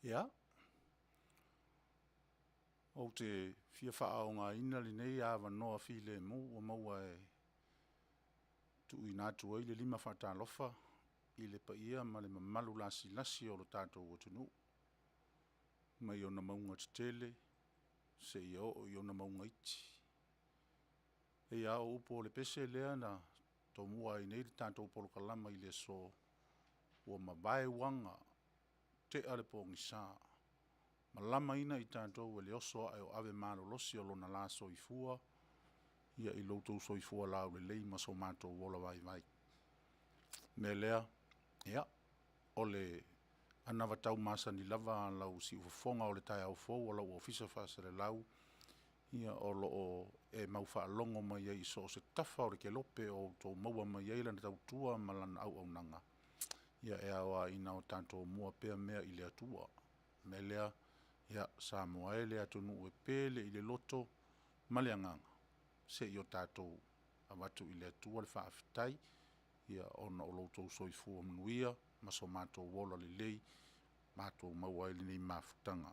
Ia, ou te fia faaaogaina lenei avanoa filemu ua maua e tuuina atu ai le lima faatalofa i le paia ma le mamalu lasilasi o lo tatou atunuu, mai ona mauga tetele seia oo i ona mauga iti. E pei lava o upu o le pese lea na tomua ai nei le tatou polokalama i le aso, ua mavae uaga, tea le pogisa, malamaina i tatou e le oso ae o ave malolosi o lona la soifua i lo outou soifua laulelei ma so matou ola vaivai. O le mea lea, ia, o le anavatau masani lava a lau siufofoga o le taeao fou a lou Ofisa Faasalelau, ia o lo o e mau faalogo mai ai i so o se tafa o le kelope o outou maua mai ai lana tautua ma lana auaunaga, ia e ao lava ina tatou mua pea mea i le Atua. O le mea lea, ia Samoa e le atunuu e pele i le loto ma le agaga, se i o tatou avatu i le Atua le faafetai ona o lo outou soifua manuia ma so matou ola lelei. matou maua ai lenei mafutaga.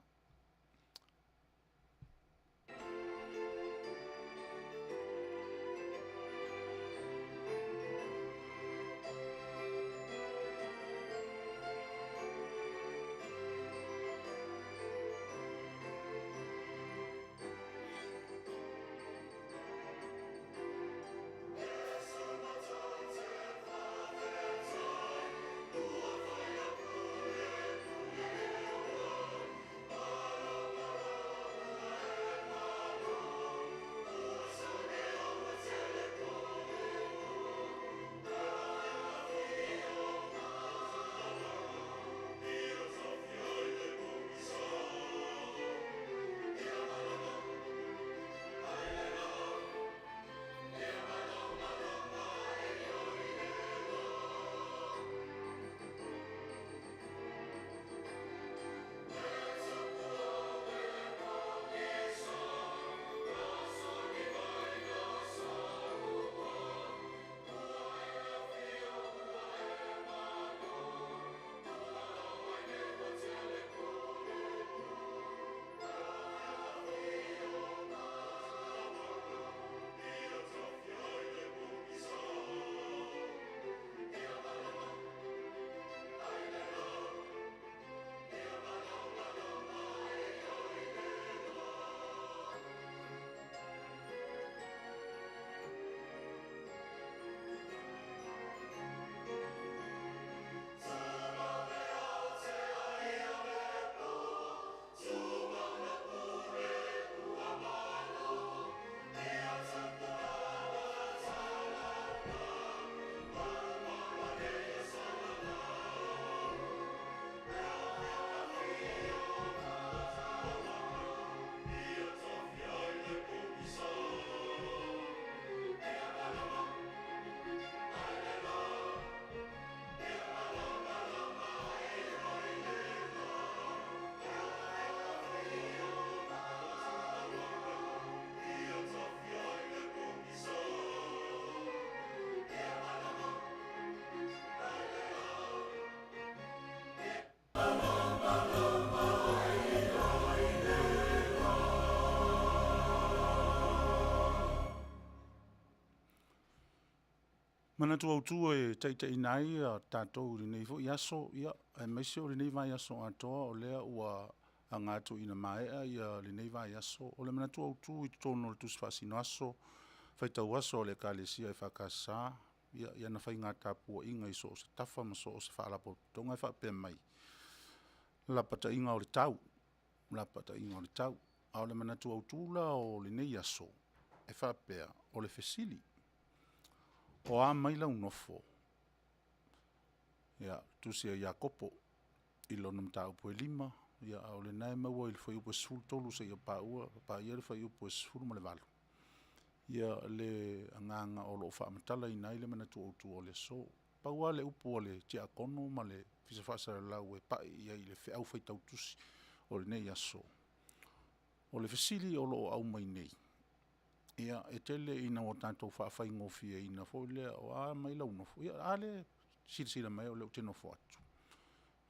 Manatu autu e taitaiina ai tatou i lenei foi aso, aemaise o lenei vaiaso atoa o lea ua aga atu ina maea lenei vaiaso. O le manatu autu i totonu o le Tusi Faasinoaso, faitau aso a le Ekalesia EFKS i ana faiga tapuaiga i so o se tafa ma so o se faalapotopotoga e faapea mai, lapataiga o le tau, lapataiga o le tau. A o le manatu autu la o lenei aso e faapea, o le fesili, o a mai lau nofo? Ia, Tusi a Iakopo i lona mataupu e 5, a o lena e maua i le fuaiupu e 13 seia paia le fuaiupu e 18 le agaga o lo o faamatalaina ai le manatu autu o le aso. Pau lava le upu a le Tiakono ma le Ofisa Faasalalau e pai i ai i le feau faitau tusi o lenei aso, o le fesili o lo o aumai nei, e tele ina ua tatou faafaigofieina foi lea, o a mai lau nofo? Ia a lea e silasila mai o lea ou te nofo atu.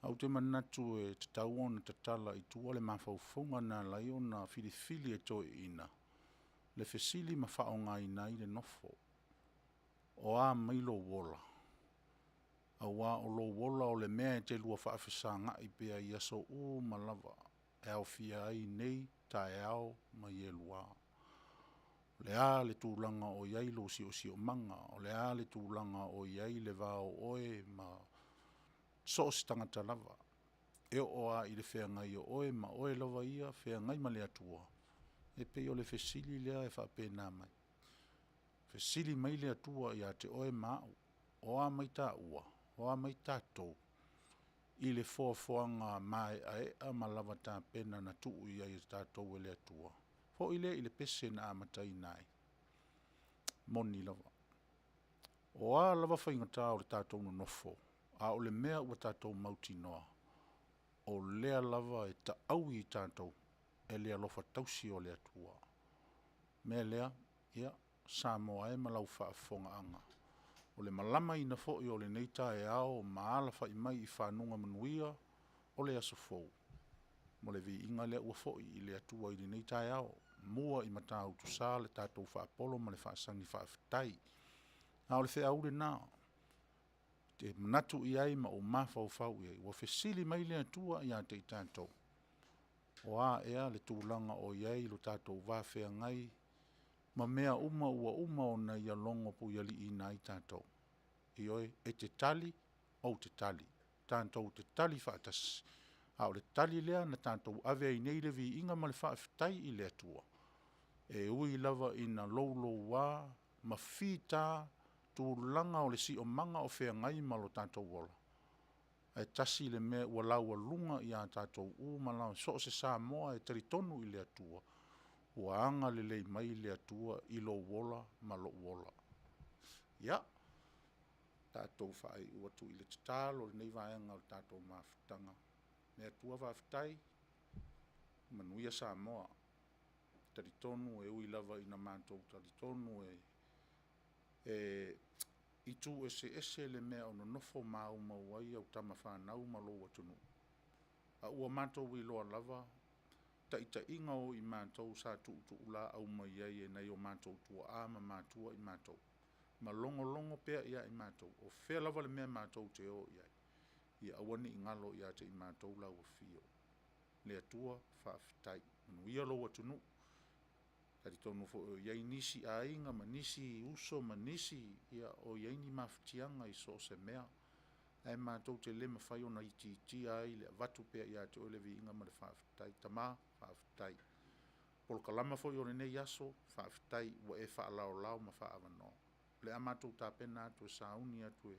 Ae ou te manatu e tatau ona tatala i tua le mafaufauga na ala ai ona filifili e toeaiina le fesili ma faaaogaina ai le nofo. O a mai lou ola? Aua o lou ola o le mea e te lua faafesagai pea i aso uma lava e aofia ai nei, taeao ma ielua. O le a le tulaga o i ai lou siosiomaga, o le a le tulaga o i ai le va o oe ma so o se tagata lava, e oo lava i le feagai o oe ma oe lava ia feagai ma le Atua, e pei o le fesili lea e faapena mai. Fesili mai le Atua ia te oe ma au, o a mai taua? O a mai tatou? I le foafoaga maeaea ma lava tapena na tuu i ai e tatou e le Atua? Foi lea i le pese na amataina ai, e moni lava. O a lava faigata o le tatou nonofo, a o le mea ua tatou mautinoa, o lea lava e taaui i tatou e le alofa tausi o le Atua. O le mea lea, Samoa e ma lau faafofogaaga, o le malamaina foi o lenei taeao ma alafai mai i faguga manuia. o le aso fou, ma le viiga lea ua foi i le Atua i lenei taeao. Mua i Matautusa le tatou faapolo ma le faasagi faafetai. A o le feau lena, ou te manatu i ai ma ou mafaufau i ai, ua fesili mai le Atua ia te i tatou, o a ea le tulaga o i ai lo tatou va feagai ma mea uma ua uma ona Ia logo puialiiina ai tatou? Ioe, e te tali, ou te tali, tatou te tali faatasi, a o le tali lea na tatou ave ai nei le viiga ma le faafetai i le Atua, e ui lava ina louloua ma fita tulaga o le siomaga o feagai ma lo tatou ola, ae tasi le mea ua laualuga ia tatou uma, so o se Samoa e talitonu i le Atua, ua agalelei mai le Atua i lou ola ma lou ola. Ia, tatou faaiu atu i le tatalo lenei vaega o le tatou mafutaga. Le Atua faafetai, manuia Samoa. E talitonu e ui lava ina matou talitonu e itu eseese le mea o nonofo maumau ai au tama fanau ma lou atunuu, a ua matou iloa lava taitaiga o i matou sa tuutuulaau mai ai e nai o matou tuaa ma matua i matou, ma logologo pea ia i matou, o fea lava le mea matou te o i ai, ia aua ne i galo ia te i matou lau afio. Le Atua faafetai, manuia lou atunuu. E talitonu foi o i ai nisi aiga ma nisi uso ma nisi o i ai ni mafatiaga i so o se mea, ae matou te le mafai ona itiitia ai le avatu pea ia te Oe le viiga ma le faafetai. Tama, faafetai. O polokalama foi o lenei aso, faafetai ua e faalaolao ma faaavanoa. O le a matou tapena atu e sauni atu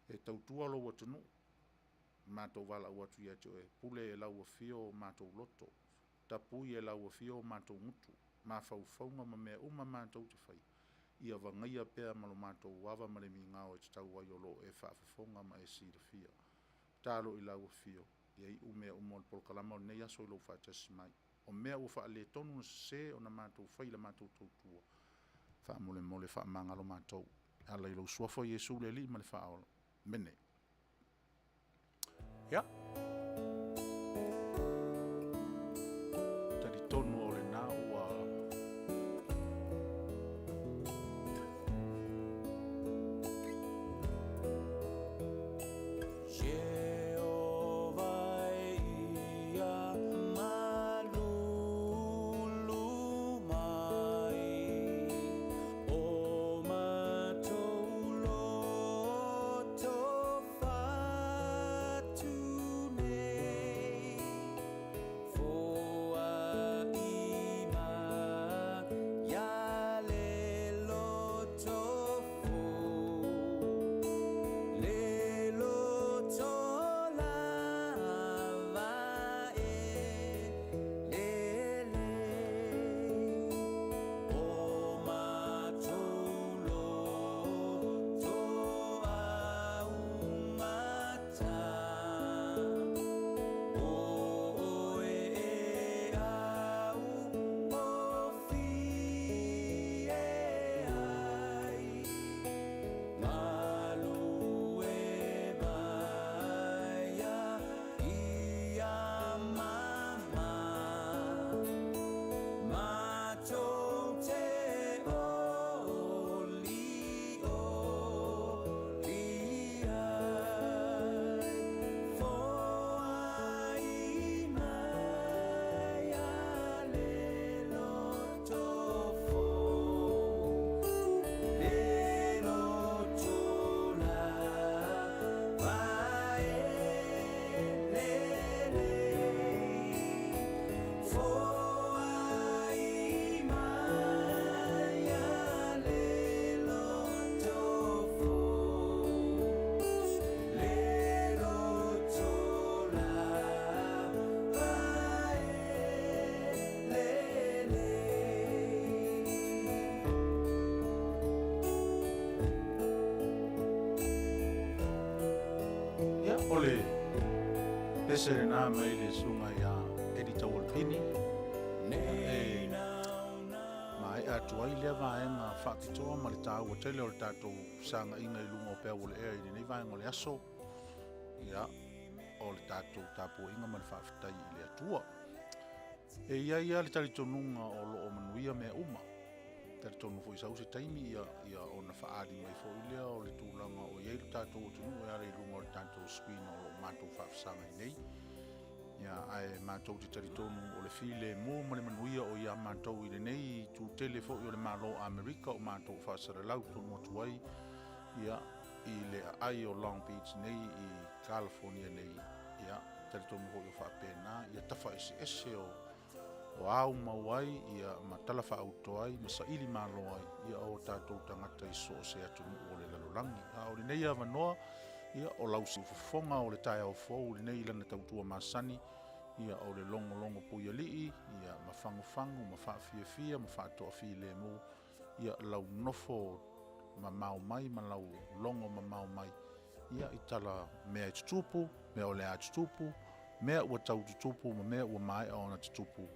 e tautua lou atunuu, matou valaau atu ia te oe, pule i lau afio o matou loto, tapui e lau Afio o matou gutu, mafaufauga ma mea uma matou te faia, ia vagaia pea ma lo matou ava ma le migao e tatau ai o lo o e faafofoga ma e silafia. Tatalo i lau Afio, ia iu mea uma o le polokalama o lenei aso i lou faatasi mai. O mea ua faaletonu ma sese ona matou faia i la matou tautua, faamolemole faamagalo matou e ala i lou Suafa o Iesu le Alii ma le Faaola. Amene. Ia, talitonu o lena ua Ia, o le pese lena mai le susuga ia Eddie Taualpini e maea atu ai lea vaega faapitoa ma le taua tele o le tatou fesaagaiga i luga o peau o le ea i lenei vaega o le aso. Ia, o le tatou tapuaiga ma le faafetai i le Atua. E i ai lava le talitonuga o lo o manuia mea uma. E talitonu foi sau se taimi ia ona faaali mai foi lea o le tulaga o i ai lo tatou atunuu e ala i luga o le tatou screen o lo o matou faafesagai nei. Ia, ae matou te talitonu o le filemu ma le manuia o ia matou i lenei itu tele foi o le Malo o Amerika o matou faasalalau tonu atu ai, ia, i le aai o Long Beach nei i Kalafonia nei, ia, talitonu foi o faapena ia tafa eseese o o ao mau ai ia ma tala faauto ai ma saili malo ai ia o tatou tagata i so o se atunuu o le lalolagi. A o lenei avanoa, ia, o lau siufofoga o le taeao fou lenei i lana tautua masani, ia, o le logologo puialii, ia, ma fagufagu ma faafiafia ma faatoafilemu, ia, lau nofo mamao mai ma lau logo mamao mai, ia, i tala mea e tutupu, mea o le a tutupu, mea ua tau tutupu ma mea ua maea ona tutupu,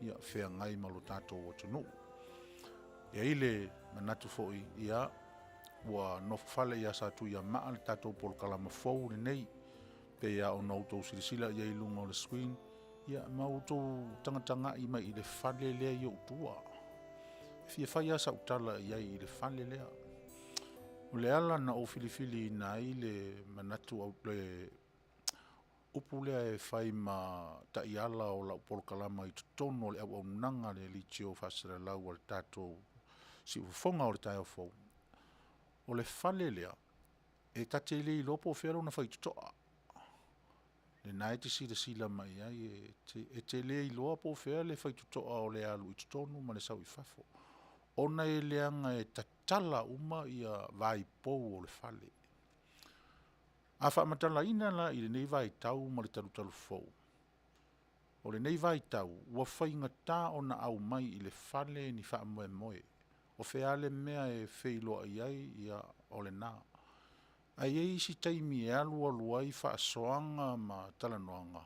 ia feagai ma lo tatou atunuu. E i ai le manatu foi, ia, ua nofofale ia Satuiamaa le tatou polokalama fou lenei, pei lava ona outou silasila i ai i luga o le screen, ia ma outou tagatagai mai i le fale lea i ou tua. E fia fai lava sau tala i ai i le fale lea. O le ala na ou filifiliina ai le manatu, le upu lea e fai ma taiala o lau polokalama i totonu o le auaunaga a le leitio faasalalau a le tatou Siufofoga o le taeao fou, o le fale lea, e ta te le iloa po o fea lona faitotoa. Lena e te silasila mai i ai, e te le iloa po o fea le faitotoa o le alu i totonu ma le sau i fafo, ona e leaga e tatala uma vaipou o le fale. A faamatalaina la i lenei vaitau ma le talutalufou, o lenei vaitau ua faigata ona aumai i le fale ni faamoemoe. O fea lava le mea e feiloai ai, o lena. Ae i ai isi taimi e alualu ai faasoaga ma talanoaga,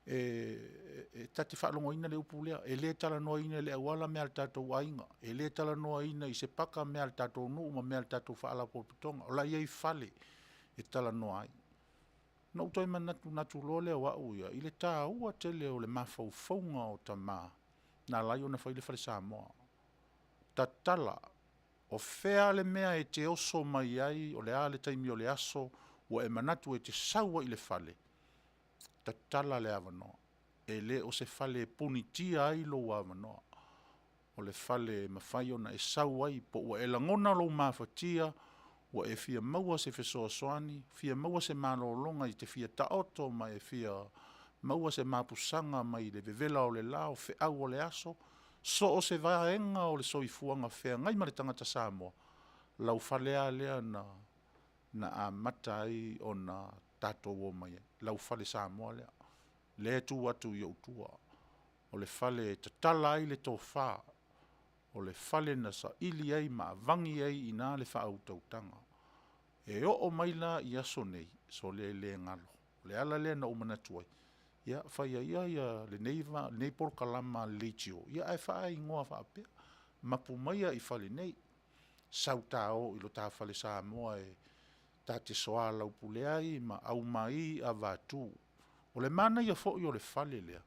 e ta te faalogoina le upu lea, e le talanoaina i le auala mea a le tatou aiga, e le talanoaina i se paka mea a le tatou nuu ma mea a le tatou faalapotopotoga, o la e i ai fale e talanoa ai. Ona ou toe manatunatu loa lea o au ia i le taua tele o le mafaufauga o tama na ala ai ona fai le fale Samoa. Tatala, o fea lava le mea e te oso mai ai, o le a le taimi o le aso ua e manatu e te sau ai i le fale, tatala le avanoa. E le o se fale e punitia ai lou avanoa, o le fale e mafai ona e sau ai po ua e lagona lou mafatia, ua e fia maua se fesoasoani, fia maua se malologa e te fia taoto ma e fia maua se mapusaga mai le vevela o le la, o feau o le aso, so o se vaega o le soifuaga feagai ma le tagata Samoa, o lau fale lava lea na amata ai ona tatou omai ai, lau fale Samoa lea, lea e tu atu i ou tua. O le fale e tatala ai le tofa, o le fale na saili ai ma avagi ai i ina le faautautaga. E oo mai la i aso nei, sole e le galo. O le ala lea na ou manatu ai, ia faia ia lenei polokalama a le leitio ae faaigoa faapea, Mapu maia i fale nei, sau ta o i lo ta fale Samoa ta te soalaupule ai ma aumai avatu. O le manaia foi o le fale lea,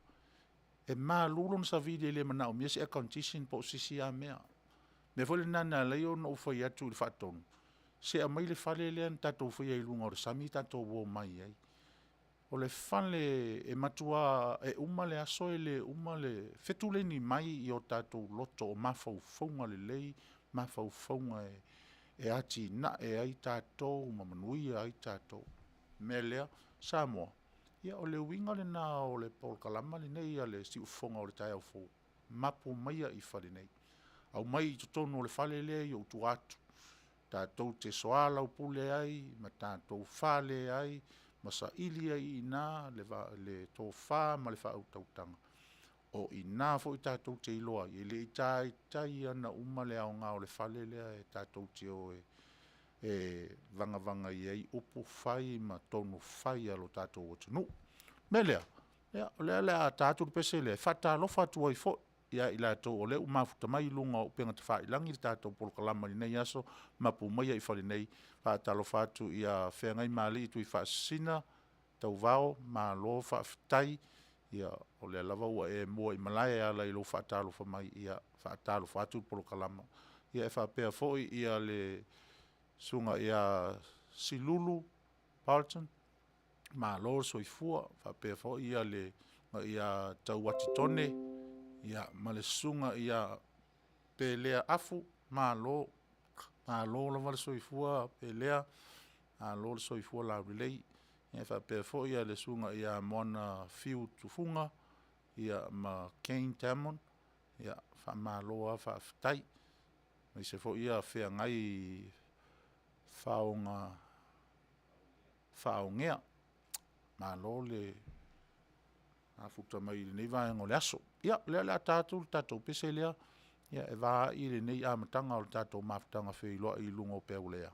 e malu lona savili e le manaomia se air condition po o se isi lava mea. O le mea foi lena na ala ai ona ou fai atu i le faatonu, se aumai le fale lea na tatou faia i luga o le sami tatou omai ai. O le fale e matua, e uma le aso e le uma le fetuleni mai o tatou loto o mafaufauga lelei, mafaufauga e atinae ai tatou ma manuia ai tatou. O le mea lea Samoa, ia o le uiga lena o le polokalama lenei a le Siufofoga o le Taeao Fou, mapu maia i fale nei, aumai i totonu o le fale lea i ou tua atu, tatou te soalaupule ai ma tatou fale ai ma saili ai i ina le tofa ma le faautautaga. O i ina foi tatou te iloa ai, e le i taitai lava ona uma le aoga o le fale lea tatou te o e vagavaga i ai upu fai ma tonu fai a lo tatou atunuu. O le mea lea, ia o lea o le a ta atu le pese lea, e faatalofa atu ai foi ia i latou o lea ua mafuta mai i luga o upega tafailagi le tatou polokalama i lenei aso, Mapu maia i fale nei. E faatalofa atu ia Feagaimaalii Tuifaasisina Tauvao, malo faafetai, o lea lava ua e muaimalae e ala i lou faatalofa mai, ia e faatalofa atu le polokalama. E faapea foi le susuga ia Silulu Carlton, malo le soifua. E faapea foi le susuga ia Tauati Tone ma le susuga ia Pelea Afu, malo, malo lava le soifua Pelea, malo le soifua laulelei. E faapea foi le susuga ia Moana Fiu Tufuga ma Cain Damon, faamalo lava faafetai. Aemaise foi Feagai Faonea, malo le mafuta mai i lenei vaega o le aso. Ia o lea o le a ta atu le tatou pese lea, e vaai lenei amataga o le tatou mafutaga feiloai i luga o peau o le ea.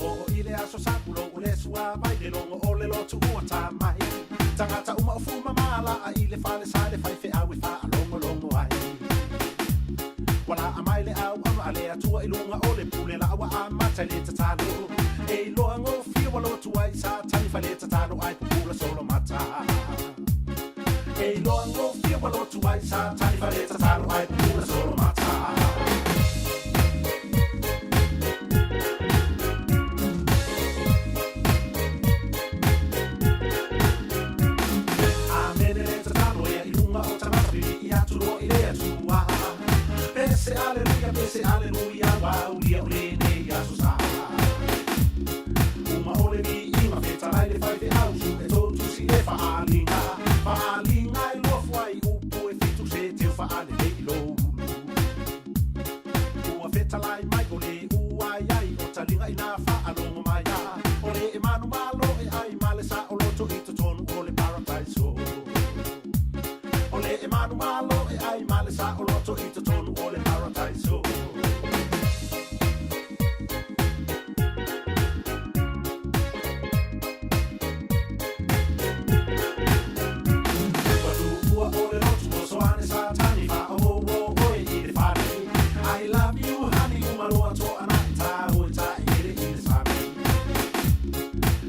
Oo i le Aso Sa, pulou o le suavai, le logo o le lotu ua ta mai. Tagata uma o fuma ma laa i le falesa le faifeau e faalogologo ai. Ua laa mai le auauna a le Atua i luga o le pule laa ua amata i le tatalo. E iloa gofie ua lotu ai Satani fale tatalo ai pupula solo mata. E iloa gofie ua lotu ai Satani fale tatalo ai pupula solo mata. Amene le tatalo ea i luga o tagata pipii atu loa i le Atua. Pese aleluia, pese aleluia, ua aulia o lenei aso sa. Uma o le viiga fetalai le faifeau su'e tou tusi e faaaliga. Faaaliga e lua fuaiupu e fitu se teu faalelei i lou ulu. Ua fetalai mai o le ua ai ai o taliga ina faalogo mai a. O le e manumalo e ai ma le saoloto i totonu o le parataiso. O le e manumalo e ai ma le saoloto i totonu o le parataiso. Ua tuua o le lotu oso ane Satani faaouo oe i le fale. I love you honey uma loa toanai tā oe taeele i le sami.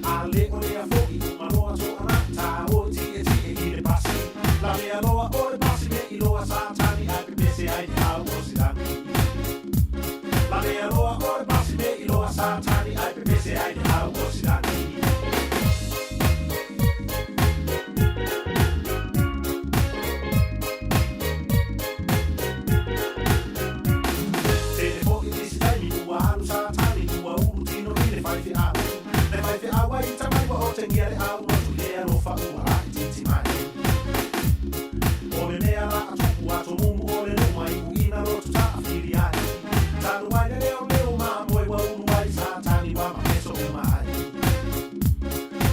A le o lea foi uma loa toanai tā oe tietie i le pasi. Lavea loa o le pasi me i loa Satani ai pepese ai le au o se lagi. Lavea loa o le pasi me i loa Satani ai pepese ai le au o se lagi. Tele foi nisi taimi ua alu Satani ua ulu tino i le faifeau. Le faifeau ai tamai ua otegia le au lotu le alofa ua laitiiti mai. O le mea la a tupu atomumu o le nuu ma iuina lotu taafili ai. Talu ai le leoleo mamoe ua ulu ai Satani ua mapeso uma ai.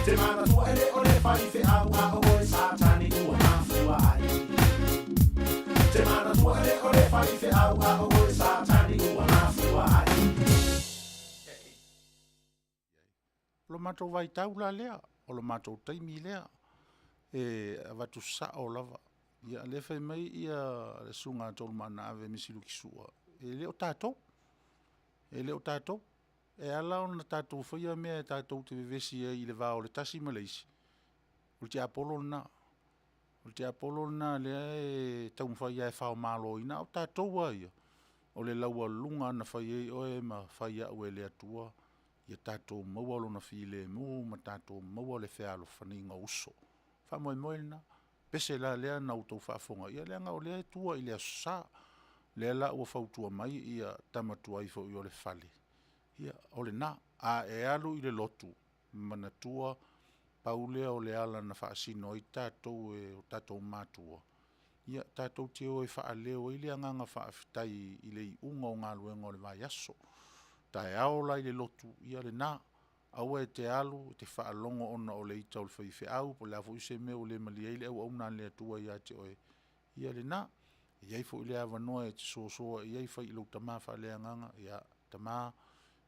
Te manatua e le o le faifeau a o oe Satani ua mafua ai. Te manatua e le o le faifeau a o oe Satani ua mafua ai. O lo matou vaitau la lea, o le matou taimi lea e avatu sao lava. Ia o lea e fai mai le susuga ia Tolumaanaave Misi Luki Sua, e le o tatou, e le o tatou. E ala ona tatou faia mea tatou te vevesi ai i le va o le tasi ma le isi, o le tiapolo lena. O le tiapolo lena o lea e taumafai lava e faomaloina, a o tatou lava ia, o le laualuga na fai ai oe ma fai au e le Atua ia tatou maua Lona filemu ma tatou maua le fealofaniga o uso. O le faamoemoe lena. O le pese la lea na outou faafofoga, ia leaga o lea e tua i le Aso Sa. O lea la ua fautua mai tama tuai foi o le fale, ia o lena. A e alu i le lotu, manatua pau lea o le ala na faasino ai tatou e o tatou matua, ia tatou te o e faaleo ai le agaga faafetai i le iuga o galuega o le vaiaso. Taeao la i le lotu, ia lena, aua e te alu e te faalogo ona o le ita o le faifeau po o le a foi se mea ua le malie ai le auauna a le Atua ia te oe, ia lena. E i ai foi le avanoa e te soso i ai fai i lou tama faaleagaga, ia tama,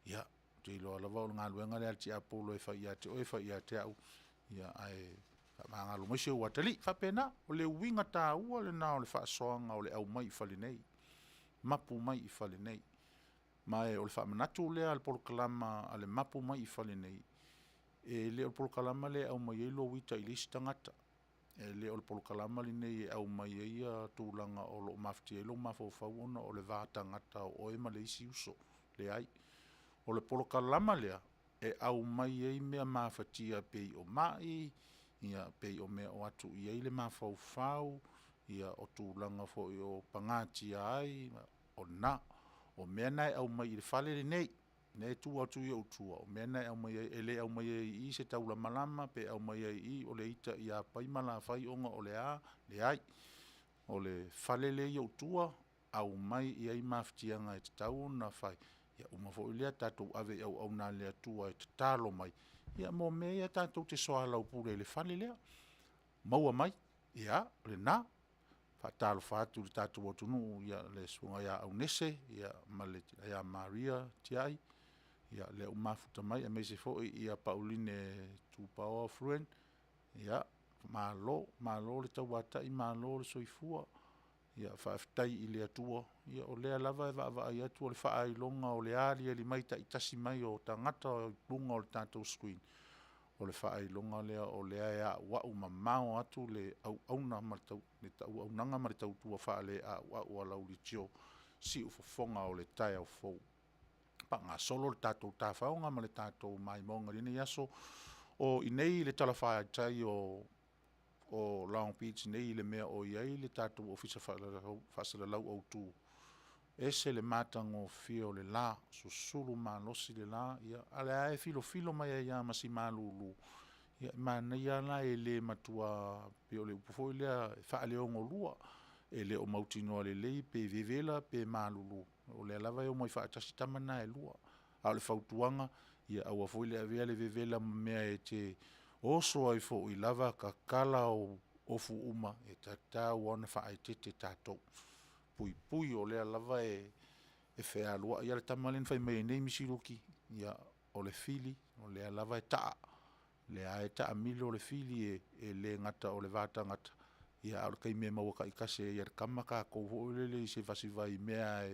ou te iloa lava o le galuega lea a le tiapolo e fai ia te oe fai ia te au, ae Faamagalo mai si ou atalii. E faapena, o le uiga taua lena o le faasoaga o le aumai i fale nei, mapu mai i fale nei. Ma o le faamanatu lea a le polokalama a le Mapu mai i fale nei, e le o le polokalama lea e aumai ai lou ita i le isi tagata, e le o le polokalama lenei e aumai ai ia tulaga o lo o mafatia ai lou mafaufau ona o le va tagata o oe ma le isi uso, leai. O le polokalama lea, e aumai ai mea mafatia e pei o mai, ia pei o mea o atu i ai le mafaufau, ia o tulaga foi o pagatia ai, o lena. O mea na e aumai i le fale lenei, lea e tu atu i ou tua, o mea na e aumai ai, e le aumaia i i se taulamalama pe aumaia i i o le ita ia Pai ma Lafai ona o le a, leai. O le fale lea e i ou tua, aumai i ai mafatiaga e tatau ona fai, ia uma foi lea tatou ave i auauna a le Atua e tatalo mai mo mea ia tatou te soalaupule i le fale lea. Maua mai, ia o lena. Faatalofa atu i le tatou atunuu i le susuga ia Aunese ma le tina ia Maria Tiai, ia lea ua mafuta mai aemaise foi Pauline Tupaoa Fruen, ia malo, malo le tauatai malo le soifua. Ia faafetai i le Atua o lea lava e vaavaai atu o le faailoga o le aliali mai taitasi mai o tagata i luga o le tatou screen, o le faailoga lea o lea e auau mamao atu le auauna ma le auaunaga ma le tautua faaleauau a lau leitio, siufofoga o le taeao fou. Faagasolo le tatou tafaoga ma le tatou maimoaga i lenei aso, o i inei i le talafatai o Long Beach nei i le mea o i ai le tatou Ofisa Faasalalau Autu, ese le matagofie o le la, susulu malosi le la, a o lea lava e filofilo mai ai lava ma si malulu, e manaia lava la e le matua pei o le upu foi lea e faaleogolua, e le o mautinoa lelei pe vevela pe malulu, o lea lava e omai faatasi tama na e lua. A o le fautuaga, ia aua foi le avea le vevela ma mea e te oso ai foi lava tatala ou ofu uma, e tatau lava ona faaeteete tatou, puipui o lea lava e fealuai. Ia le tama lea na fai mai ai nei misi Luki, ia o le fili, o lea lava e taa, o lea lava e taamilo le fili e le gata o le va tagata, a o le taimi e maua taitasi ai e le tama tatou foi lele i se vaivai mea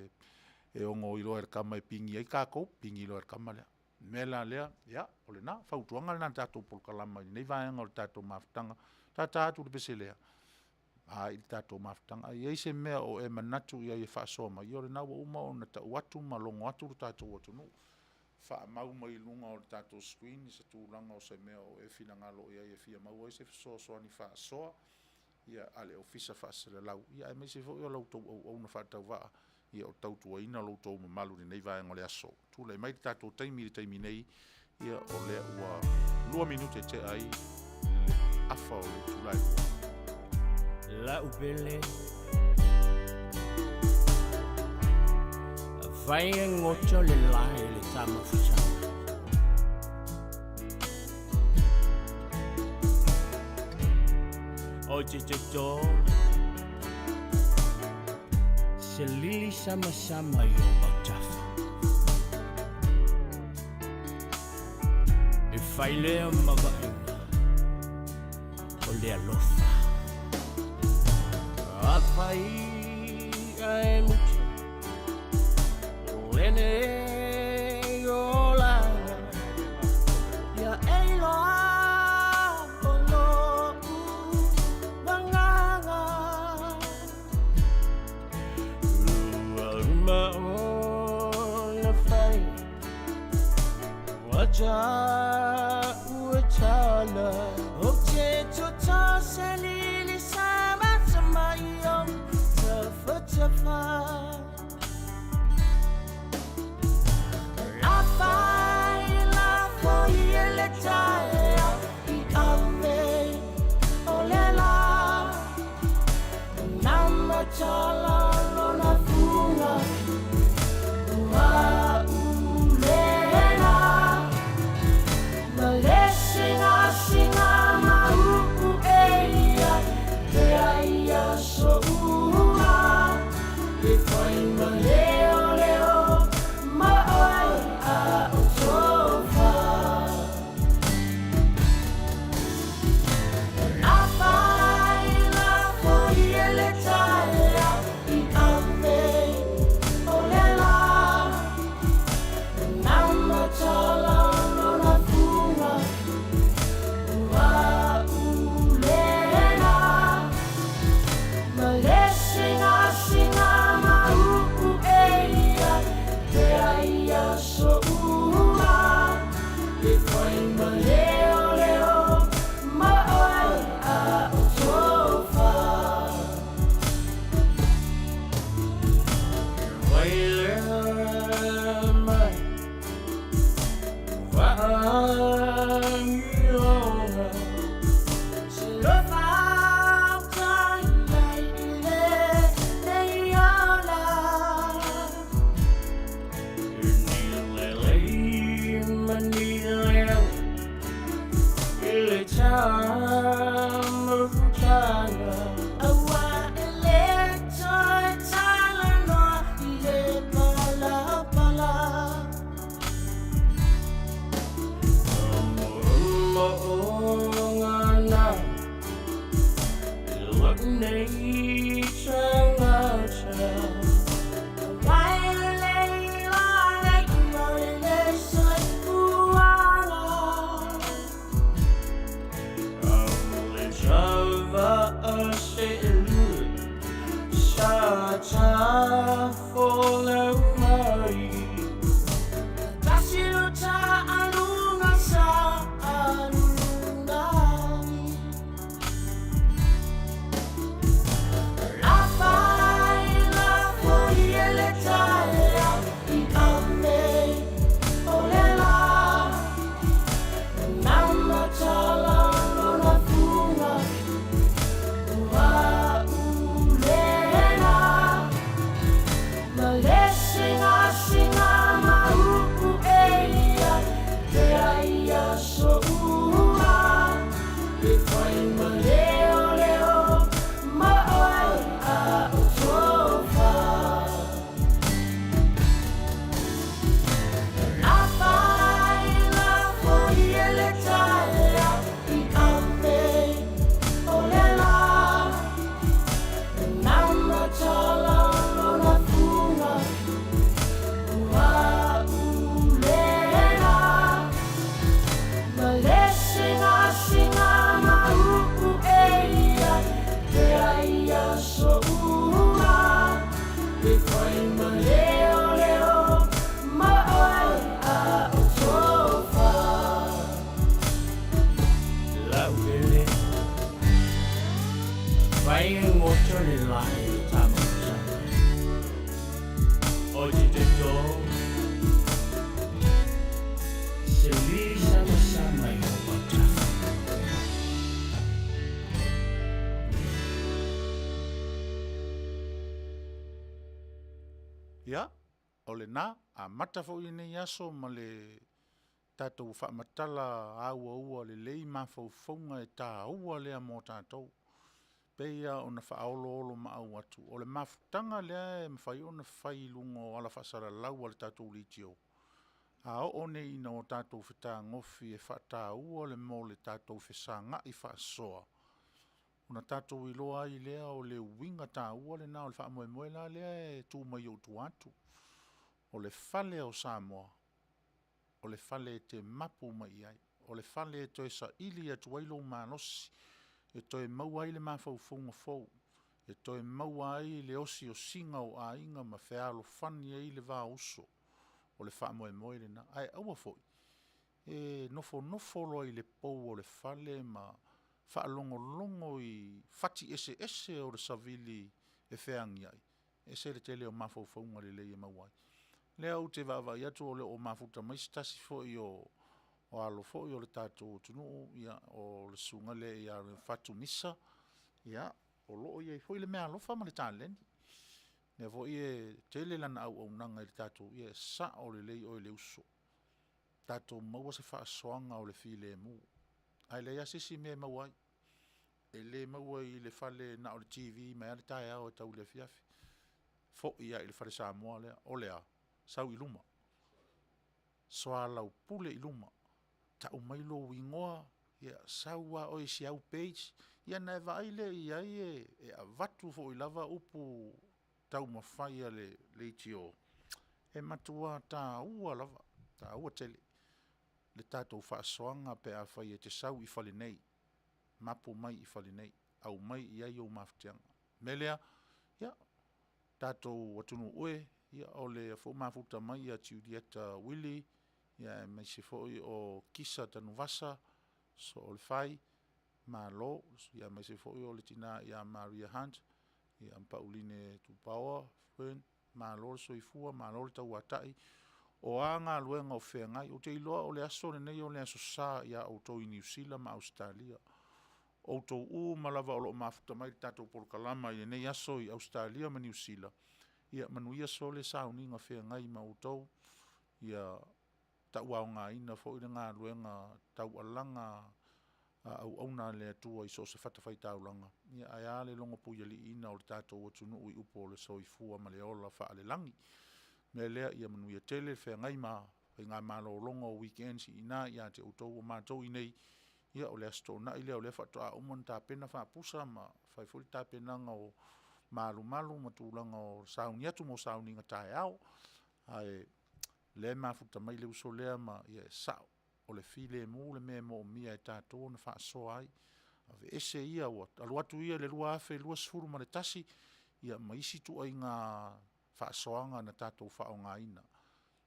e ono iloa e le tama e pigi ai tatou, pigi loa e le tama lea. O le mea la lea, ia o lena, fautuaga lena a le tatou polokalama i lenei vaega o le tatou mafutaga. Tata atu i le pese lea, aai le tatou mafutaga. A i ai se mea o e manatu i ai e faasoa mai, ia o lena ua uma ona tau atu ma logo atu le tatou atunuu, faamau mai i luga o le tatou screen se tulaga o se mea o e finagalo i ai e fia maua ai se fesoasoani faasoa a le Ofisa Faasalalau, aemaise foi o la outou auauna faatauvaa o tautuaina lo outou mamalu i lenei vaega o le aso. Tulai mai le tatou taimi i le taimi nei, ia o lea ua 2 minute tea ai le afa o le itula e 2. La'u pele Afai e goto le lae le tamafutaga O te toto Se lili samasama i o autafa E fai lea ma vaaiga o le alofa Afai ae muta o lenei olaga Ia e iloa o lo'u agaga Ua uma ona fai Ua ua tala Ou te toto se lili sama i ou tafatafa Afai lafo i e le taeao i ave o le la Na matala lona fuga Ua ulena Ma le singasinga ma uu e ia Te ai aso uma E fai ma leo leo ma oe a o tofa. Mai lea mai Vaagioga Se lofa tai ai i lenei ola E ni lelei ma ni lele I le tamafutaga Aua e le toe talanoa i le palapala. Mo'omo'oga na i lou nei tagata. Ia, o lena, amata foi lenei aso ma le tatou faamatala auaua lelei mafaufauga e taua lea mo tatou. E pei lava ona faaoloolomaau atu, o le mafutaga lea e mafai ona fai i luga o ala faasalalau a le tatou leitio, a oo nei ina o tatou fetagofi e faataua le mea o le tatou fesagai faasoa, ona tatou iloa ai lea o le uiga taua lena o le faamoemoe la lea e tu mai i ou tua atu. O le fale o Samoa, o le fale e te mapu mai i ai, o le fale e toe saili atu ai lou malosi, e toe maua ai le mafaufauga fou, e toe maua ai le osiosiga o aiga ma fealofani ai le va o uso. O le faamoemoe lena. Ae aua foi e nofonofo loa i le pou o le fale ma faalogologo i fati eseese o le savili e feagiai, e ese le tele o mafaufauga lelei e maua ai. O lea ou te vaavaai atu o lo o mafuta mai se tasi foi o alo foi o le tatou atunuu, o le susuga lea ia Fatu Misa, o lo o i ai foi le meaalofa ma le taleni. O lea foi e tele lana auaunaga i le tatou… ia e sao lelei oe le uso. Tatou maua se faasoaga o le filemu, ae leai lava se isi mea e maua ai. E le maua i le fale na o le TV mai lava le taeao e tau i le afiafi. Foi lava i le fale Samoa lea. O le a? Sau i luma, soalaupule i luma, tau mai lou igoa, sau lava oe i si au page ona e vaai lea i ai e avatu foi lava upu taumafai a le leitio, e matua taua lava, taua tele le tatou faasoaga pe afai e te sau i fale nei, mapu mai i fale nei, aumai i ai ou mafatiaga. O le mea lea, ia, tatou atunuu e, o lea foi ua mafuta mai Julieta Willy aemaise foi o Kisa Tanuvasa Sooalefai, malo, aemaise foi o le tina ia Maria Hunt ma Pauline Tupaoa Fern. Malo le soifua malo le tauatai. O a galuega o feagai, ou te iloa o le aso lenei o le aso sa ia outou i Niu Sila ma Ausetalia. O outou uma lava o lo o mafuta mai i le tatou polokalama i lenei aso i Ausetalia ma Niu Sila, ia manuia sole sauniga feagai ma outou, ia tauaogaina foi le galuega taualaga a auauna a le Atua i so o se fatafaitaulaga, ae a le logopuialiiina o le tatou atunuu i upu o le soifua ma le ola faalelagi. O le mea lea, ia manuia tele le feagai ma faigamalologa o weekends i ina ia te outou. O matou i inei, ia o le Aso Toonai lea o lea faatoa uma ona tapena faapusa ma fai foi le tapenaga o malumalu ma tulaga o le sauni atu mo sauniga taeao. Ae o lea e mafuta mai le uso lea ma ia e sao, o le filemu le mea e moomia e tatou ona faasoa ai. Aveese ia, ua alu atu ia le 2021 ma isi ituaiga faasoaga na tatou faaaogaina,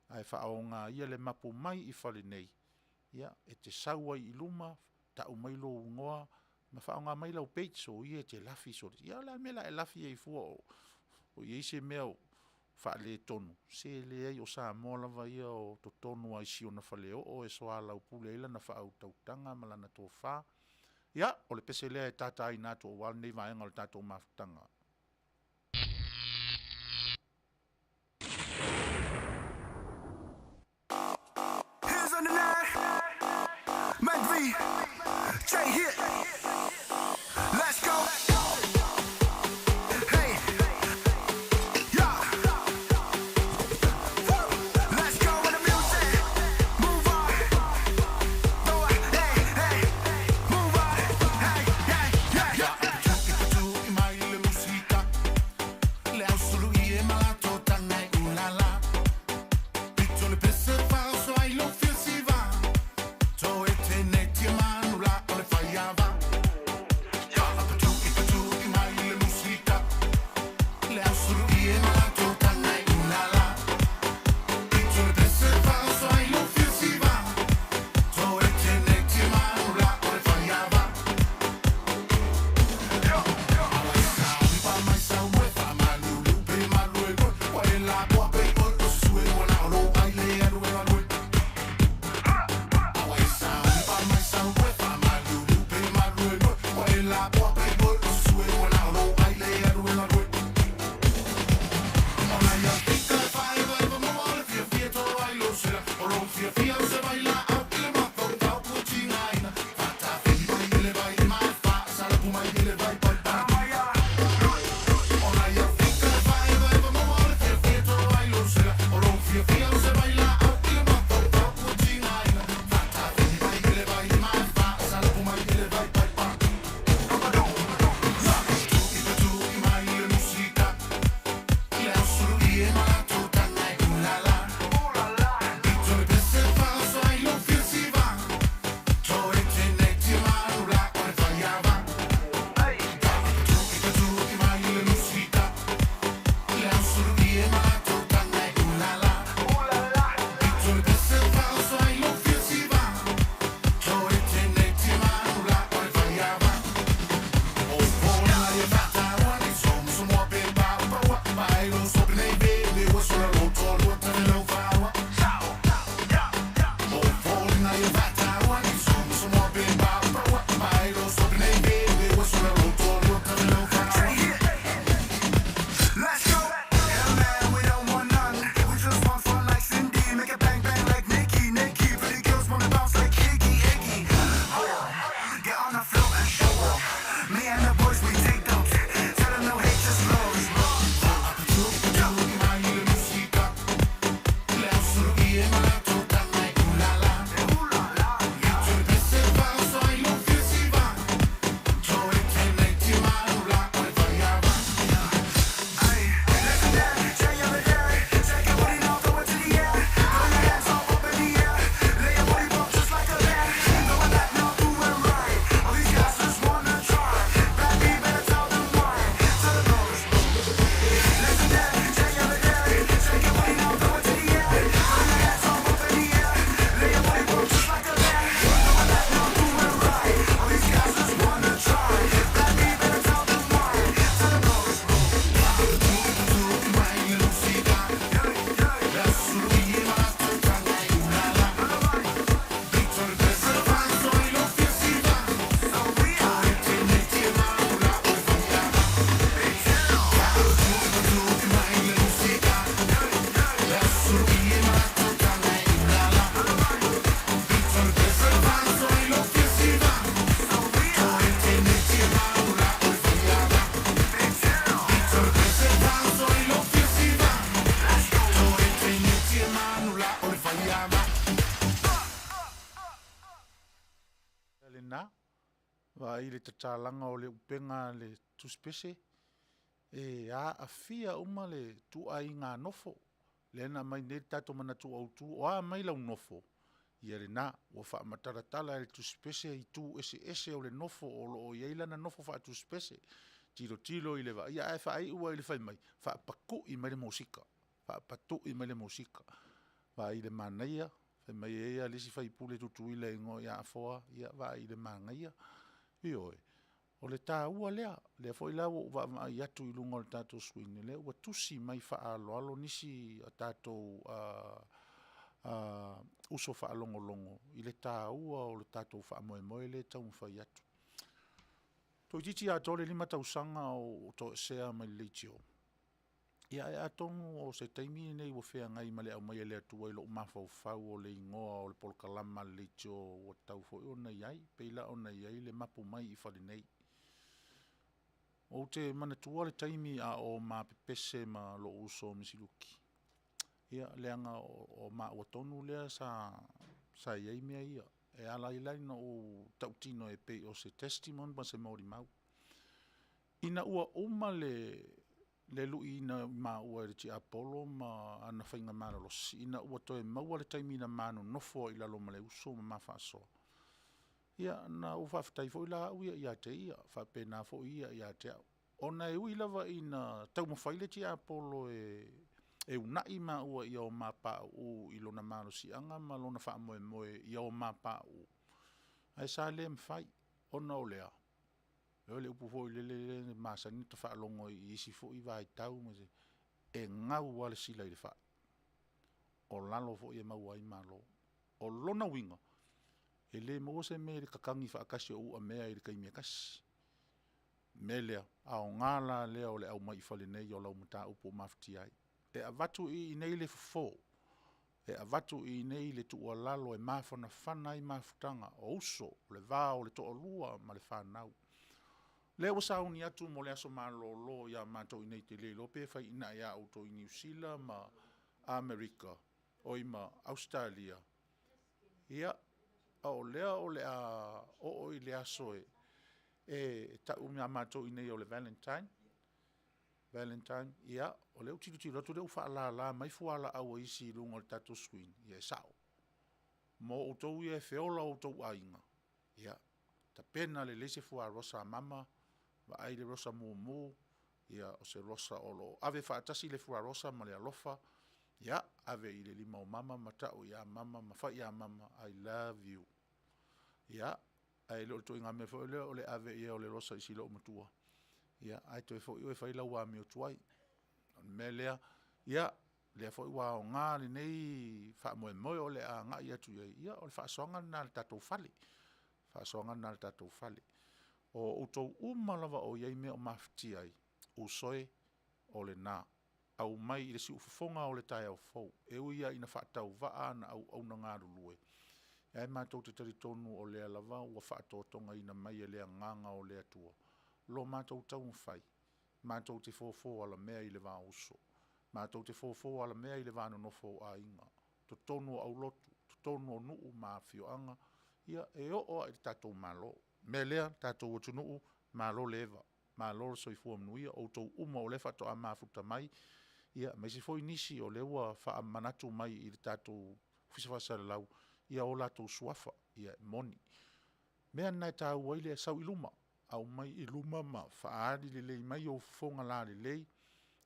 ae faaaoga ia le mapu mai i fale nei e te sau ai i luma, tau mai lou igoa ma faaaoga mai lau page. Soia e te lafi sole… Ia o le a le mea o le a e lafi ai fua o i ai se mea o faaletonu? Se leai, o Samoa lava ia o totonu lava i si ona faleoo e soalaupule ai lana faautautaga ma lana tofa. Ia, o le pese lea e tataina atu aua lenei vaega o le tatou mafutaga. Vaai i le tatalaga o le upega a le tusipese, e aafia uma le ituaiga nofo. Lea na aumai nei le tatou manatu autu, o a mai lau nofo, ia lena. Ua faamatalatala e le tusipese itu eseese o le nofo o lo o i ai lana nofo faatusipese. Tilotilo i le vaai, ae faaiu lava i le fai mai, faapatui mai le musika, faapatui mai le musika. Vaai i le manaia, fai mai e i ai lava le isi faipule Tutuila e igoa ia Afoa, ia vaai i le manaia. Ioe, o le taua lea, o lea foi la ua ou vaavaai atu i luga o le tatou screen, o lea ua tusi mai faaaloalo nisi a tatou uso faalogologo i le taua o le tatou faamoemoe lea e taumafai atu. Toeitiiti atoa le 5 tausaga o ou toesea mai le leitio, ae atonu o se taimi lenei ua feagai ma le aumai e le Atua i lou mafaufau o le igoa o le polokalama a le leitio ua tatau foi ona i ai, e pei la ona i ai le mapu mai i fale nei. Ou te manatua le taimi a o ma pepese ma lou uso o Misi Luki, ia leaga o maua tonu lea sa i ai mea ia, e ala ai la ona ou tautino e pei o se testimony po o se molimau. Ina ua uma le luiina o maua e le tiapolo ma ana faiga malolosi, ina ua toe maua le taimi na ma nonofo ai i lalo ma le uso ma ma faasoa, ia na ou faafetai foi la au ia ia te ia, faapena foi ia ia te au. Ona e ui lava ina taumafai le tiapolo e uunai maua ia o ma pauu i lona malosiaga ma lona faamoemoe ia o ma pauu, ae sa le mafai, ona o le a? O le upu foi lele e masani ona ta faalogo ai i isi foi vaitau, e gau lava le sila i le fai, o lalo foi e maua ai malo. O lona uiga, e le maua se mea i le tatagi faatasi o uamea i le taimi e tasi. O le mea lea, aoga la lea o le aumai i fale nei o lau mataupu ua mafatia ai. E avatu i inei le fofo, e avatu i inei le tuualalo e mafanafana ai mafutaga o uso, o le va o le toalua ma le fanau. O lea ua sauni atu mo le aso malolo ia matou i inei ou te le iloa pe faiaina ia outou i Niu Sila ma Ausetalia, ia, o lea o le a oo i le aso e tau ia matou i inei o le Valentine. Valentine, ia o lea ou te tilotilo atu o lea ua faalala mai fualaau a isi i luga o le tatou screen, ia e sao. Mo outou ia e feola o outou aiga, ia tapena lelei se fuarosa a mama, vaai le rosa mumu, o se rosa o lo o ave faatasi le fuarosa ma le alofa, ia, ave i le lima o mama ma tau ia mama ma fai ia mama, I love you. Ia, ae le o le ituaiga mea foi lea o le ave i ai o le rosa i si loomatua, ae toe foi oe fai lau amio tuai. O le mea lea, ia, o lea foi ua aoga lenei faamoemoe o le a agai atu i ai, ia o le faasoaga lena a le tatou fale, faasoaga lena a le tatou fale. O outou uma lava o i ai mea o mafatia ai, uso e, o lena, aumai i le siufofoga o le taeao fou. E ui lava ina faatauvaa ana auauna galulue, ae matou te talitonu o lea lava ua faatotogaina mai e le Agaga o le Atua lo matou taumafai matou te fofo alamea i le va o uso, matou te fofo alamea i le va nonofo o aiga, totonu o aulotu, totonu o nuu ma afioaga, ia e oo lava i le tatou Malo. O le mea lea le tatou atunuu, malo le eva, malo le soifua manuia, o outou uma o lea faatoa mafuta mai, aemaise foi nisi o lea ua faamanatu mai i le tatou Ofisa Faasalalau o latou suafa. Ia e moni. O le mea lena e taua ai le sau i luma, aumai i luma ma faaali lelei mai ou fofoga lalelei.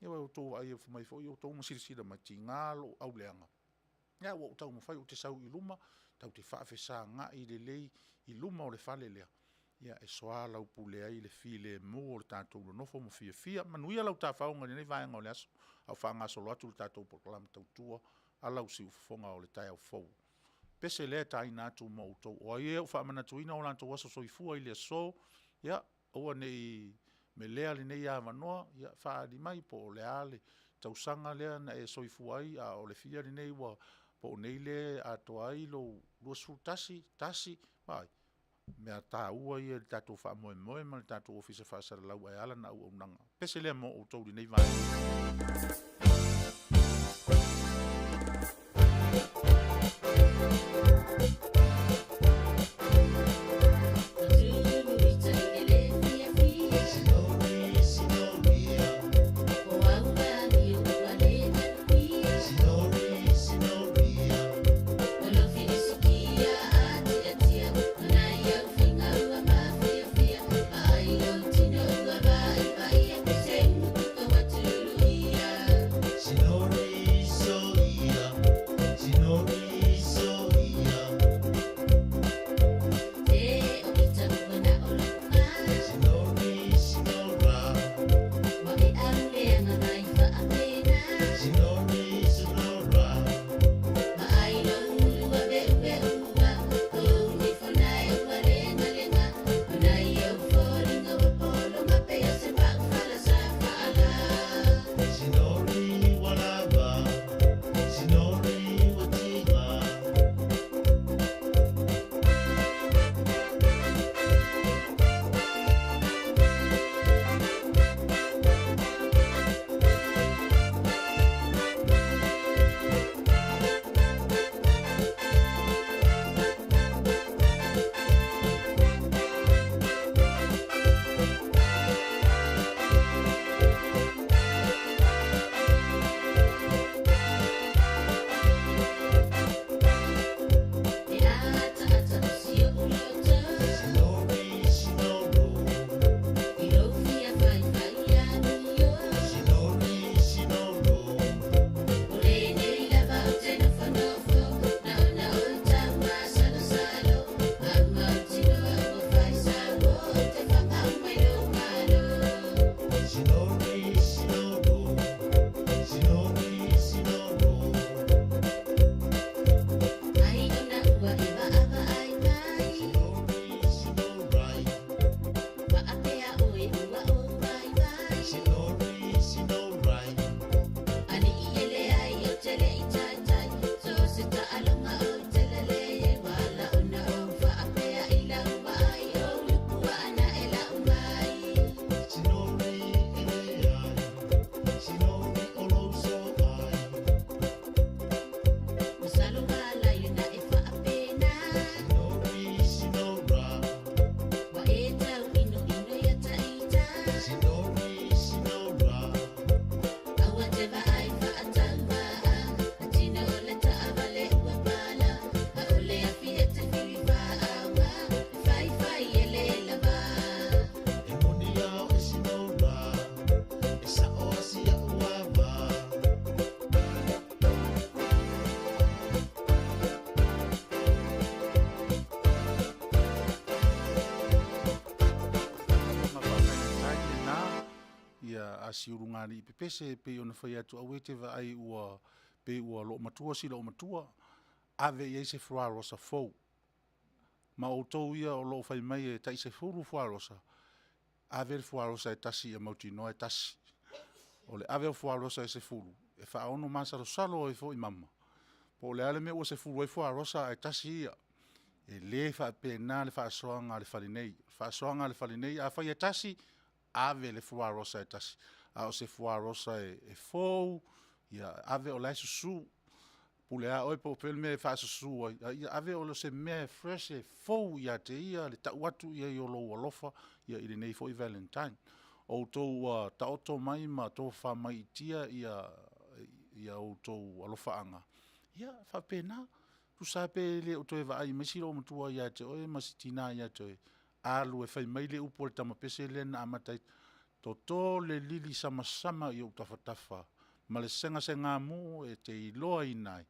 Ia ua outou vaai mai foi outou ma silasila mai, tiga lou auleaga, ae ua ou taumafai ou te sau i luma tatou te faafesagai lelei i luma o le fale lea e soalaupule ai le filemu o le tatou nonofo ma fiafia. Manuia lau tafaoga i lenei vaega o le aso a o faagasolo atu le tatou polokalame tautua a lau siufofoga o le taeao fou. O le pese lea e taina atu mo outou, o ai e ua faamanatuina o latou aso soifua i le aso, ia aua ne i melea lenei avanoa, faaali mai po o le a le tausaga lea na e soifua ai a o le fia lenei ua… po o nei lea e atoa ai lou 21, 1, vaai, o mea taua ia i le tatou faamoemoe ma le tatou Ofisa Faasalalau ae a lana auaunaga. O le pese lea mo outou i lenei vaega. si ulugalii pepese e pei ona fai atu aua e te vaai ua pei ua loomatua si loomatua, ave i ai se fluarosa fou. Ma outou ia o lo o fai mai e tai 10 fuarosa, ave le fuarosa e tasi ia mautinoa e tasi. O le ave o fuarosa e 10, e faaono masalosalo ai foi mama, po o le a le mea ua 10 ai fuarosa ae tasi ia. E le faapena le faasoaga a le fale nei. O le faasoaga a le fale nei afai e tasi, ave le fuarosa e tasi, a o se fuarosa e fou, ia ave o la e susu. Pule lava oe po o fea le mea e faasusu ai, a ia ave o se mea e fresh e fou ia te ia le tau atu i ai o lou alofa i lenei foi Valentine. O outou ua taoto mai ma tofafa mai i tia outou alofaaga, ia e faapena. Tusa lava pe le o toe vaai mai si loomatua ia te oe ma si tina ia te oe, alu e fai mai le upu a le tama pese lea na amata ai, toto le lili samasama i ou tafatafa ma le segasegamu e te iloaina ai,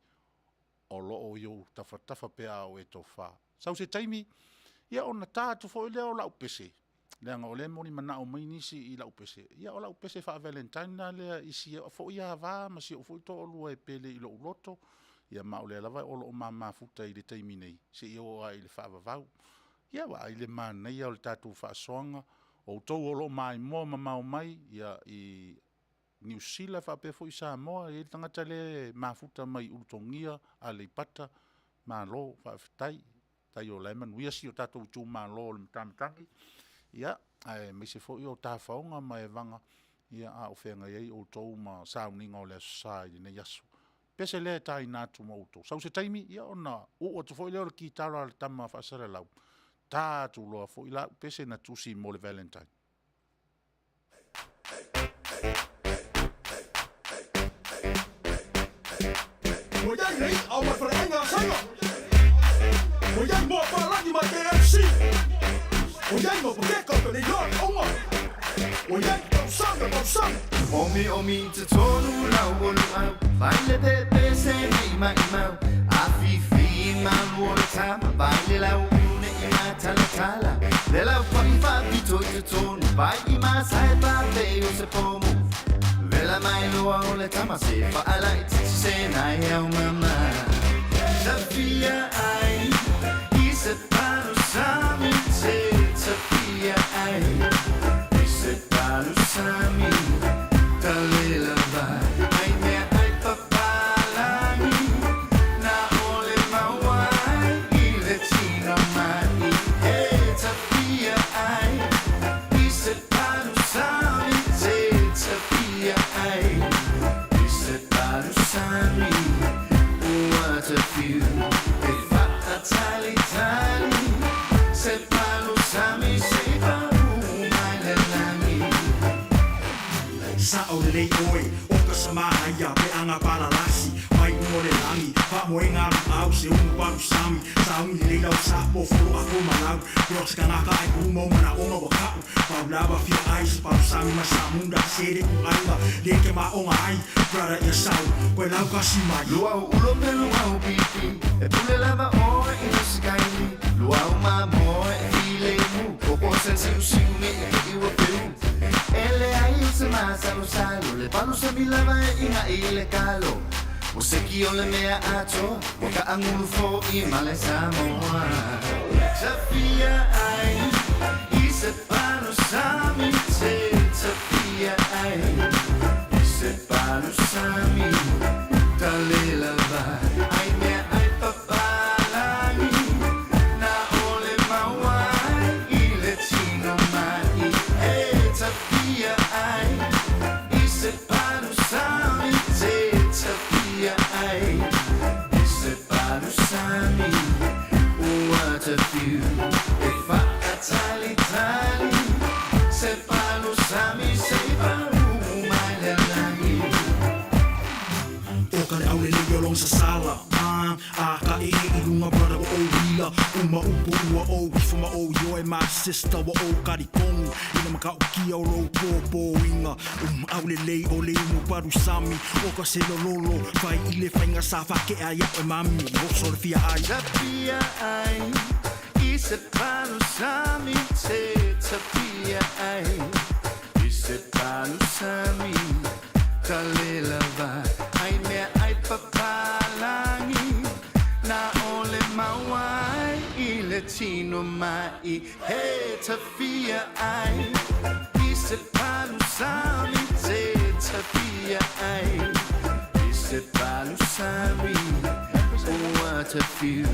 o lo o i ou tafatafa pe a o e tofa. Sau se taimi ia ona ta atu foi lea o lau pese, leaga o lea e molimanao mai nisi i lau pese, ia o lau pese faa-Valentine la lea i si ou foi ava ma si ou foi toalua e pele i lou loto, ma o lea lava o lo o ma mafuta i le taimi nei seia oo lava i le faavavau. Ia vaai le manaia o le tatou faasoaga, o outou o lo o maimoa mamao mai i Niu Sila faapea foi Samoa, e i ai le tagata lea e mafuta mai Ulutogia Aleipata, malo faafetai. Faafetai o la e manuia si o tatou itumalo o le Matamatagi, aemaise foi o tafaoga ma evaga a o feagai ai outou ma sauniga o le Aso Sa i lenei aso. O le pese lea e taina atu ma outou, sau se taimi ona uu atu foi lea o le kitara a le tama faasalalau, ta atu loa foi lau pese na tusi mo le Valentine. Ua i ai le i'a mai faleaiga a Saina. Ua i ai moa palagi mai KFC. Ua i ai ma pakeka o ka leiloa le auga. Ua i ai tausaga tausaga. Omi omi te tonu lau o luau Vai le pepe se nei mai mau Afifi malu o le tama Vai le lau une i matalatala Le lau pai faapito i totonu Vai i masae pape o se pomu Vela mai loa o le tama se faalaititi se nai au mama Tafia ai i se palusami te tafia ai i se palusami talela vai ai mea ai papalagi na ole maua ai i le tino mai e tafia ai i se palusami te tafia ai i se palusami ua tafiu e faatalitali se palusami se i pau mai le lagi. Sa'o lelei oe o ka samahaia pe aga palalasi mai luga o le lagi faamoega alu au se umu palusami sauni lelei lau sapo folo afo malau pe o se kanaka ai pu mau manaʻoga ua kaʻu pau lava fia ai se palusami ma samunda se le uaiga le ke maʻoga ai brother ia sau koe lau kasi mai. Luau ulo pe luau pipi E pule lava oe i lusikaili Luau mamoe e filemu Koko sen siu siu ne i ke iwa peu E leai o se masalosalo Le palusami lava e inga i le kalo O se ki o le mea atoa Ua kaʻagulu foʻi ma le Samoa Tafia ai i se palusami te tafia ai i se palusami talela vai ai mea ai papalagi na ole maua ai i le tino mai e tafia ai i se palusami te tafia ai i se palusami ua tafiu e faatalitali se palusami se i pau mai le lagi. O ka le aulelei o long sasala ma a ka e i lunga brother wa o wila uma upu ua o ifo ma o ioe ma sister wa o karikongu ina makaukia o lou pōpōiga um aulelei o le umu palusami o ka se lololo fai i le faiga sa fake'a ia'u e mami oso le fia ai. Tafia ai i se palusami te tafia ai i se palusami tale lava ai mea ai papalagi na ole maua ai i le tino mai he tafia ai i se palusami te tafia ai i se palusami ua tafiu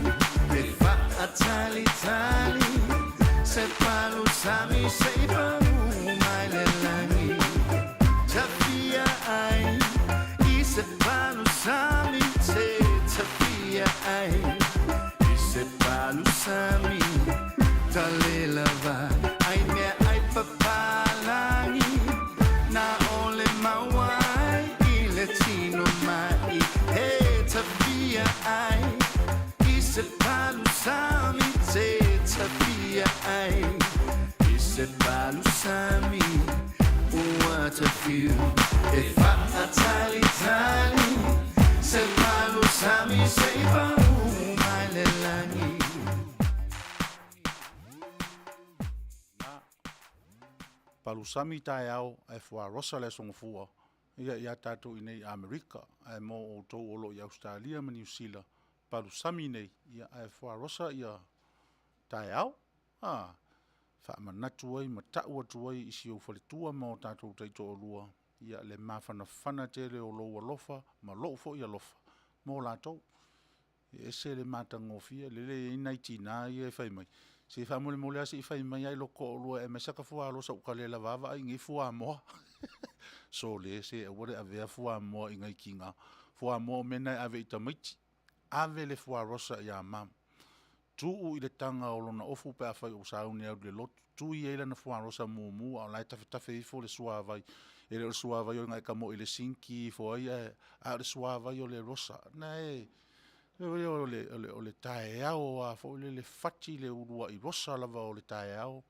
le faatalitali se palusami se i pau mai le lagi tafia ai i se palusami te tafia ai i se palusami tale lava ai mea ai papalagi na ole maua ai i le tino mai he tafia ai i se palusami te tafia ai i se palusami ua tafiu e faatalitali se palusami se i pau mai le lagi. Na palusami taeao ae fuarosa le Aso Gafua ia iā tatou i nei i Amerika, ae mo outou o lo o i Ausetalia ma Niu Sila, palusami nei ia ae fuarosa ia taeao. A, faamanatu ai ma tau atu ai i si ou faletua ma o tatou taitoalua ia le mafanafana tele o lou alofa ma lou foi alofa mo latou. E ese le matagofie, lele e i ai nai tina ia e fai mai, se faamolemole lava se i fai mai lava i lota toalua e aumai sata fuarosa ua ta le lava a vaai i nei fuamoa. Sole, se aua le avea fuamoa i nai tina, fuamoa o mea na e ave i tamaiti. Ave le fuarosa ia mom, tuu i le taga o lona ofu pe afai ua sauni e alu i le lotu, tui ai lana fuarosa mumu a o la e tafetafe ifo le suavai, e le o le suavai na e tamoe i le sinki ifo ai ae, a o le suavai o le rosa. Na e, o le taeao lava foi lele e fati le uluai rosa lava o le taeao,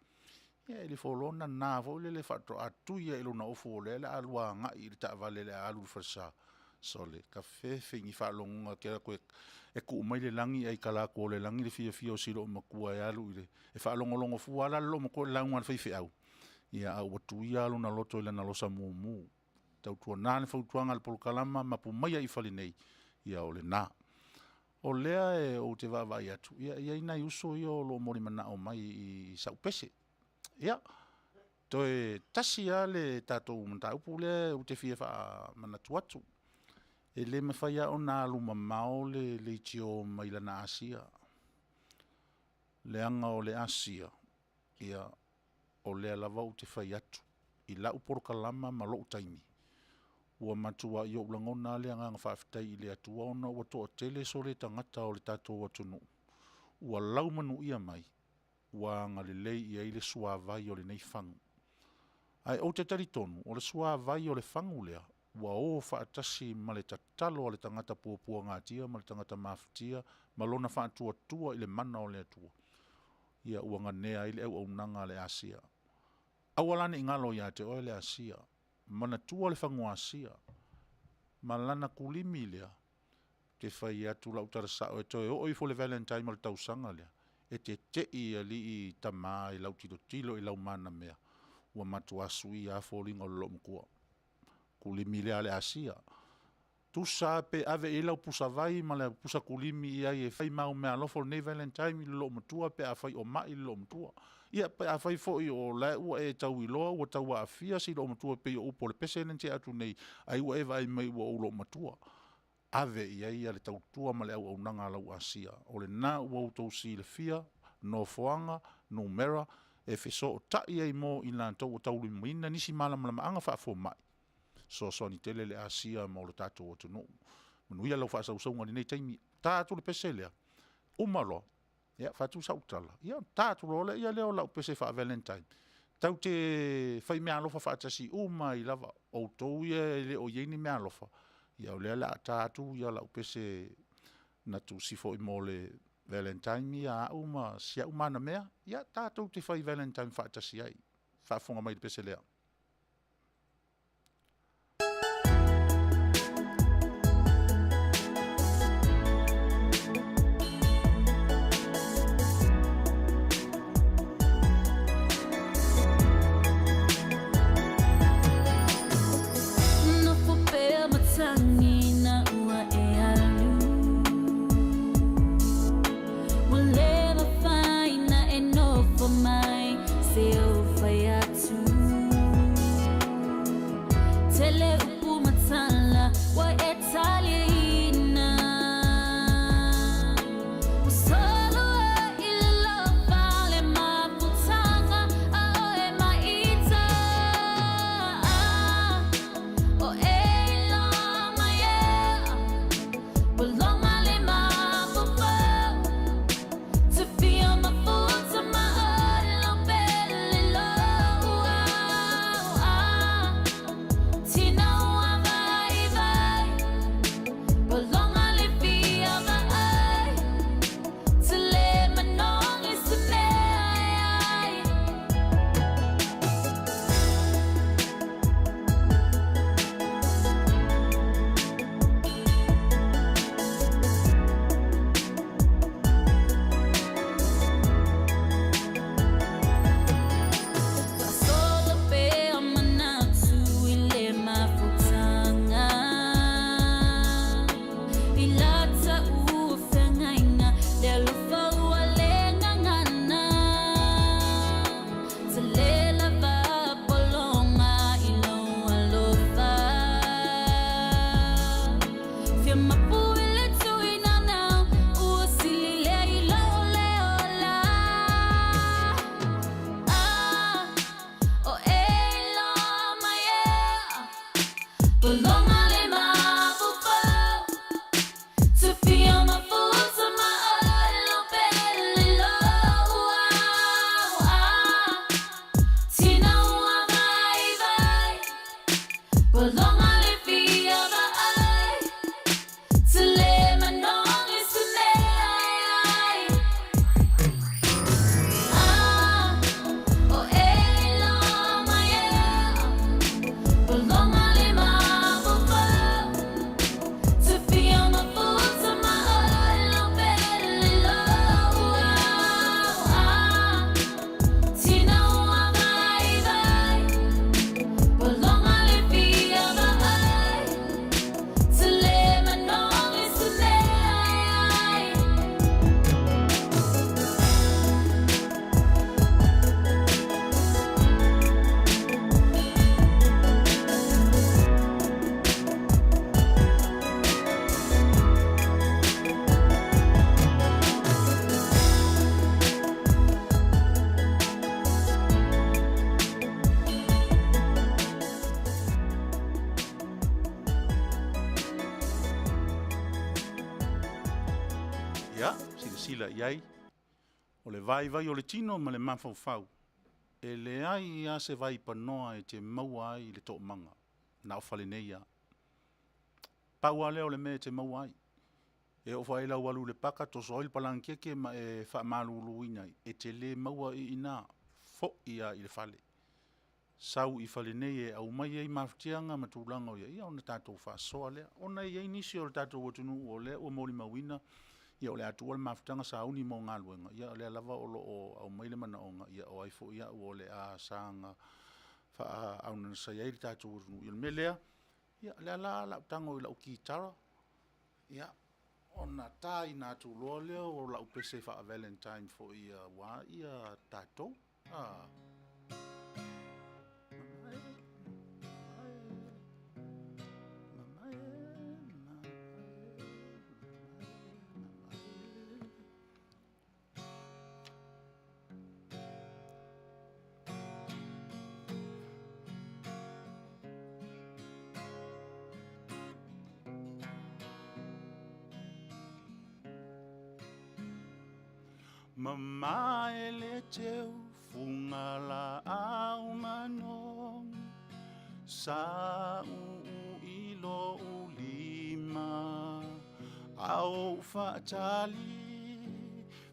ia e alu ifo loa nana foi lele faatoa tui lava i lona ofu o lea o le a lua agai i le taavale o le a alu i le falesa. Sole, tafefe i ni faalogoga e te alu atu e tuu mai le lagi ae i talaatu o le lagi le fiafia o si loomatua e alu i le… E faalogologo fua lava la le loomatua i le lauga a le faifeau, a ua tuia lava lona loto i lana losa mumu. Tautuana le fautuaga a le polokalama, mapu maia i fale nei, ia o lena. O lea ou te vaavaai atu, e i ai nai uso ia o lo o molimanao mai i sau pese. Ia, toe tasi lava le tatou mataupu lea ou te fia faamanatu atu, e le mafai lava ona alu mamao le leitio mai lana asia, leaga o le asia, ia, o lea lava ou te fai atu i lau polokalama ma lou taimi, ua matuai ou lagona lava le agaga faafetai i le Atua ona ua toatele sole tagata o le tatou atunuu ua laumanuia mai, ua agalelei i ai le suavai o lenei fagu. Ae ou te talitonu, o le suavai o le fagu lea, ua o faatasi ma le tatalo a le tagata puapuagatia ma le tagata mafatia ma lona faatuatua i le mana o le Atua, ia ua nanea ai le auaunaga a le asia. Aua la ne i galo ia te oe le asia, manatua le fagu asia ma lana kulimi lea. Ou te fai atu lau tala sao e toe oo ifo i le valentine o le tausaga lea, e te te i alii tama i lau tilotilo i lau manamea, ua matua suia lava foliga o le loomatua. Kulimi lea a le asia. Tusa lava pe ave i ai lau pusavai ma lau pusa kulimi i ai e fai ma au meaalofa o lenei valentine i le loomatua pe afai o mai le loomatua. Ia pe afai foi o la e ua e tau iloa ua tau aafia si loomatua pei o upu o le pese lea na tea atu nei, ai ua e vaai mai ua ou loomatua. Ave i ai le tautua ma le auaunaga a lau asia. O lena ua outou silafia nofoaga, numera e fesootai ai mo i latou o taulimaina nisi malamalamaaga faafomai, fesoasoani tele le asia mo le tatou atunuu. Manuia lau faasausauga i lenei taimi. Ta atu le pese lea, uma loa, ia fai atu sau tala, ia ona ta atu loa lea o lau pese faa-valentine, tatou te fai meaalofa faatasi uma ai lava. Outou ia e le o i ai ni meaalofa, ia o lea o le a ta atu lau pese na tusi foi mo le valentine a au ma si au manamea, ia tatou te fai valentine faatasi ai. Faafofoga mai i le pese lea. Ia, silasila i ai, o le vaivai o le tino ma le mafaufau, e leai lava se vaipanoa e te maua ai le toomaga, na o fale nei lava. Pau lava lea o le mea e te maua ai, e oo foi i ai lau alu i le paka toso ai le palanikete ma e faamaluluina ai, e te le maua i ina, foi lava i le fale. Sau i fale nei e aumai ai mafatiaga ma tulaga o i ai, ia ona tatou faasoa lea. Ona e i ai nisi o le tatou atunuu o lea ua molimauina o le a tuua le mafutaga sauni mo galuega, ia o lea lava o lo o aumai le manaoga, o ai foi au o le a saga faaaunagasai ai le tatou atunuu. Ia o le mea lea, o lea la o le a ou tago i lau kitara ona taina atu loa lea o lau pese faa-valentine foi aua tatou. Mamae le teu fugalaau manogi Sa uu i lou lima A ou faatali,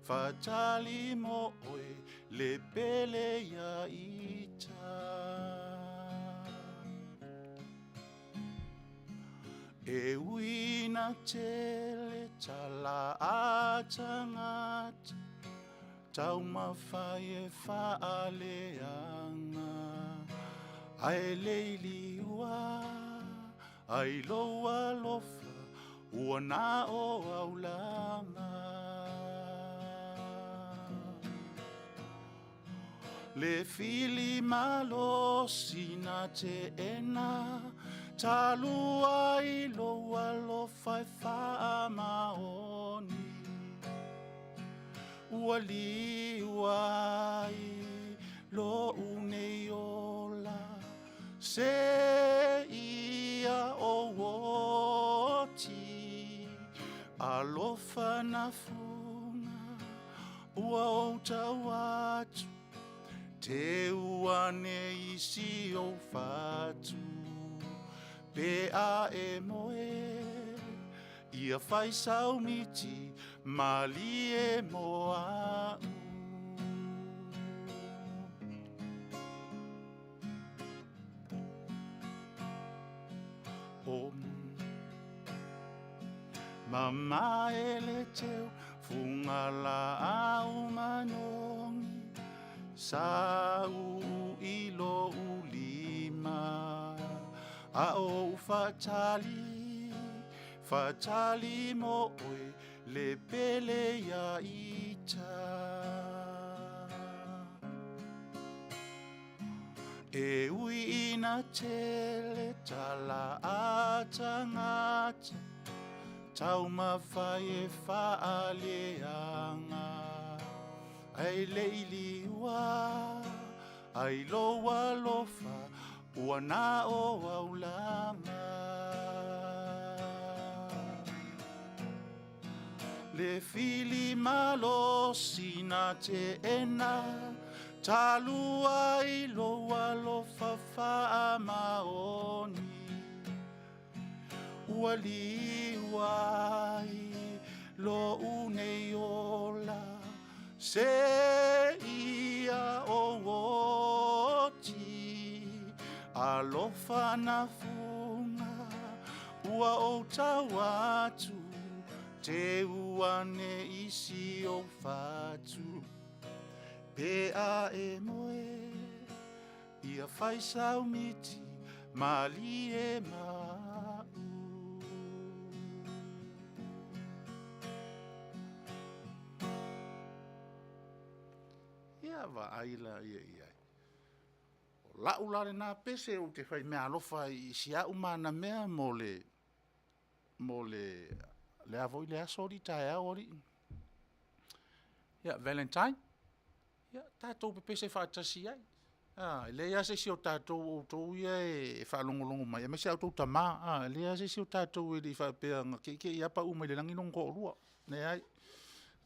faatali mo oe Le pele ia ita. E ui ina tele tala a tagata, taumafai e faaleaga, ae le i liua ai lou alofa ua na o aulaga. Le fili malosi na teena talu ai lou alofa e faamaoni ua liu ai lou nei ola seia ou oti alofa na fuga ua ou tau atu teu ane i si ou fatu pe a e moe ia fai sau miti malie mo a'u. O mamae le teu fugalaau manogi sa uu i lou lima a ou faatali faatali mo oe le pele ia ita. E ui ina tele tala a tagata, taumafai e faaleaga, ae le i liua ai lou alofa ua na o aulaga. Le fili malosi na teena talu ai lou alofa faamaoni ua liu ai lou nei ola seia ou oti alofa na fuga ua ou tau atu teu ane i si ou fatu pe a e moe ia fai sau miti malie ma'u. Ia vaai laia i ai. O lau la lena pese ou te fai meaalofa ai i si au manamea mo le le a foi le aso alii taeao alii? Ia Valentine. Ia tatou pepese faatasi ai. A, e leai lava se isi o tatou o outou ia e faalogologo mai aemaise a outou tama, e leai lava se isi o tatou e le i faapea na te i te i lava pau mai le lagi lona toalua. Leai.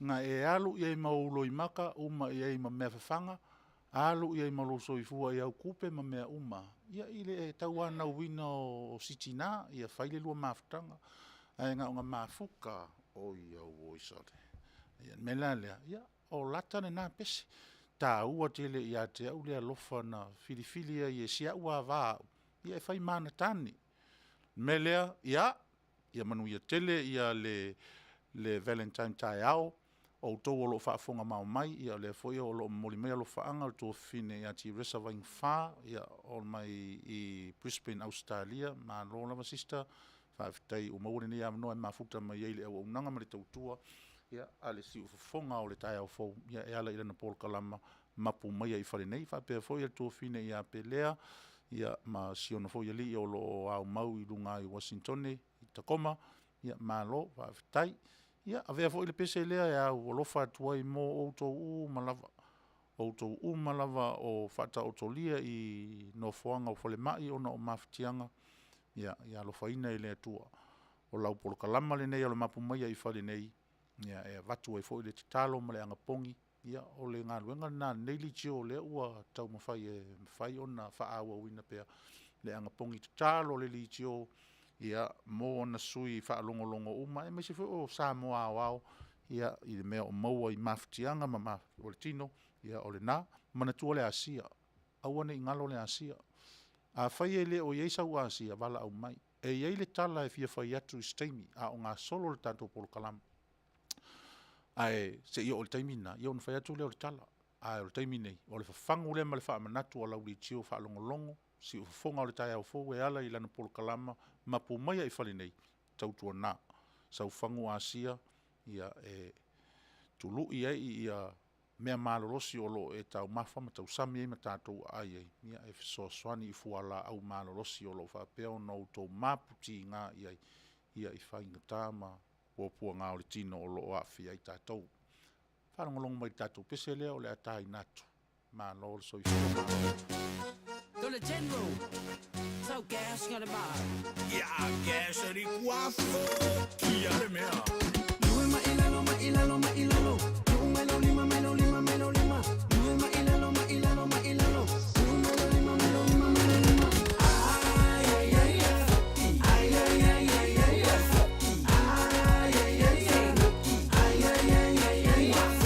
Na e alu i ai ma ou loimata, uma i ai ma mea fafaga, alu i ai ma lou soifua i au tupe ma mea uma, ia i le tauanauina o si tina, ia fai le lua mafutaga, ae na ona mafuta lava, oi auoi sole. Ia o le mea la lea, ia o lata lena pese. E taua tele ia te au le alofa na filifili ai e si au lava va au e fai ma ana tane. O le mea lea, ia manuia tele le Valentine taeao. O outou o lo o faafofoga mai, ia o lea foi o lo o momoli mai alofaaga a le tuafafine ia Tiresa Vaigafa mai Brisbane Ausetalia, malo lava sister, faafetai ua maua lenei avanoa e mafuta mai ai i le auaunaga ma le tautua a le siufofoga o le taeao fou e ala i lana polokalama Mapu Maia i Fale Nei. E faapea foi le tuafafine ia Pelea ma si ona foi alii o lo o aumau i luga i Uasinitone i Takoma, malo faafetai. Ia, avea foi le pese lea e aualofa atu ai mo outou uma lava, outou uma lava o faataotolia i nofoaga o falemai ona o mafatiaga, ia alofaina e le Atua. O lau polokalama lenei o le Mapu Maia i Fale Nei, e avatu ai foi le tatalo ma le anapogi, ia o le galuega lena a lenei leitio o lea ua taumafai e mafai ona faaauauina pea le anapogi tatalo a le leitio mo ana sui faalogologo uma aemaise foi o Samoa aoao i mea o maua i mafatiaga o le tino, ia o lena. Manatua le asia, aua ne i galo le asia. Afai e le o i ai sau asia, valaau mai. E i ai le tala e fia fai atu i se taimi a o gasolo le tatou polokalame, ae se i oo i le taimi lena ona fai atu lea o le tala. A o le taimi nei, o le fafagu lea ma le faamanatu a lau leitio faalogologo, siufofoga o le taeao fou e ala i lana polokalama Mapu Maia i Fale Nei, tautuana sau fagu asia e tului ai mea malolosi o lo o e taumafa ma tausami ai ma tatou aai ai, e fesoasoani i fualaau malolosi o lo o faapea ona outou mapu tiga i ai i faigata ma puapuaga o le tino o lo o aafia ai tatou. Faalogologo mai i le tatou pese lea o le a taina atu. Malo le soifua. To the general, so gas got a Ia gas li kuafu ia le mea. Lue ma ilalo ma ilalo ma ilalo. Lu mai lo lima mai lo lima mai lo lima. Lue ma ilalo ma ilalo ma ilalo. Lu mai lo lima mai lo lima mai lo lima. Ai ai ai ai ai ai ai ai ai ai ai ai ai ai ai ai ai.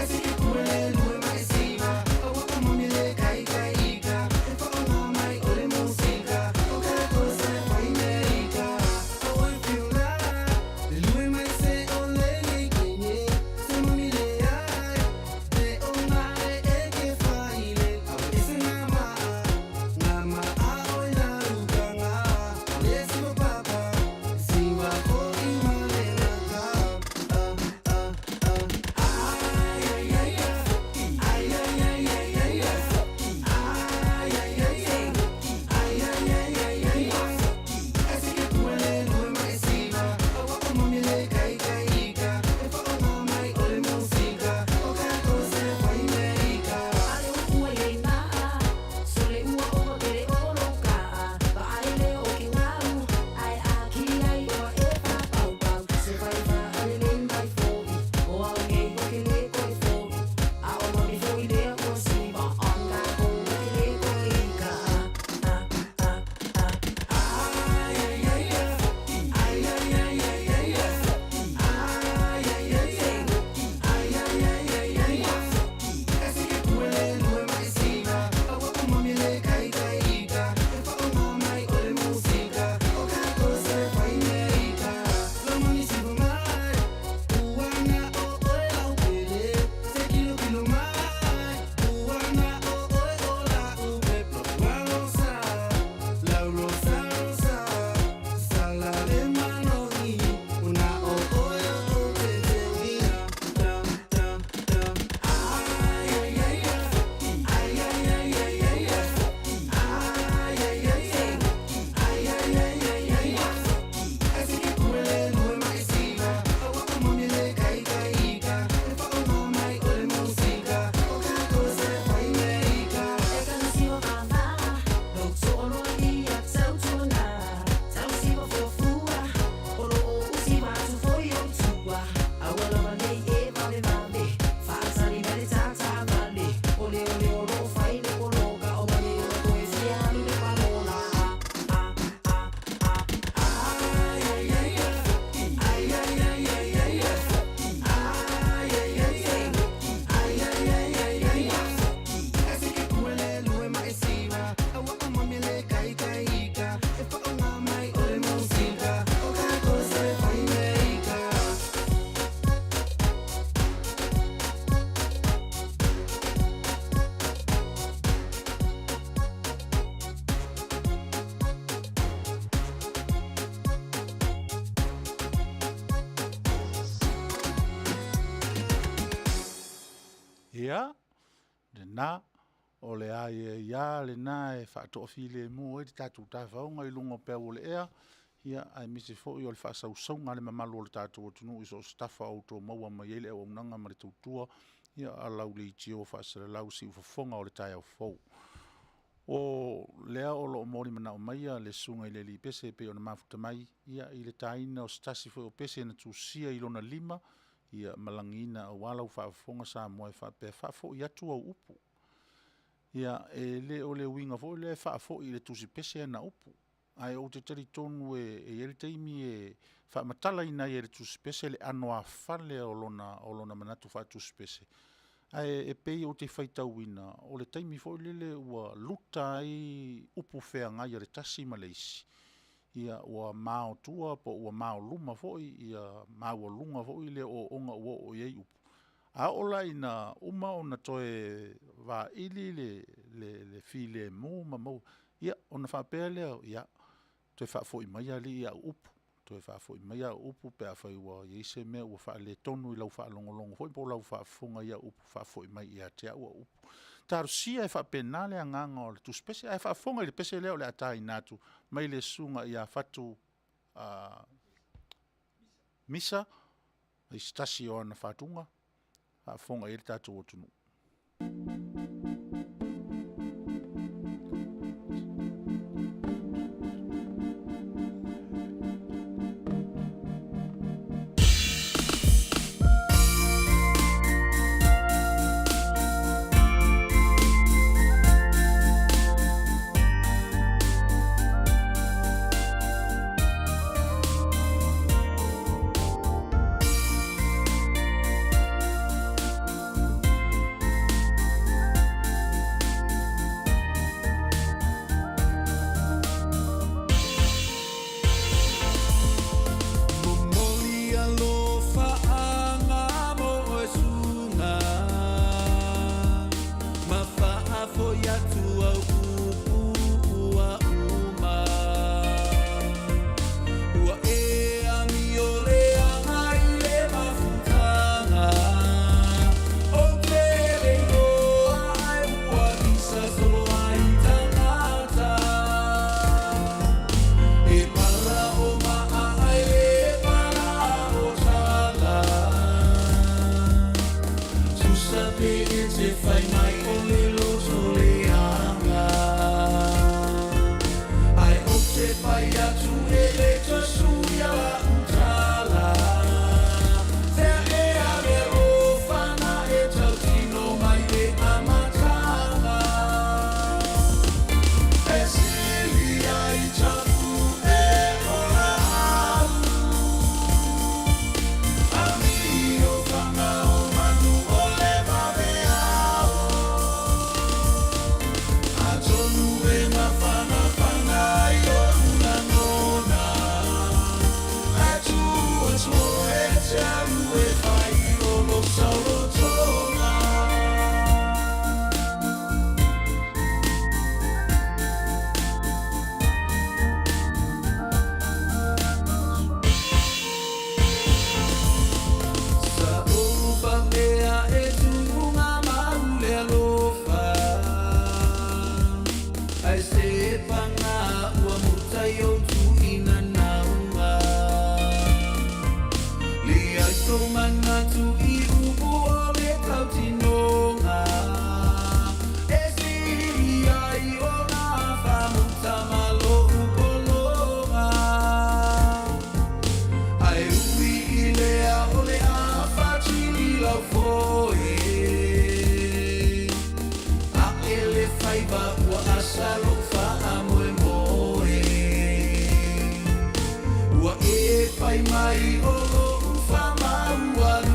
Ese que kuele lue ma esima. Awa o le kai kai ika. E fa o ngā mai o le musika. O ka kosa e whai me ika. Oh, I feel love. Le lue mai. Ia, lena, o le aia lena e faatoafilemu ai le tatou tafaoga i luga o peau o le ea, aemaise foi o le faasausauga a le mamalu o le tatou atunuu i so o se tafa o outou maua mai ai le auaunaga ma le tautua a lau leitio faasalalau i siufofoga o le taeao fou. O lea o lo o molimanao mai le susuga i le alii pese e pei ona mafuta mai i le taina o se tasi foi o pese na tusia i lona lima ma lagiina aua lau faafofoga Samoa e faapea, faafoi atu au upu. Ia, e le o le uiga foi lea e faafoi i le tusipese ana upu, ae ou te talitonu e i ai le taimi e faamatalaina ai e le tusipese le anoāfale o lona manatu faatusipese. Ae pei ou te faitauina, o le taimi foi lele ua luta ai upu feagai a le tasi ma le isi, ia ua maotua po ua maoluma foi maualuga foi le ooooga ua oo i ai upu. A oo la ina uma ona toe vaili le filemu ma maua, ia ona faapea lea, ia, toe faafoi mai alii au upu, toe faafoi mai au upu pe afai ua i ai se mea ua faaletonu i lau faalogologo foi po o lau faafofoga i au upu, faafoi mai ia te au au upu. Talosia ia faapena le agaga o le tusipese, ae faafofoga i le pese lea o le a taina atu mai le susuga ia Fatu Misa i se tasi o ana fatuga, faafofoga i ai le tatou atunuu. Momoli alofaaga mo oe susuga Ma faafoi atu au upu ua uma Ua e amio leaga i le mafutaga Ou te le iloa ae ua pisa solo ai tagata E pala o maa ae le pala o tala Tusa pe e te fai mai o le loto leaga Ae ou te fai atu e le toe suia lau tala Fea ea le alofa na e tautino mai le amataga E sili ai tapu e ola au Amio fana o manu o le vaveao Atonu e mafanafana i o'u lagona Ae tuu atu oe e te alu e fai o lou saolotoga. Sa ou faapea e tuugamau le alofa Ae se paga ua muta i ou tuuina nauga Leai sou manatu i upu o le tautinoga E sili ai ona faamuta ma lou pologa Ae ui i lea o le a faatili lau foe Ae le faiva ua asa lou faamoemoe Ua e fai mai o lou faamaualaloga.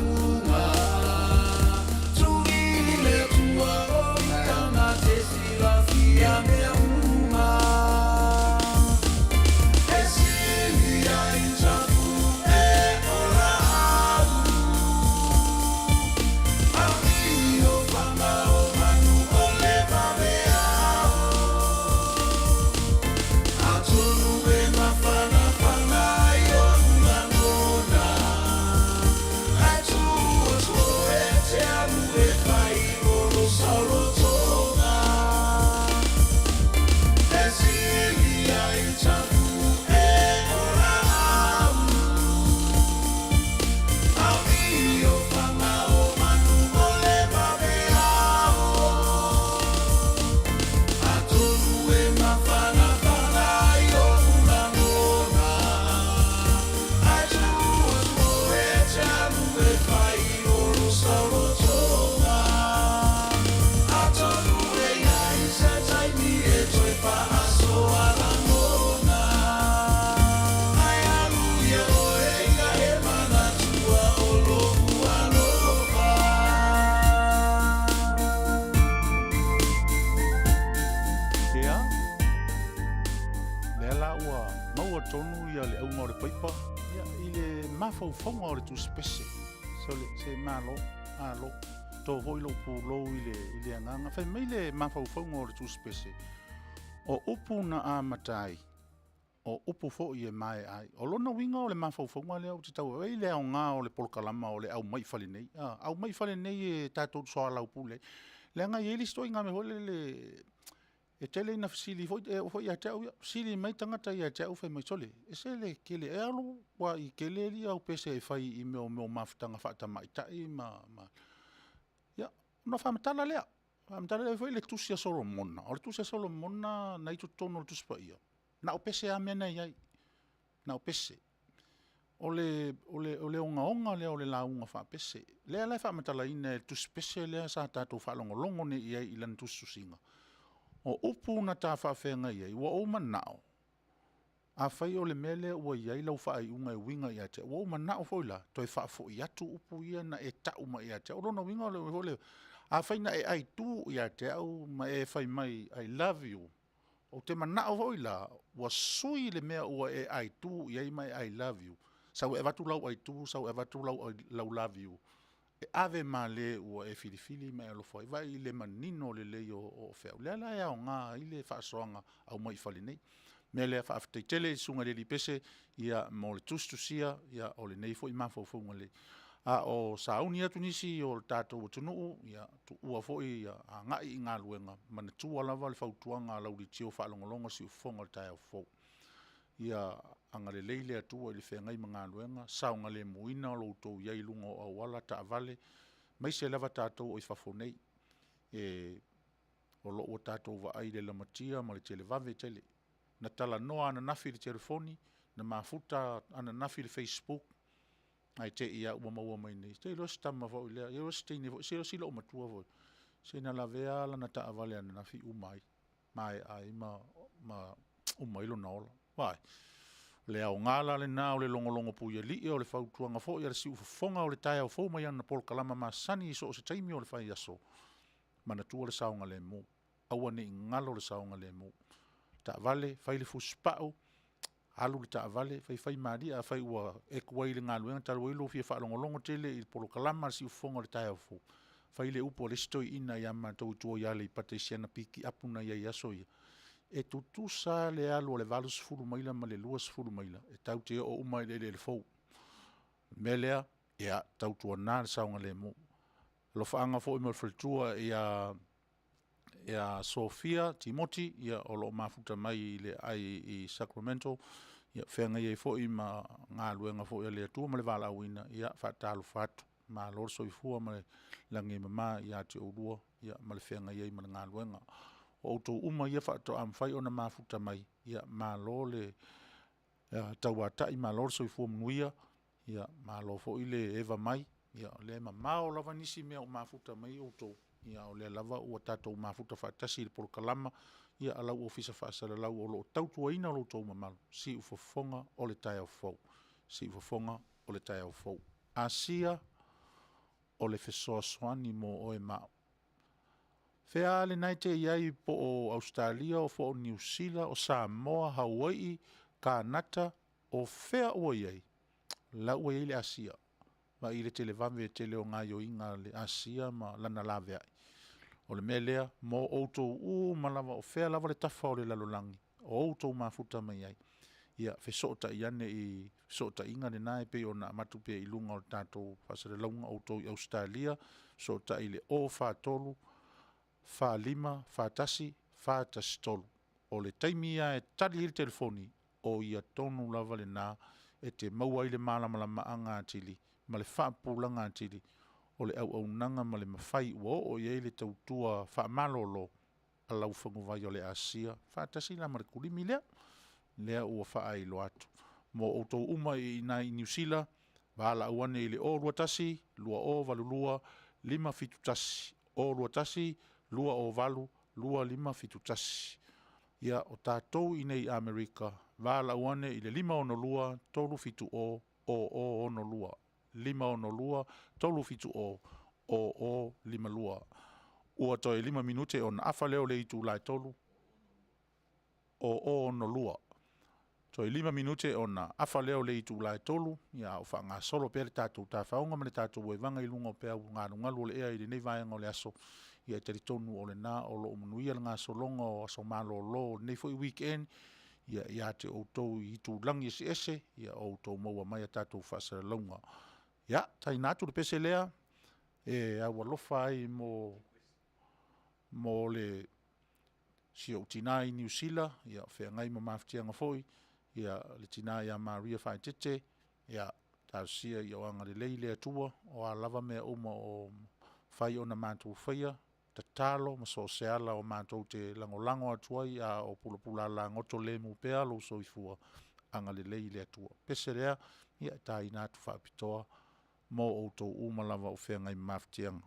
mafaufauga o le Tusi Pese. Sole, se malo, malo. To foi lou pulou i le, i le agaga. Fai mai le mafaufauga o le Tusi Pese, o upu na amata ai, o upu foi e maea ai. O lona uiga o le mafaufauga lea ou te tau ai le aoga o le polokalama o le aumai i fale nei, a, aumai i fale nei e tatou te soalaupule ai. Leaga e i ai le isi ituaiga mea foi lele e tele ina fesili foi, e oo foi ia te au ia, fesili mai tagata ia te au fai mai, sole, e ese le tele ea lou matuai tele alii au pese e fai i mea o mafutaga faatamaitai ma... Ia, ona faamatala lea, faamatala lea. E i ai foi le tusi a Solomona, o le tusi a Solomona na i totonu o le Tusi Paia, na o pese lava mea na e i ai, na o pese. O le ogaoga lea o le lauga faapese. O lea la e faamatalaina e le tusi pese lea sa tatou faalogologo nei i ai i lana tusitusiga, o upu na ta faafeagai ai, ua ou manao, afai o le mea lea ua i ai lau faaiuga e uiga ia te au, ua ou manao foi la toe faafoi atu upu ia na e tau mai ia te au. O lona uiga o le mea foi lea, afai na e aitu ia te au ma e fai mai I love you, ou te manao foi la ua sui le mea ua e aitu i ai ma e I love you, sau e avatu lau aitu sau e avatu lau love you, e ave malie ua e filifili ma e alofa ai. Vaai i le manino lelei o feau, lea la e aoga ai le faasoaga aumai i fale nei. O le mea lea, faafetai tele i le Susuga i le alii Pese mo le tusitusia o lenei foi mafaufauga lelei. A o sauni atu nisi o le tatou atunuu, tuua foi agai i galuega, manatua lava le fautuaga a lau leitio faalogologo siufofoga o le taeao fou. Ia agalelei le Atua i le feagai ma galuega, saogalemu lo outou i ai i luga o auala, taavale, aemaise lava tatou o i fafo nei, o lo o ua tatou vaai i le lamatia ma le televave tele. Na talanoa ananafi i le telefoni, na mafuta ananafi i le facebook, ae te i lava ua maua mai nei, se iloa se tama foi lea, se teine foi, se si loomatua foi, se na lavea lava lana taavale ananafi uma ai, maea ai ma uma ai lona ola. Vaai. O le aoga la lena o le logologo puialii, o le fautuaga foi a le siufofoga o le taeao fou mai ana polokalama masani i so o se taimi o le faiaso, manatua le saogalemu, aua ne i galo le saogalemu. Taavale, fai le fusipau, alu le taavale, faifaimalie. Afai ua e tuai i le galuega talu ai lou fia faalogologo tele i le polokalama a le Siufofoga o le Taeao Fou, fai le upu a le isi toeaina ia matou i tua i Aleipata i si ana pikiapu na i ai i aso ia, e tutusa lava le alu a le 80 maila ma le 20 maila, e tatou te oo uma lava i le eleele fou. O le mea lea, ia tautuana le saogalemu. Alofaaga foi mo le faletua ia Sophia Timoti o lo o mafuta mai i le aai i Sacramento, o feagai ai foi ma galuega foi a le Atua ma le valaauina, ia faatalofa atu, malo le soifua ma le lagi e mama ia te oulua ma le feagai ai ma le galuega. O outou uma ia faatoa mafai ona mafuta mai, ia malo le tauatai, malo le soifua manuia, malo foi le eva mai, o lea e mamao lava nisi mea o mafuta mai ai outou, a o lea lava ua tatou mafuta faatasi i le polokalama a lau Ofisa Faasalalau o lo o tautuaina lo outou mamalu, siufofoga o le taeao fou, siufofoga o le taeao fou. Asia, o le fesoasoani mo oe ma au. O fea lava lena e te i ai po o Ausetalia po o Niu Sila, o Samoa, Hawaii, Kanata, o fea ua i ai, o la ua i ai le Asia. Vaai i le televave tele o gaoioiga a le asia ma lana laveai. O le mea lea mo outou uma lava o fea lava le tafa o le lalolagi o outou mafuta mai ai, ia fesootai ane i le fesootaiga lena e pei ona avatu pea i luga o le tatou faasalalauga, outou i Ausetalia, fesootai i le 043 45 41 413. O le taimi lava e tali ai le telefoni, o ia tonu lava lena e te maua ai le malamalamaaga atili ma le faapupulaga atili o le auaunaga ma le mafai ua oo i ai le tautua faamalolo a lau faguvai o le Asia, faatasi la ma le kulimi lea, lea ua faailoa atu. Mo outou uma i ina i Niu Sila, valaau ane i le 021 2082 571, 021 208 2571. Ia, o tatou i inei i Amerika, valaau ane i le 562 370 0062, 562 370 0052. Ua toe 5 minute ona afa lea o le itula e 3:00, 0062. Toe 5 minute ona afa lea o le itula e 3, ia a o faagasolo pea le tatou tafaoga ma le tatou evaga i luga o peau galugalu o le ea i lenei vaega o le aso, ia e talitonu o lena o lo o manuia le gasologa o aso malolo o lenei foi weekend ia te outou i itulagi eseese o outou maua mai a tatou faasalalauga. Ia, taina atu le pese lea e aualofa ai mo si ou tina i Niu Sila o feagai ma mafatiaga foi, le tina ia Maria Faaeteete, talosia ia agalelei le Atua, o a lava mea uma o mafai ona matou faia, tatalo ma so o se ala o matou te lagolago atu ai a o pulapula lagoto lemu pea lou soifua, agalelei le Atua. O le pese lea e taina atu faapitoa mo outou uma lava o feagai ma mafatiaga.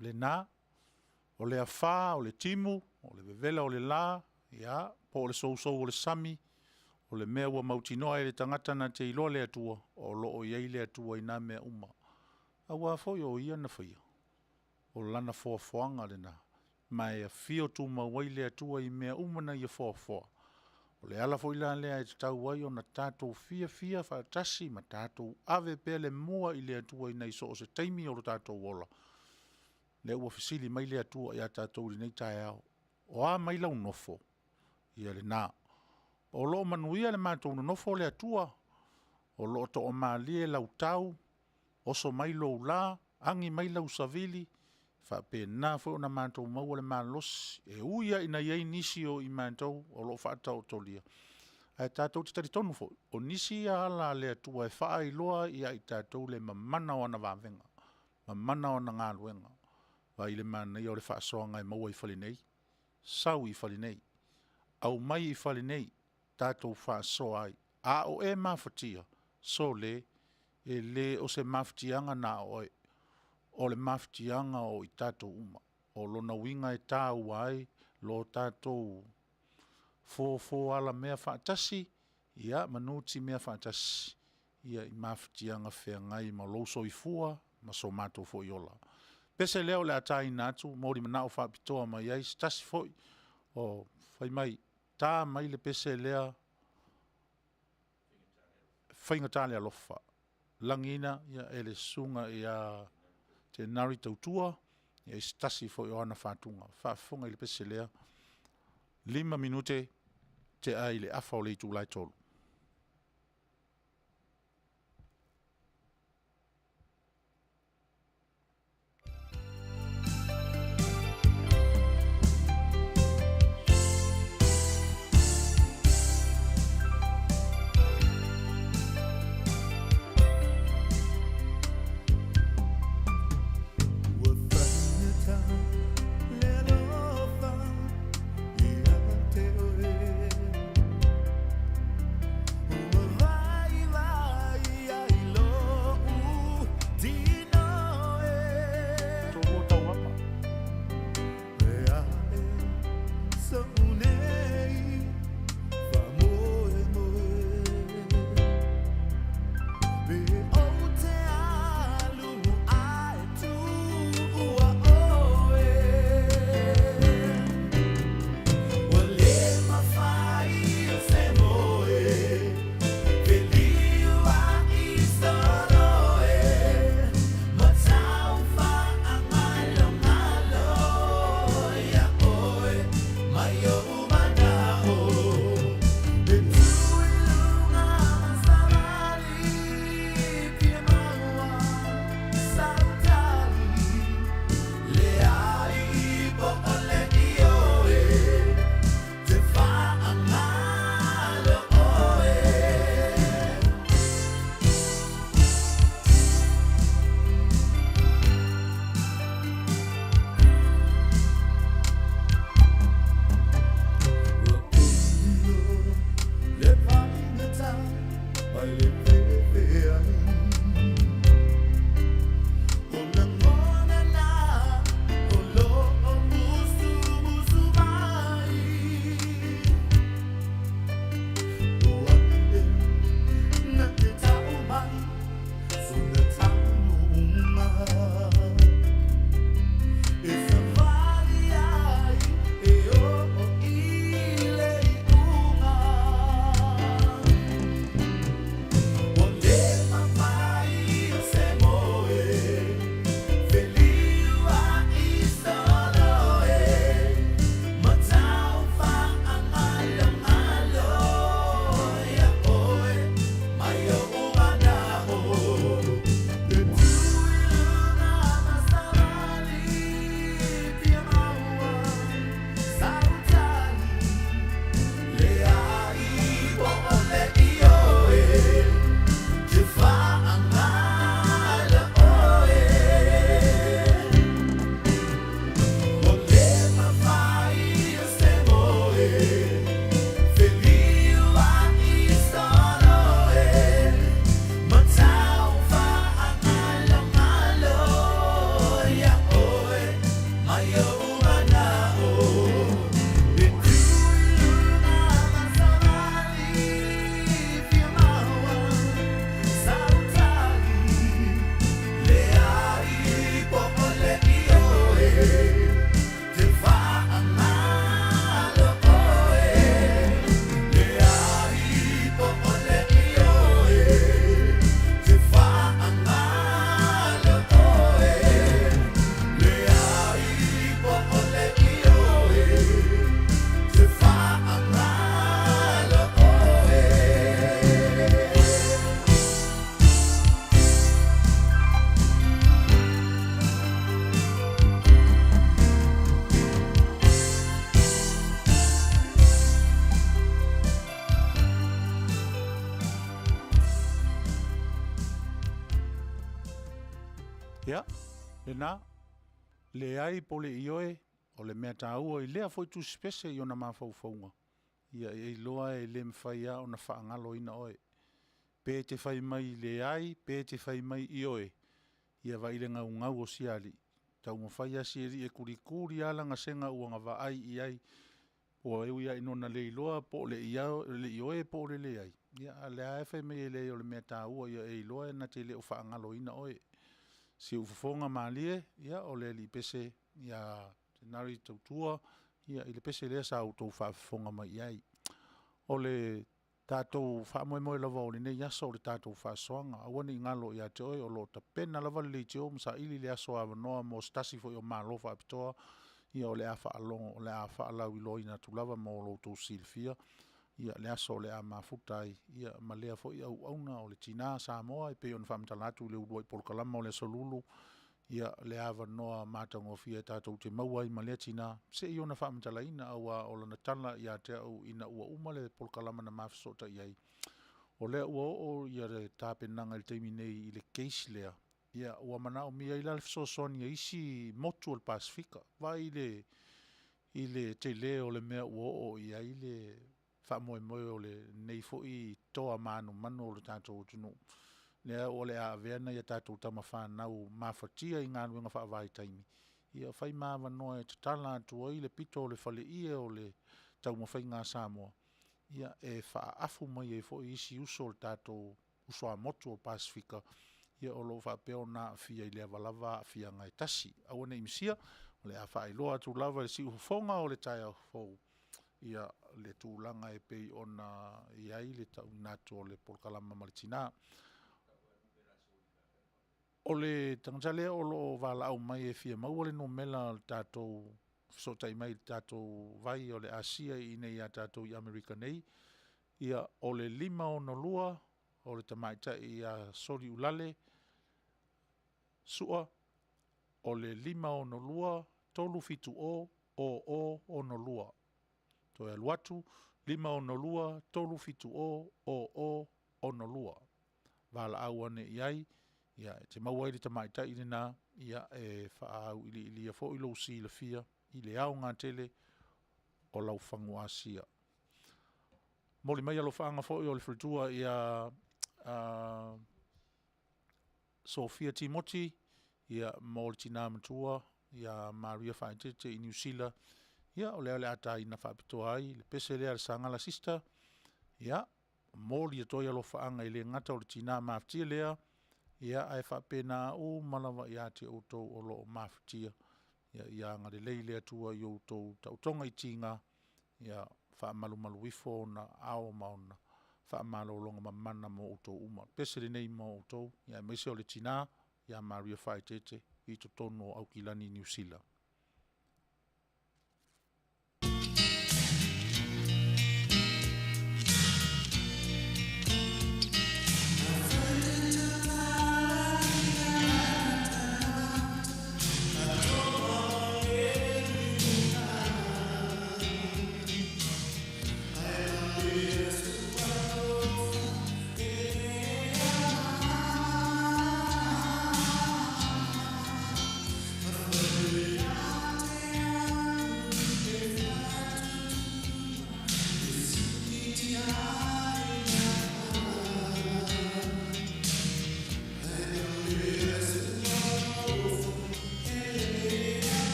Lena, o le afa, o le timu, o le vevela o le la, ia, po o le sousou o le sami, o le mea ua mautinoa e le tagata na te iloa le Atua, o lo o i ai le Atua i na mea uma. Aua foi o Ia na faia, o Lana foafoaga lena. ma e afio tumau ai le Atua i mea uma na Ia foafoa. O le ala foi la lea e tatau ai ona tatou fiafia faatasi ma tatou ave pea le mua i le Atua ina i so o se taimi o lo tatou ola. Lea ua fesili mai le Atua ia tatou i lenei taeao, o a mai lau nofo? Ia lena. O lo o manuia le matou nonofo le Atua, o lo o toamalie lau tau, oso mai lou la, agi mai lau savili, faapena foi ona matou maua le malosi, e ui lava ina i ai nisi o i matou o lo o faataotolia, ae tatou te talitonu foi, o nisi ia ala a le Atua e faailoa ai ia i tatou le mamana o ana vavega, mamana o ana galuega. Vaai i le manaia o le faasoaga e maua i fale nei, sau i fale nei, aumai i fale nei, tatou faasoa ai. A o e mafatia, sole, e le o se mafatiaga na o oe, o le mafatiaga o i tatou uma. O lona uiga e taua ai lo tatou fofo alamea faatasi ma nutimea faatasi i mafatiaga feagai ma lou soifua ma so matou foi ola. O le pese lea o le a taina atu, moli manao faapitoa mai ai se tasi foi o fai mai, ta mai le pese lea e faigata le alofa, lagiina e le susuga ia Tenari Tautua i se tasi foi o ana fatuga. Faafofoga i le pese lea, 5 minute tea i le afa o le itula e 3:00. Ua faigata le alofa ia te oe Ua vaivai ai lo'u tino e Toalua tauama. E a'e so'u nei faamoemoe Pe ou te alu ae tuua oe Ua le mafai o se moe Feliuai solo e Ma tau faagalogalo ia oe Mai o'u mana'o E tuu i luga ma savali. Ia, lena, leai po o le ioe, o le mea taua i lea foi tusipese i ona mafaufauga, ia e iloa e le mafai lava ona faagaloina oe. Pe e te fai mai leai, pe e te fai mai ioe, ia vaai i le gaugau o sia alii, taumafai lava si alii e kulikuli lava lana sega ua na vaai i ai, ua ui lava ina ia le iloa po o le ioe po o le leai, a o lea lava e fai mai e leai o le mea taua ia e iloa na te le o faagaloina oe. Siufofoga malie o le alii pese ia Henare Tautua i le pese lea sa outou faafofoga mai i ai. O le tatou faamoemoe lava o lenei aso o le tatou faasoaga, aua ne i galo ia te oe o lo o tapena lava le leitio ma saili le aso avanoa mo se tasi foi o malo faapitoa, ia o le a faalauiloaina atu lava mo lo outou silafia le aso o le a mafuta ai ma lea foi auauna, o le tina Samoa e pei ona faamatala atu i le uluai polokalama o le Aso Lulu, le avanoa matagofie tatou te maua ai ma lea tina se i ona faamatalaina, aua o lana tala ia te au ina ua uma le polokalama na ma fesootai ai, o lea ua oo le tapenaga i le taimi nei i le case lea, ua manaomia ai la le fesoasoani a isi motu o le Pasefika. Vaai i le tele o le mea ua oo i ai le faamoemoe o lenei foi toa manumanu o le tatou atunuu, lea o le a avea nai a tatou tama fanau mafatia i galuega faavaitaimi, ia fai ma avanoa e tatala atu ai le pito o le faleie o le taumafaiga a Samoa, e faaafu mai ai foi isi uso o le tatou uso a motu o le Pasefika o lo o faapea ona aafia i lea lava aafiaga e tasi. Aua ne i misia, o le a faailoa atu lava i le siufofoga o le taeao fou le tulaga e pei ona i ai le tauina atu o le polokalama ma le tina. O le tagata lea o lo o valaau mai e fia maua le numera o le tatou fesootai mai i le tatou vai o le asia i inei ia tatou i Amerika nei, ia, o le 562 o le tamaitai ia Soliulale Sua, o le 562 370 0062. Toe alu atu, 562 370 0062. Valaau ane i ai e te maua ai le tamaitai lena e faaauiliilia foi lou silafia i le aoga tele o lau fagu asia. Momoli mai alofaaga foi o le faletua ia Sophia Timoti mo le tina matua ia Maria Faaeteete i Niu Sila, ia o lea o le a taina faapitoa ai le pese lea a le Sagala Sister, ia, momoli atu ai alofaaga e le gata o le tina mafatia lea, ae faapena uma lava ia te outou o lo o mafatia. Ia agalelei le Atua i a outou taotoga i tiga, ia faamalumalu ifo ona aao ma ona faamalologa mamana mo outou uma. O le pese lenei mo outou, aemaise o le tina ia Maria Faaeteete i totonu o Aukilani, Niu Sila.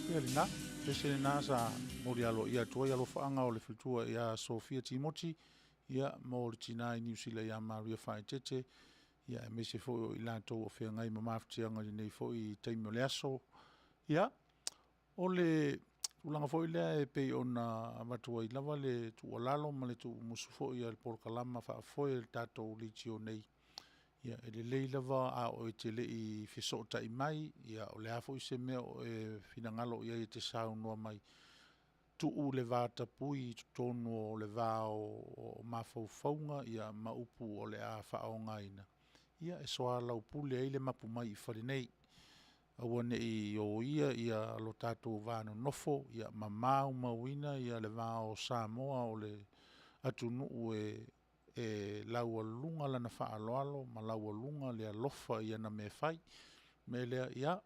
Ia lena, se ese lena sa momoli aloaia atu ai alofaaga o le faletua ia Sofia Timoti, ia mo le tina i Niu Sila ia Maria Faaeteete, ia aemaise foi o i latou o feagai ma mafatiaga i lenei foi taimi o le aso. Ia, o le tulaga foi lea e pei ona avatu ai lava le tuualalo ma le tuumumusu foi a le polokalama faafoe a le tatou leitio nei, ia e lelei lava a oo e te le i fesootai mai, ia o le a foi se mea o e finagalo i ai e te saunoa mai, tuu le vatapuia i totonu o le va o mafaufauga ma upu o le a faaaogaina, ia e soalaupule ai le mapu mai i fale nei. Aua ne i oia lo tatou va nonofo ma maumauina le va o Samoa o le atunuu e laualuga lana faaaloalo ma laualuga le alofa i ana mea e fai. O le mea lea, ia,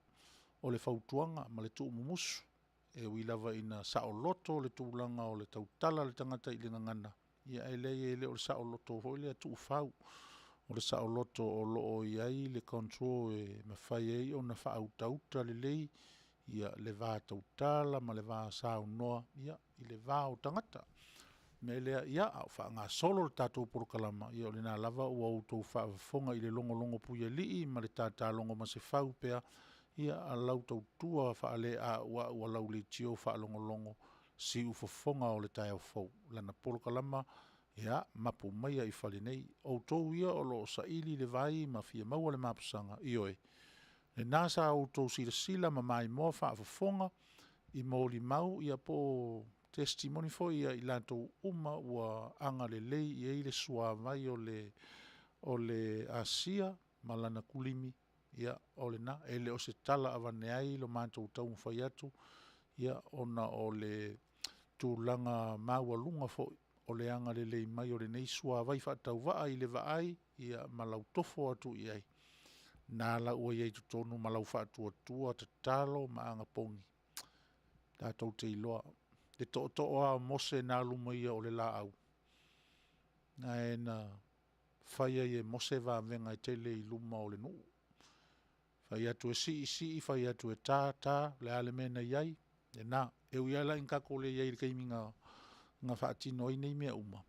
o le fautuaga ma le tuumumusu, e ui lava ina saoloto le tulaga o le tautala a le tagata i le gagana, ae leai e le o le saoloto foi lea tuufau. O le saoloto o lo o i ai le control e mafai ai ona faautauta lelei le va tautala ma le va saunoa i le va o tagata. O le mea lea, ia, a o faagasolo le tatou polokalama, ia o lena lava ua outou faafofoga i le logologopuialii ma le tatalogomasefau pea a lau tautua faaleauau a lau leitio faalogologo siufofoga o le taeao fou i lana polokalama, ia, Mapu Maia i Fale Nei. O outou ia o lo o saili le vai ma fia maua le mapusaga, ioe, o lena sa outou silasila ma maimoa faafofoga i molimau po o testimoni foi a i latou uma ua agalelei i ai le suavai o le asia ma lana kulimi, ia, o lena. E le o se tala avane ai lo matou taumafai atu, ona o le tulaga maualuga foi o le agalelei mai o lenei suavai faatauvaa i le vaai ma lau tofo atu i ai, o lena la ua i ai i totonu ma lau faatuatua tatalo ma anapogi, tatou te iloa le tootoo lava o Mose na alu ma ia o le laau, ae na fai ai e Mose vavega e tele i luma o le nuu. Fai atu e sii, sii, fai atu e ta, ta, o le a le mea na i ai? Lena, e ui lava la ina tatou leai i le taimi na faatino ai nei mea uma,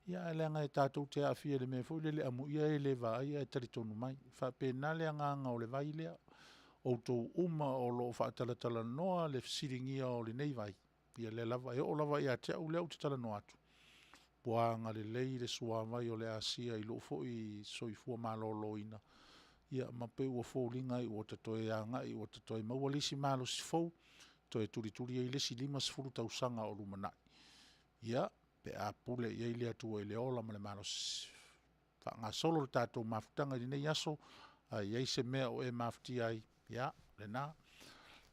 ae leaga tatou te aafia i le mea foi lele, amuia e le vaai ae talitonu mai. E faapena le agaga o le vai lea. O outou uma o lo o faatalatalanoa le fesiligia o lenei vai, ia lea lava, e oo lava ia te au lea ou te talanoa atu, ua agalelei le suavai o le asia i lou foi soifua maloloina, ia ma pei ua foliga ua ta toe agai ua ta toe maua le isi malosi fou, toe tulituli ai le isi 50 tausaga o lumanai, ia, pe a pule i ai le Atua i le ola ma le malosi. Faagasolo le tatou mafutaga i lenei aso, a i ai se mea o e mafatia ai, ia, lena. O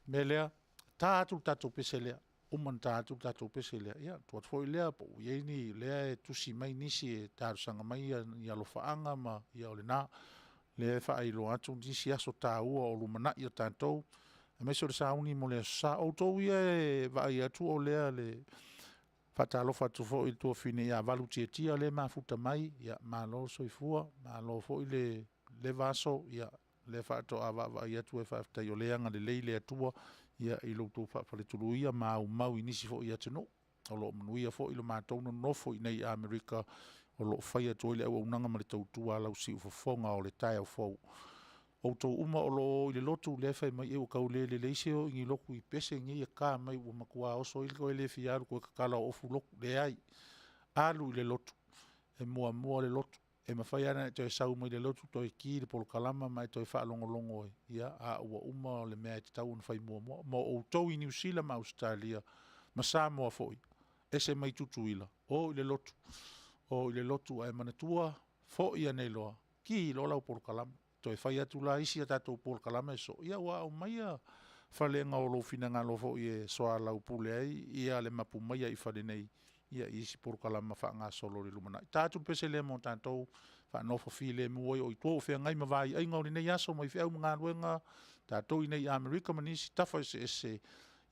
le mea lea, ta atu le tatou pese lea, uma ona ta atu le tatou pese lea, ia ona tuu atu foi lea po ua i ai ni o lea e tusi mai nisi e talosaga mai ni alofaaga ma, ia o lena. O lea e faailoa atu nisi aso taua o lumanai o tatou, aemaise o le sauni mo le Aso Sa. O outou ia e vaai atu o lea le faatalofa atu foi i le tuafafine ia Valu Tiatia lea e mafuta mai, ia malo le soifua, malo foi le leva aso, o lea faatoa vaavaai atu faafetai o lea e agalelei le Atua i lo outou faafaletuluia ma aumau i nisi foi atunuu. O lo o manuia foi lo matou nonofo i inei i Amerika o lo o fai atu ai le auaunaga ma le tautua a lau siufofoga o le taeao fou. O outou uma o lo o o i le lotu, lea e fai mai ua tau le lelei se o i ni lotu i pese nei e ta mai ua matua oso ai le toe le fia alu e toe tatala o ofu lotu. Leai, alu i le lotu, e muamua le lotu. E mafai lava ona e toe sau mai le lotu toe ki le polokalama ma e toe faalogologo a ua uma le mea e tatau ona fai muamua. Mo outou i Niu Sila ma Ausetalia ma Samoa foi, ese mai Tutuila, o i le lotu, o i le lotu ae manatua, foi ane loa, ki loa lau polokalame. Toe fai atu la isi a tatou polokalame sosoo, ia ua aumaia falega o lou finagalo foi e soalaupule ai le mapu maia i fale nei i isi polokalama faagasolo i le lumanai. Ta atu le pese lea mo tatou, faanofo filemu ai o i tua o feagai ma vaiaiga o lenei aso mai feau ma galuega, tatou i inei i Amerika ma nisi tafa eseese,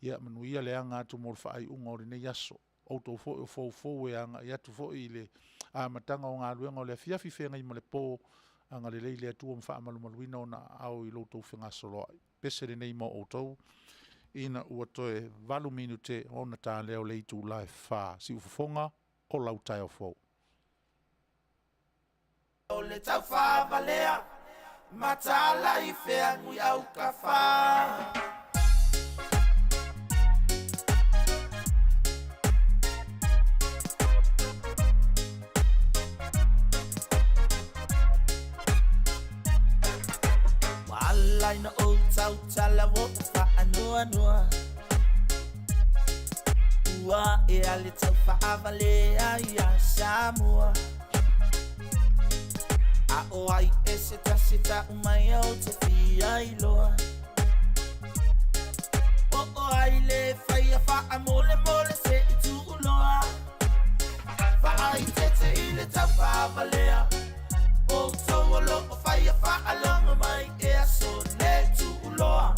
ia manuia le aga atu mo le faaiuga o lenei aso. O outou foi o foufou e agai atu foi i le amataga o galuega o le afiafi feagai ma le po, agalelei le Atua ma faamalumaluina ona aao i lo outou fegasoloai. Pese lenei mo outou ina ua toe 8 minute ona ta lea o le itula e 4. Siufofoga, o lau taeao fou. O le taufaavalea mataala i feagui aukafa. Ua ala ina ou tautala ua ou faanoanoa Ua ea le taufaavalea ia Samoa A o ai e se tasi ta'u mai ou te fia iloa Po o ai le faia faamolemole se i tuuloa Faaitete i le taufaavalea Outou o lo o faia faalogo mai e aso le tuuloa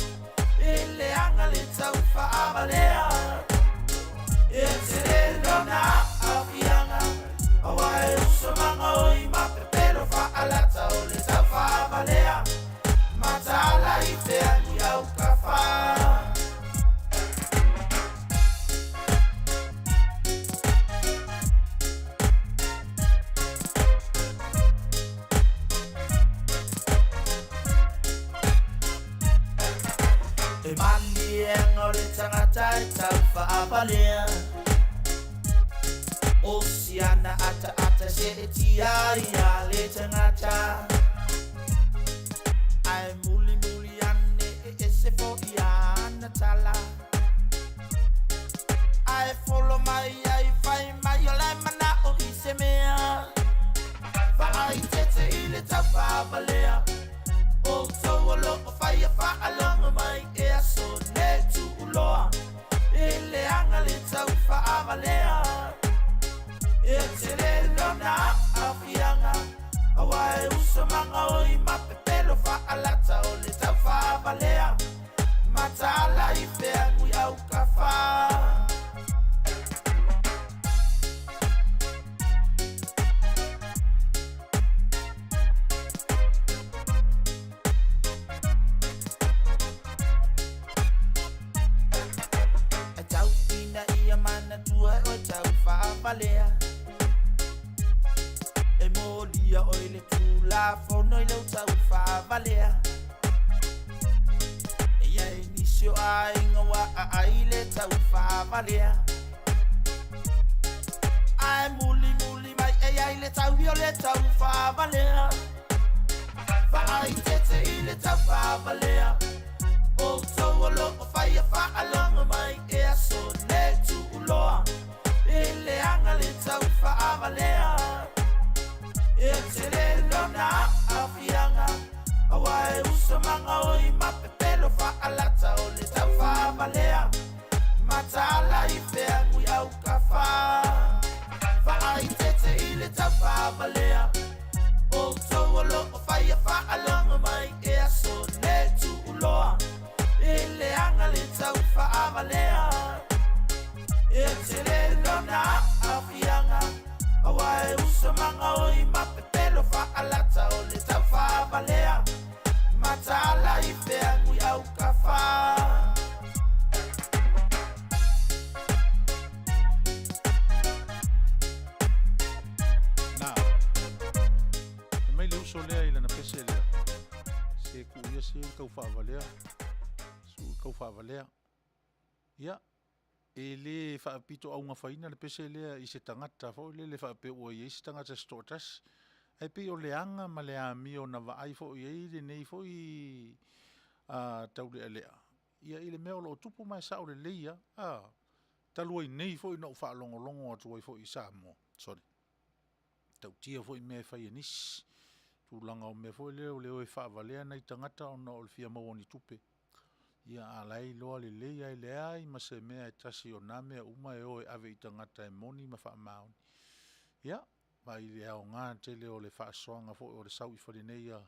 E leaga le taufaavalea E tele lona aafiaga Aua e uso magaoi ma pepelo faalata O le taufaavalea Mataala i feani aukafa. E malieaga o le tagata e taufaavalea O siana ataata seetia ia le tagata Ae mulimuli ane e ese foi ana tala Ae folo mai ai fai mai o le manao i se mea Faaitete i le taufaavalea Outou o lo o faia faalogo mai e aso le tuuloa E leaga le taufaavalea E tele lona aafiaga Aua e uso magaoi ma pepelo faalata O le taufaavalea Mataala i feagui aukafa. taufaaavalea E molia oe le Tulafono i lou taufaavalea E i ai nisi o aiga ua aai le taufaavalea Ae mulimuli mai e i ai le taui o le taufaavalea Faaeteete i le taufaavalea Outou o lo o faia faalogo mai e aso nei tuuloa E leaga le taufaavalea E tele lona aafiaga Aua e uso magaoi ma pepelo faalata o le taufaavalea Mataala i feagui aukafa Faaeteete i le taufaavalea Outou o lo o faia faalogo mai e aso nei tuuloa E leaga le taufaavalea E tele lona aafiaga Aua e uso magaoi ma pepelo faalata o le taufaavalea Mataala i feagui aukafa Na, fai mai le uso lea i lana pese lea, se tuu ia se le tau faavalea, se tuu le tau faavalea. Ia, e le faapitoaugafaina le pese lea i se tagata foi lele faapea ua i ai se tagata se toatasi, ae pei o le aga ma le amio na vaai foi i ai lenei foi taulealea ia i le mea o lo o tupu ma e sao lelei lava. A, talu ai nei foi na ou faalogologo atu ai foi i Samoa, sorry, e matautia foi mea e fai e nisi, tulaga o mea foi lea o le o e faavalea nai tagata ona o le fia maua o ni tupe. Ia a o la e iloa lelei lava e leai ma se mea e tasi o na mea uma e o e ave i tagata e moni ma faamaoni. Ia, vaai i le aoga tele o le faasoaga foi o le sau i fale nei a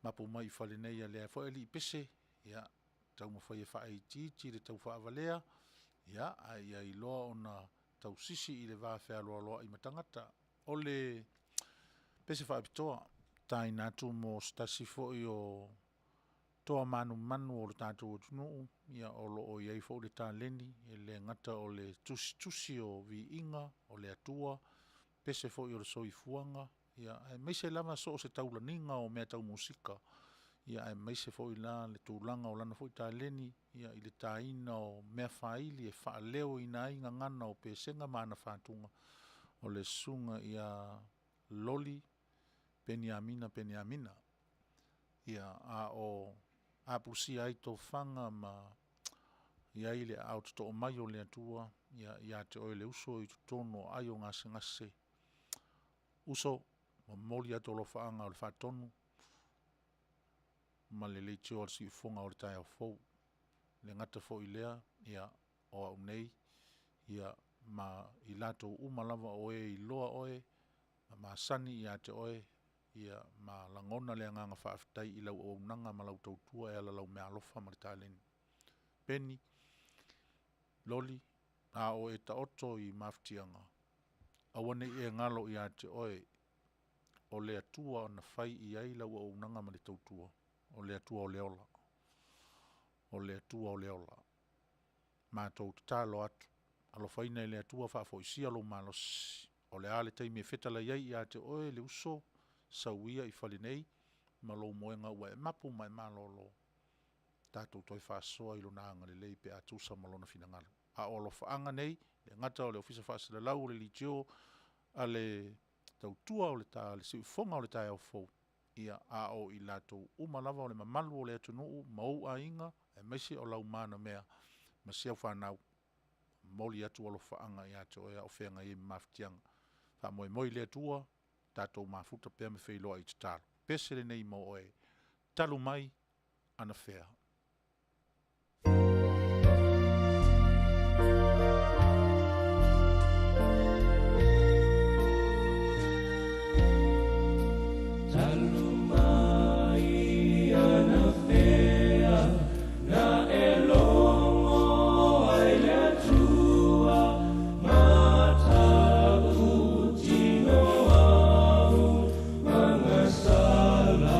mapu mai i fale nei a lea foi alii pese, ia taumafai e faaitiiti le tau faavalea, a ia iloa ona tausisi i le vafealoaloai ma tagata. O le pese faapitoa e taina atu mo se tasi foi o toa manumanu o le tatou atunuu o lo o i ai foi le taleni, e le gata o le tusitusi o viiga o le Atua, pese foi o le soifuaga, aemaise lava so o se taulaniga o mea tau musika, aemaise foi la le tulaga o lana foi taleni i le taina o mea faili e faaleoina ai gagana o Pesega ma ana fatuga, o le susuga ia Loli Peniamina Peniamina. Ia, a o apulusia ai tofaga ma i ai le aao totoa mai o le Atua ia te oe le uso i totonu o aai o gasegase. Uso, momoli atu alofaaga o le Faatonu ma le Leitio a le Siufofoga o le taeao fou. E le gata foi i lea, o au nei ma i latou uma lava o e iloa oe ma masani ia te oe ma lagona le agaga faafetai i lau auaunaga ma lau tautua e ala i lau meaalofa ma le taleni. Peni, Loli, a o e taoto i mafatiaga, aua ne i e galo ia te oe, o le Atua na fai i ai lau auaunaga ma le tautua, o le Atua o le ola, o le Atua o le ola. Matou tatalo atu, alofaina e le Atua faafoisia lou malosi, o le a le taimi e fetalai ai ia te oe le uso, sau ia i fale nei ma lou moega ua e mapu ma e malolo, tatou toe faasoa i Lona agalelei pe a tusa ma Lona finagalo. A o alofaaga nei, e le gata o le Ofisa Faasalalau o le Leitio a le tautua o le Siufofoga o le taeao fou, a o i latou uma lava o le mamalu o le atunuu ma ou aiga, aemaise o lau manamea ma si au fanau, e momoli atu alofaaga ia te oe a o feagai ai ma mafatiaga. Faamoemoe i le Atua, tatou mafuta pea ma feiloai i tatalo. Pese lenei mo oe, talu mai anafea. Talu mai anafea na e logo ai le Atua Matautino au magasala.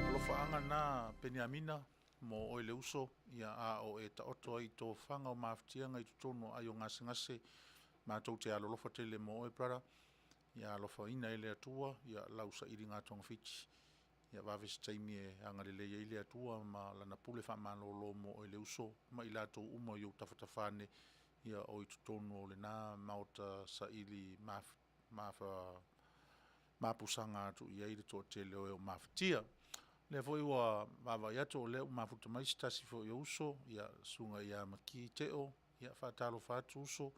Alofaaga na Peniamina mo oe le uso, ia a o e taoto ai i tofaga o mafatiaga i totonu o aai o gasegase, matou te alolofa tele mo oe brother, ia alofaina e le Atua lau sailiga togafiti. Ia vave se taimi e agalelei ai le Atua ma Lana pule faamalolo mo oe le uso ma i latou uma i ou tafatafa ane o i totonu o lena maota saili mapusaga atu i ai le toatele o e o mafatia. O lea foi ua vaavaai atu o lea ua mafuta mai se tasi foi o uso, le Susuga ia Maki Teo. E faatalofa atu uso, o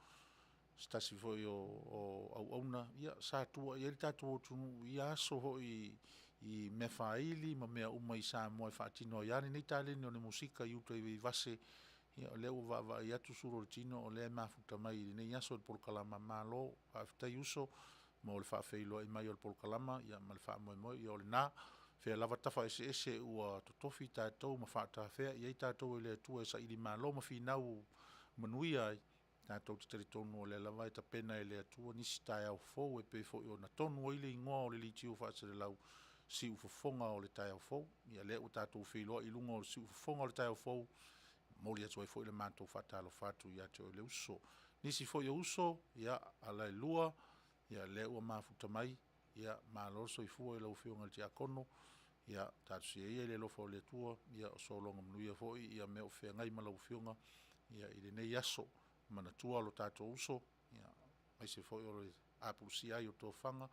se tasi foi o auauna sa tua i ai le tatou atunuu i ia aso foi i mea faili ma mea uma i Samoa e faatino ai lava lenei taleni o le musika i uta i Vaivase. Ia o lea ua vaavaai atu sulu o le tino o lea e mafuta mai i lenei aso i le polokalama. Malo faafetai uso mo le faafeiloai mai o le polokalama ma le faamoemoe. Ia o lena, o fea lava tafa eseese ua totofi i tatou ma faatafea i ai tatou e le Atua e sailimalo ma finau manuia ai, tatou te talitonu o lea lava e tapena e le Atua nisi taeao fou e pei foi ona tonu ai le igoa o le leitio faaselelau, Siufofoga o le Taeao Fou. Ia o lea ua tatou feiloai i luga o le siufofoga o le taeao fou, e momoli atu ai foi le matou faatalofa atu ia te oe le uso. Nisi foi ou uso, Alailua, o lea ua mafuta mai, malo le soifua i lau Afioga i le Tiakono, talosia ia i le alofa o le Atua o sologa manuia foi mea o feagai ma lau Afioga i lenei aso. Manatua lo tatou uso, aemaise foi o le apulusia ai o tofaga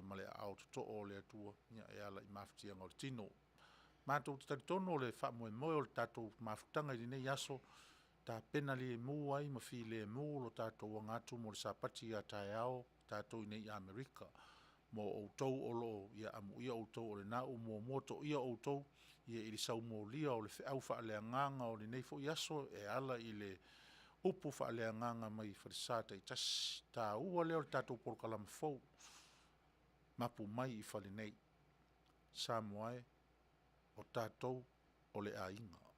ma le aao totoa o le Atua e ala i mafatiaga o le tino. Matou te talitonu o le faamoemoe o le tatou mafutaga i lenei aso, tapena limu ai ma filemu lo tatou aga atu mo le Sapati a taeao tatou i inei i Amerika. Mo outou o lo o… ia amuia outou o lena ua muamua toia outou i le saumolia o le feau faaleagaga o lenei foi aso e ala i le upu faaleagaga mai falesa taitasi. O le taua lea o le tatou polokalame fou, Mapu mai i fale nei. Samoa e, o tatou o le aiga.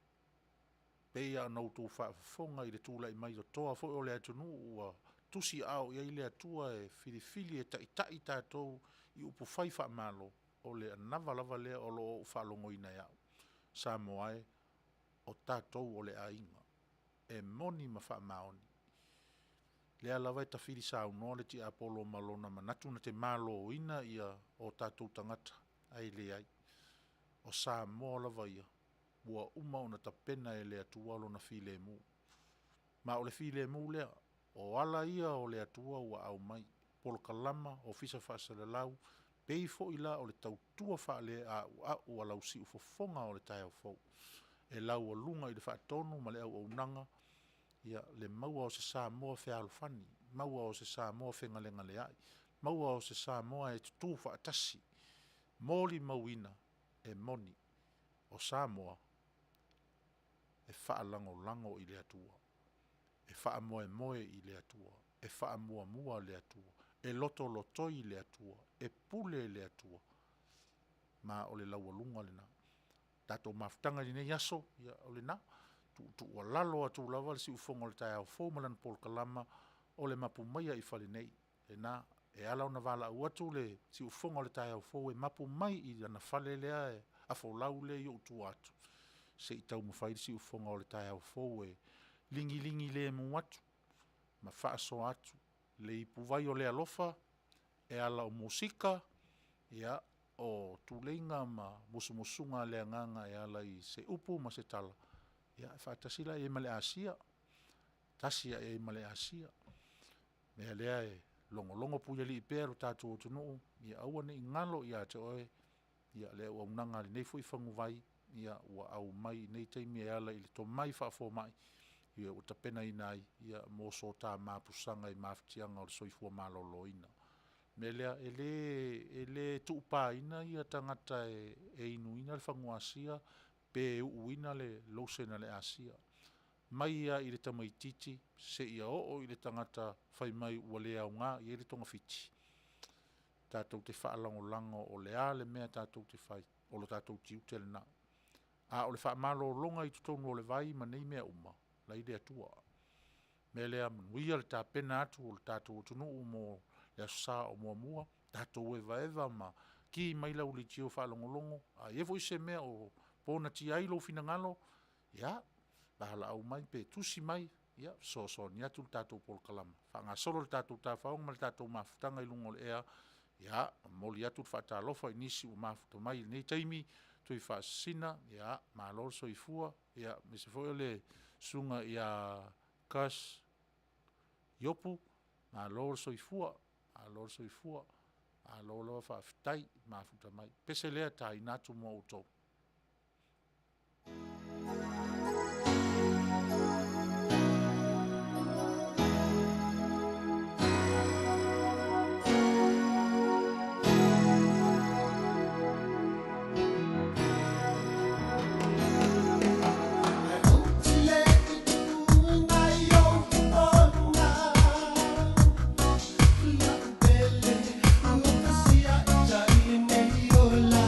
E pei lava ona outou faafofoga i le tulai mai o toa foi o le atunuu ua tusiaao i ai le Atua e filifili e taitai tatou i upufai faamalo, o le anava lava lea o lo o ou faalogoina e au, Samoa e, o tatou o le aiga. E moni ma faamaoni. O lea lava e tafili saunoa le tiapolo ma lona manatu na te maloina o tatou tagata, ae leai. O Samoa lava ia, ua uma ona tapena e le Atua lona filemu, ma o le filemu lea. O ala ia o le Atua ua aumai, polokalama, Ofisa Faasalalau, pei foi la o le tautua faaleauau a lau siufofoga o le taeao fou, e laualuga i le faatonu ma le auaunaga le maua o se Samoa fealofani, maua o se Samoa fegalegaleai, maua o se Samoa e tutu faatasi, molimauina, e moni, o Samoa, e faalagolago i le Atua, e faamoemoe i le Atua, e faamuamua le Atua, e lotolotoi le Atua, e pule le Atua, ma o le laualuga lena. O le tatou mafutaga i lenei aso, ia o lena. E tuutuualalo atu lava le siufofoga o le taeao fou ma lana polokalama, o le Mapu maia i fale nei. Lena, e ala ona valaau atu le siufofoga o le taeao fou e mapu mai i lana fale lea afolau lea i ou tua atu, se i taumafai le siufofoga o le taeao fou e ligiligi lemu atu ma faasoa atu le ipuvai o le alofa e ala o musika, o tuleiga ma musumusuga a le agaga e ala i se upu ma se tala. Ia faatasi la i ai ma le Asia, tasi lava i ai ma le Asia. O le mea lea e logologo puialii pea lo tatou atunuu, ia aua ne i galo ia te oe le auaunaga a lenei foi faguvai ua aumai i nei taimi e ala i le tomai faa-fomai ua tapenaina ai mo so ta mapusaga i mafatiaga o le soifua maloloina. O le mea lea, e le tuupaina tagata e inuina le fagu asia pe uuina le lotion a le asia, mai lava i le tamaitiiti seia oo i le tagata fai mai ua le aoga i ai le togafiti, tatou te faalagolago o le a le mea tatou te fai, o le tatou tiute lena. A o le faamalologa i totonu o le vai ma nei mea uma, o la e i le Atua. O le mea lea, manuia le tapena atu o le tatou atunuu mo le Aso Sa o muamua, tatou evaeva ma ki mai lau leitio faalogologo, a i ai foi se mea o ponatia ai lou finagalo, ia, valaau mai pe tusi mai, e fesoasoani atu le tatou polokalame, faagasolo le tatou tafaoga ma le tatou mafutaga i luga o le ea. E momoli atu le faatalofa i nisi ua mafuta mai i lenei taimi, Tuifaasisina malo le soifua, aemaise foi o le susuga ia Gus Iopu, malo le soifua, malo le soifua, malo lava faafetai mafuta mai. O le pese lea e taina atu mo outou. Ae ou te le i tuuina i ou popolega La'u pele ua pasia i tai lenei ola.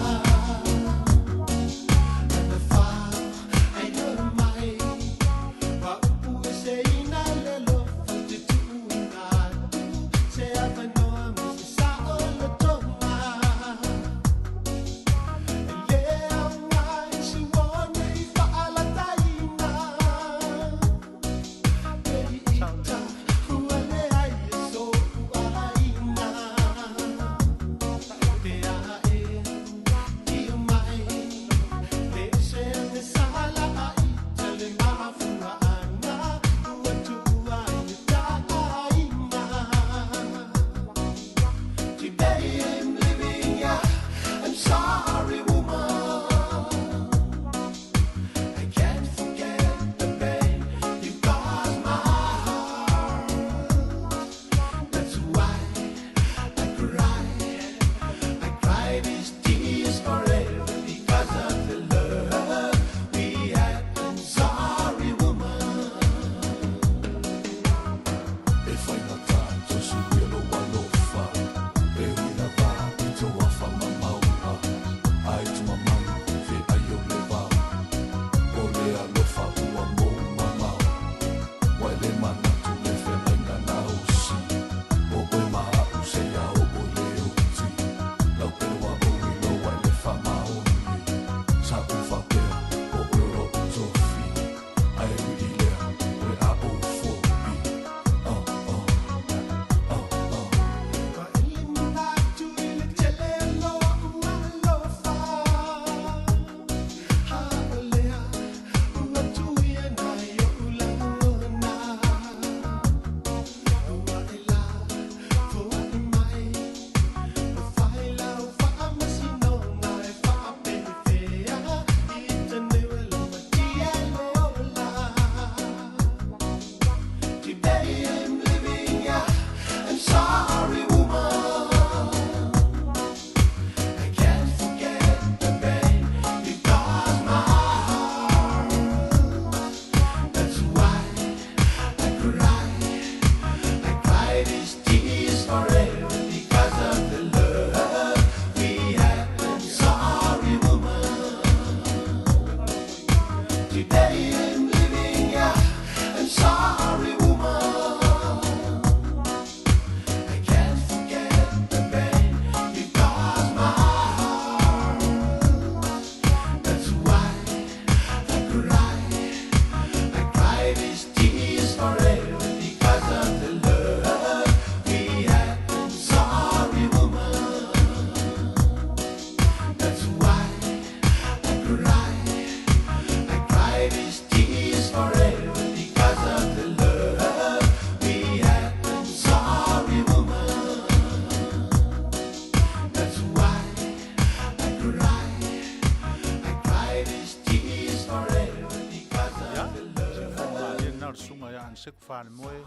Aneseko Falemoe,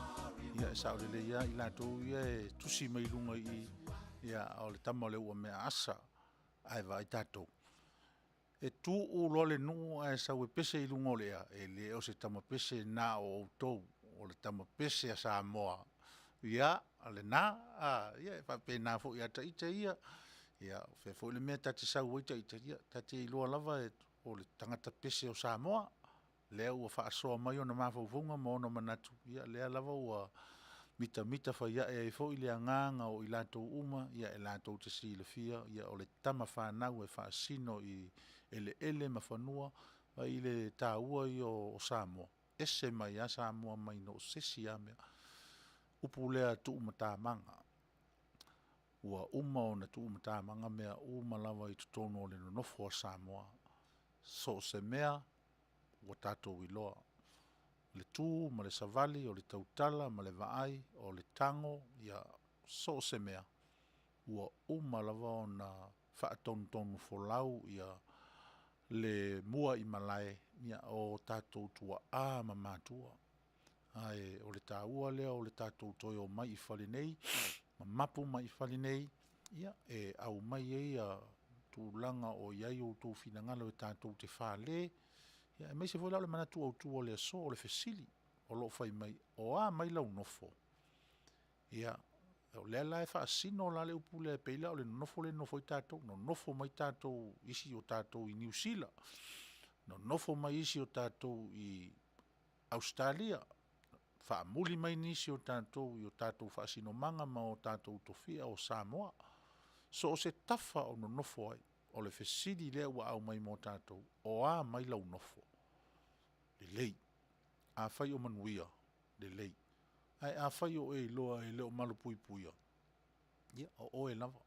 ia e sao lelei lava i latou ia e tusi mai i luga i i, ia o le tama o le uamea Asa, ae vaai tatou, e tuu loa le nuu ae sau e pese i luga o le ea, e le o se tama pese na o outou, o le tama pese a Samoa. Ia, o lena, ia e faapena foi ia ita ia. Ia o fea foi le mea e ta te sau ai ita, ia ta te iloa lava o le tagata pese o Samoa, lea ua faasoa mai ona mafaufauga ma ona manatu, ia lea lava ua mitamita faiae ai foi le agaga o i latou uma e latou te silafia o le tama fanau e faasino i eleele ma fanua. Vaai i le taua ia o Samoa, e ese mai lava Samoa mai o se isi lava mea. O le upu lea tuumatamaga, ua uma ona tuumatamaga mea uma lava i totonu o le nonofo a Samoa. So o se mea ua tatou iloa, le tu ma le savali, o le tautala ma le vaai, o le tago, ia so o se mea, ua uma lava ona faatonutonufolau le muaimalae o tatou tuaa ma matua. Ae o le taua lea o le tatou toe omai i fale nei ma mapu mai i fale nei e aumai ai tulaga o i ai outou finagalo tatou te fale, aemaise foi la o le manatu autu o le aso, o le fesili o lo o fai mai, o a mai lau nofo? Ia, o lea la e faasino la le upu lea pei la o le nonofo lea e nonofo ai tatou. Nonofo mai tatou, isi o tatou i Niu Sila, nonofo mai isi o tatou i Ausetalia, faamuli mai nisi o tatou i o tatou faasinomaga ma o tatou tofiga o Samoa. So o se tafa o nonofo ai, o le fesili lea ua aumai mo tatou, o a mai lau nofo? Lelei. Afai o manuia, lelei. Ae afai o e iloa e le o malupuipuia, ia o oe lava.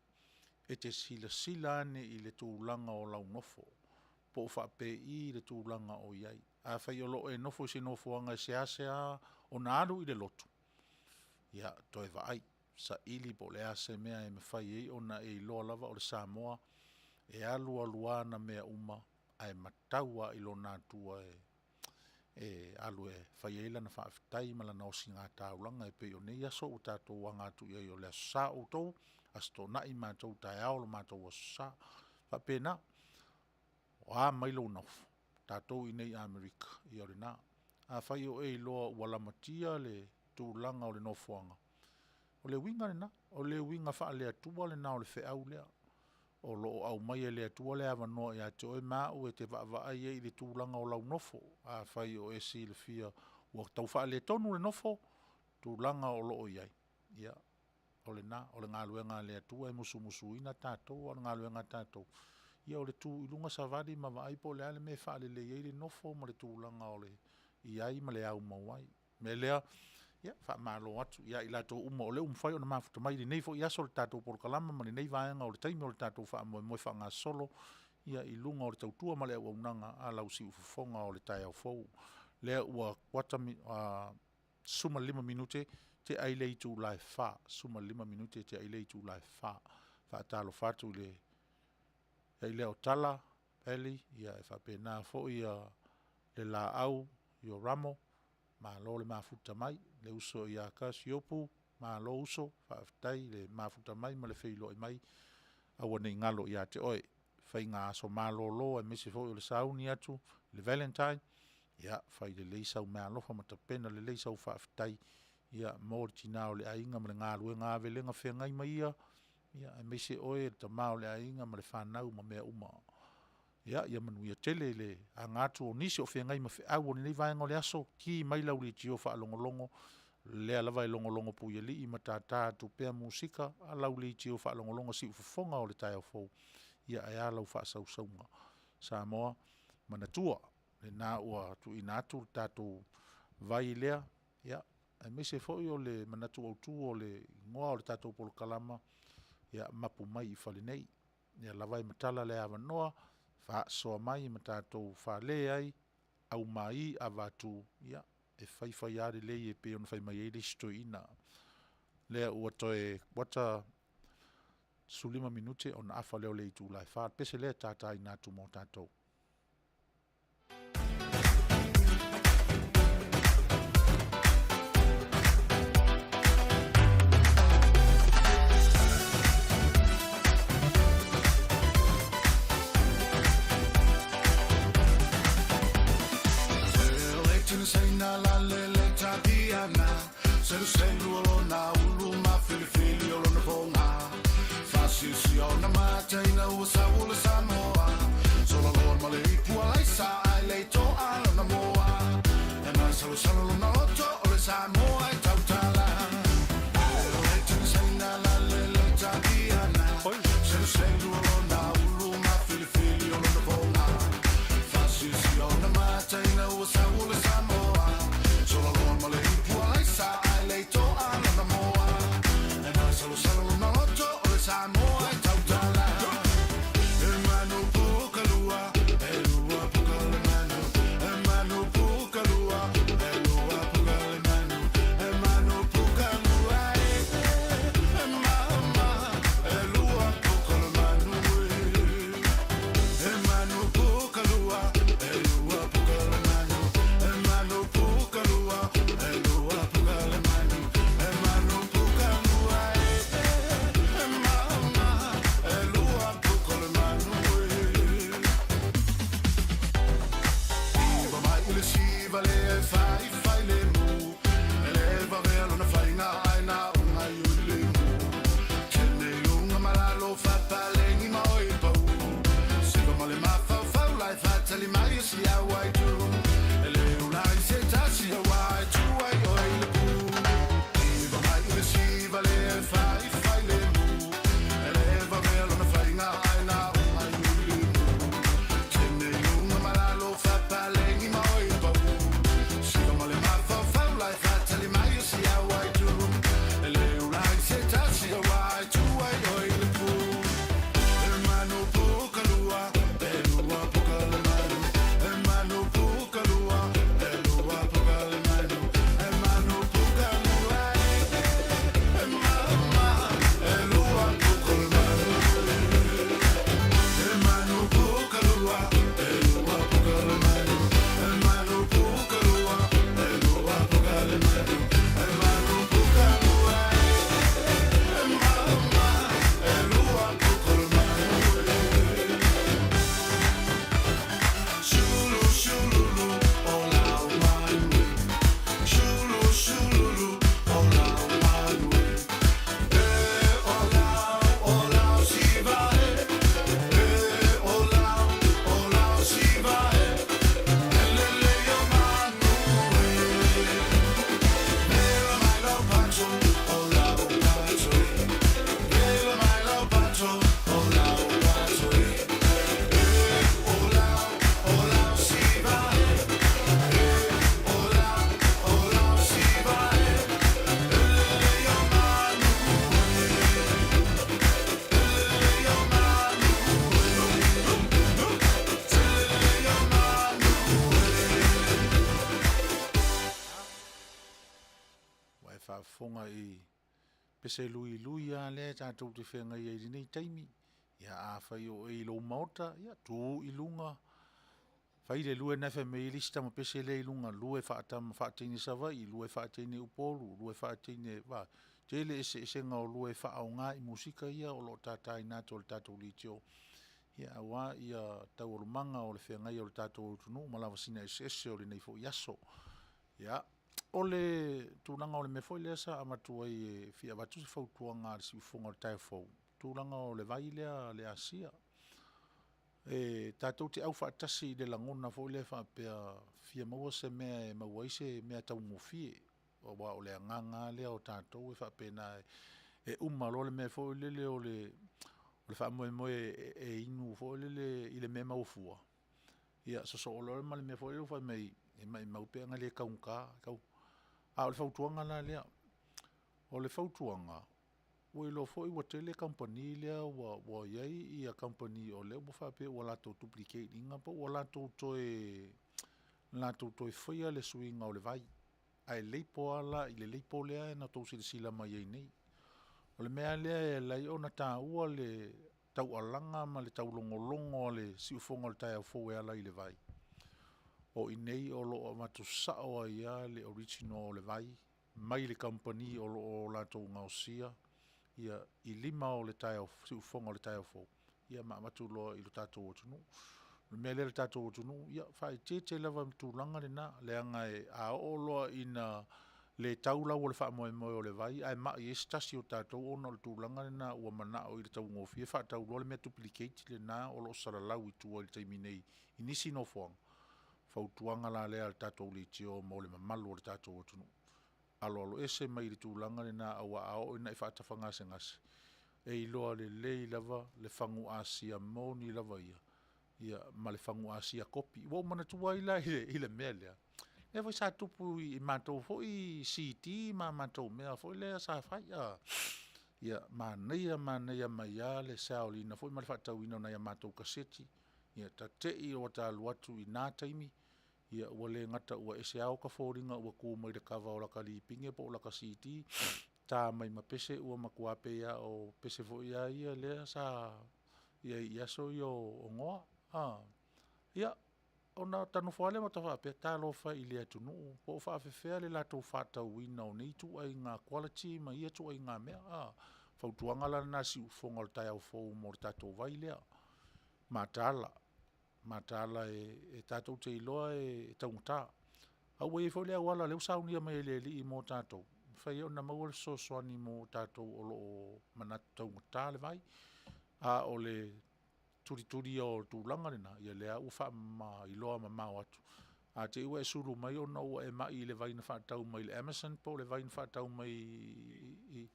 E te silasila ane i le tulaga o lau nofo, po o faapei le tulaga o i ai. Afai o lo o e nofo i se nofoaga e seasea ona alu i le lotu, ia toe vaai, saili po o le a se mea e mafai ai ona e iloa lava o le Samoa, e alu alu lava ana mea uma ae matau lava i lona Atua e alu e fai ai lana faafetai ma lana osigataulaga e pei o nei aso ua tatou aga atu i ai o le Aso Sa outou, Aso Toonai matou, taeao lo matou Aso Sa. E faapena. O a mai lou nofo? Tatou i inei i Amerika, ia o lena. Afai o e iloa ua lamatia le tulaga o le nofoaga, o le uiga lena, o le uiga faale-Atua lena o le feau lea. O lo o aumai e le Atua le avanoa ia te oe ma au e te vaavaai ai i le tulaga o lau nofo. Afai o e silafia ua tau faaletonu le nofo, tulaga o lo o i ai, ia o lena. O le galuega a le Atua e musumusuina tatou, a o le galuega a tatou, ia o le tu i luga savali ma vaai po o le a le mea e faalelei ai le nofo ma le tulaga o i ai ma le aumau ai. O le mea lea, ia faamalo atu ia i latou uma o lea ua mafai ona mafuta mai i lenei foi aso i le tatou polokalama ma lenei vaega o le taimi o le tatou faamoemoe faagasolo i luga o le tautua ma le auaunaga a lau siufofoga o le taeao fou. Lea ua 15 minute tea ai le itula e 4, 15 minute tea ai le itula e 4. E faatalofa atu i le ai lea o Tala Pally, e faapena foi Lelaau Ioramo, malo le mafuta mai. Le uso ia Gus Iopu, malo uso, faafetai le mafuta mai ma le feiloai mai, aua ne i galo ia te oe. Faiga aso malolo aemaise foi o le sauni atu i le Valentine, ia fai lelei sau meaalofa ma tapena lelei sau faafetai mo le tina o le aiga ma le galuega ave lea na feagai ma ia, aemaise oe le tama o le aiga ma le fanau ma mea uma. Ia manuia tele le aga atu o nisi o feagai ma feau o lenei vaega o le aso, ki mai lau leitio faalogologo, o lea lava e logologo puialii ma tata atu pea musika a lau leitio faalogologo siufofoga o le taeao fou, ae a lau faasausauga. Samoa, manatua, lena ua tuuina atu le tatou vai lea, aemaise foi o le manatu autu o le igoa o le tatou polokalama, ia mapu mai i fale nei. O lea lava e matala le avanoa, faasoa mai ma tatou fale ai, aumai avatu, ia e fai fai lava lelei pei ona fai mai ai le isi toeaina. Lea ua toe kuata 15 minute ona afa lea o le itula e 4. O le pese lea e tataina atu mo tatou. Saina la lele tapiana Seluselu o lona ulu ma filifili o lona foga Fasiusia ona mata ina ua sau o le Samoa Solaloa ma le ipu a laisa ae le i toa lona moa E masalosalo lona loto o le Samoa e tautala Ua e faafofoga i pese luilui lava lea tatou te feagai ai i lenei taimi. Ia afai o oe i lou maota, ia tu i luga, fai le lue lena e fai mai ai le isi tama pese lea i luga, lue faateine Savaii, lue faateine Upolu, lue faateine… Tele eseesega o lue e faaaoga i musika ia o lo o tataina atu e le tatou leitio aua taualumaga o le feagai ai o le tatou atunuu ma lavasiga eseese o lenei foi aso. Ia, o le tulaga o le mea foi lea sa avatu ai e fia avatu se fautuaga a le siufofoga o le taeao fou, tulaga o le vai lea a le Asia. E tatou te aufaatasi i le lagona foi lea faapea e fia maua se mea e maua ai se meataugofie, aua o le agaga lava lea o tatou e faapena, e uma loa le mea foi lele o le faamoemoe e inu foi lele i le mea e maua fua, ia sosoo loa ma le mea foi lele fai mai e maumau pe ana le taugata. A o le fautuaga la lea, o le fautuaga, ua iloa foi ua tele kamupani lea ua i ai kamupani o lea ua faapea ua latou duplicate ina po ua latou toe faia le suiga o le vai, ae label lava la i le label lea na outou silasila mai ai nei. O le mea lava lea e ala ai ona taua le taualaga ma le taulogologo a le siufofoga o le taeao fou e ala i le vai, o i inei o lo o avatu sao ai lava le original o le vai mai le kamupani o lo o latou gaosia i lima o le siufofoga o le taeao fou, ia ma avatu loa i le tatou atunuu. O le mea lea le tatou atunuu, ia faaeteete lava i le tulaga lena, leaga a oo loa ina le tau lau o le faamoemoe o le vai ae mai ai se tasi o tatou ona o le tulaga lena ua manao i le taugofie faatau loa le mea duplicate lena o lo o salalau i tua i le taimi nei i nisi nofoaga. Fautuaga la lea a le tatou leitio mo le mamalu o le tatou atunuu, aloaloese mai le tulaga lena aua a oo ina e faatafa gasegase, e iloa lelei lava le fagu asia moni lava ia, ia ma le fagu asia kopi. Ua ou manatua ai la i le mea lea, lea foi sa tupu i matou foi CD ma matou mea foi lea sa fai a. Ia, manaia manaia mai lava le sell ina foi ma le faatauina o nai a matou kaseti, ia ta te i ua ta alu atu i na taimi, ia ua le gata ua ese lava oka foliga ua tu mai le kava o lata lipine po o lata CD, ta mai ma pese ua matua pei lava o pese foi a ia lea sa i ai i aso ia o Noa a. Ia, ona ota nofo lava lea ma ota faapea, talofa e i le atunuu, po o faapefea le latou faatauina o nei ituaiga quality ma ia ituaiga mea a. Fautuaga la lena a le siufofoga o le taeao fou mo le tatou vai lea, mataala, mataala e tatou te iloa e taugata. A ua i ai foi le auala o lea ua saunia mai e le Alii mo tatou, e mafai ai ona maua le fesoasoani mo tatou o lo o manatu taugata le vai. A o le tulitulia o le tulaga lena, ia lea lava ua faamailoa mamao atu, a te i ua e sulu mai ona ua e mai i le vai na faatau mai le Amazon po o le vai na faatau mai i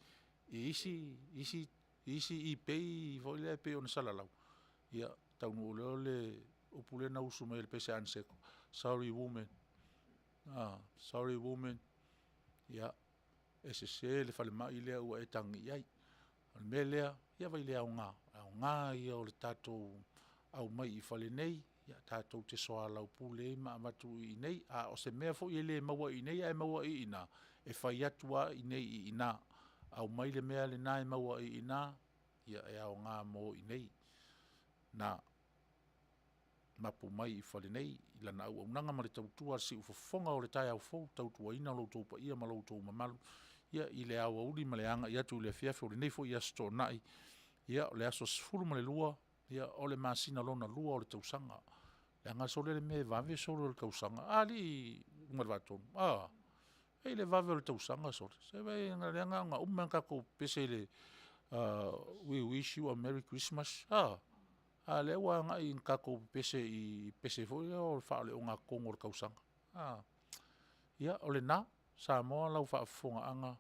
isi ebay foi lea pei ona salalau, ia taunuu loa le upu lea na usu mai ai le pese a Aniseko, sorry woman, sorry woman, ia, e sese le falemai lea ua e tagi i ai. O le mea lea, ia vaai i le aoga, o le aoga ia o le tatou aumai i fale nei tatou te soalaupule ai ma avatu i inei. A o se mea foi e le maua i inei ae maua i ina, e fai atu lava i inei i ina, aumai le mea lena e maua i ina, ia e aoga mo inei. Na mapu mai i fale nei i lana auaunaga ma le tautua a le siufofoga o le taeao fou, tautuaina lo outou paia ma lo outou mamalu i le aoauli ma le agai atu i le afiafi o lenei foi Aso Toonai, ia o le aso 12 o le masina lona lua o le tausaga. Leaga sole le mea e vave sole o le tausaga. A alii Lugalugatonu? A, e i ai le vave o le tausaga sole, se vaai o lea na ona uma lava ona tatou pepese i le we wish you a merry christmas, a, a o lea ua agai ina tatou pepese i pese foi ia o le faale-ogatotonu o le tausaga. A, ia, o lena Samoa lau faafofogaaga,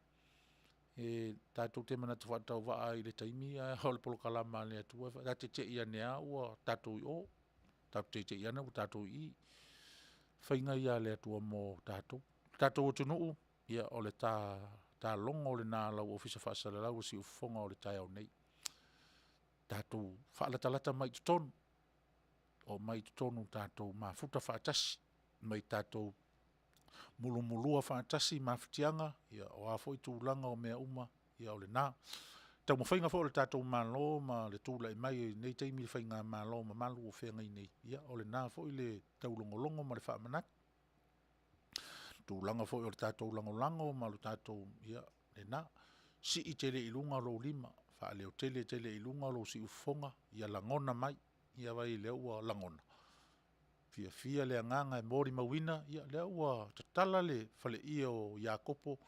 e tatou te manatu faatauvaa ai i le taimi, a o le polokalama a le Atua ta te te i ane lava ua tatou i o, tatou te te i ane ua tatou i i. O faiga ia a le Atua mo tatou. Le tatou atunuu, ia o le ta logo lena a lau Ofisa Faasalalau o le Siufofoga o le taeao nei. Tatou faalatalata mai i totonu, omai i totonu tatou mafuta faatasi ma tatou mulumulua faatasi mafatiaga, o a foi tulaga o mea uma, ia o lena. Taumafaiga foi a le tatou Malo ma le tulai mai i lenei taimi i le faigamalo mamalu o feagai nei, ia o lena foi le taulogologo ma le faamanatu. Tulaga foi o le tatou lagolago ma le tatou, ia, lena. Sii tele i luga lou lima, faaleo tele tele i luga lou siufofoga ia lagona mai. Ia vaai o lea ua lagona? Fiafia le agaga e molimauina, o lea ua tatala le faleie o Iakopo,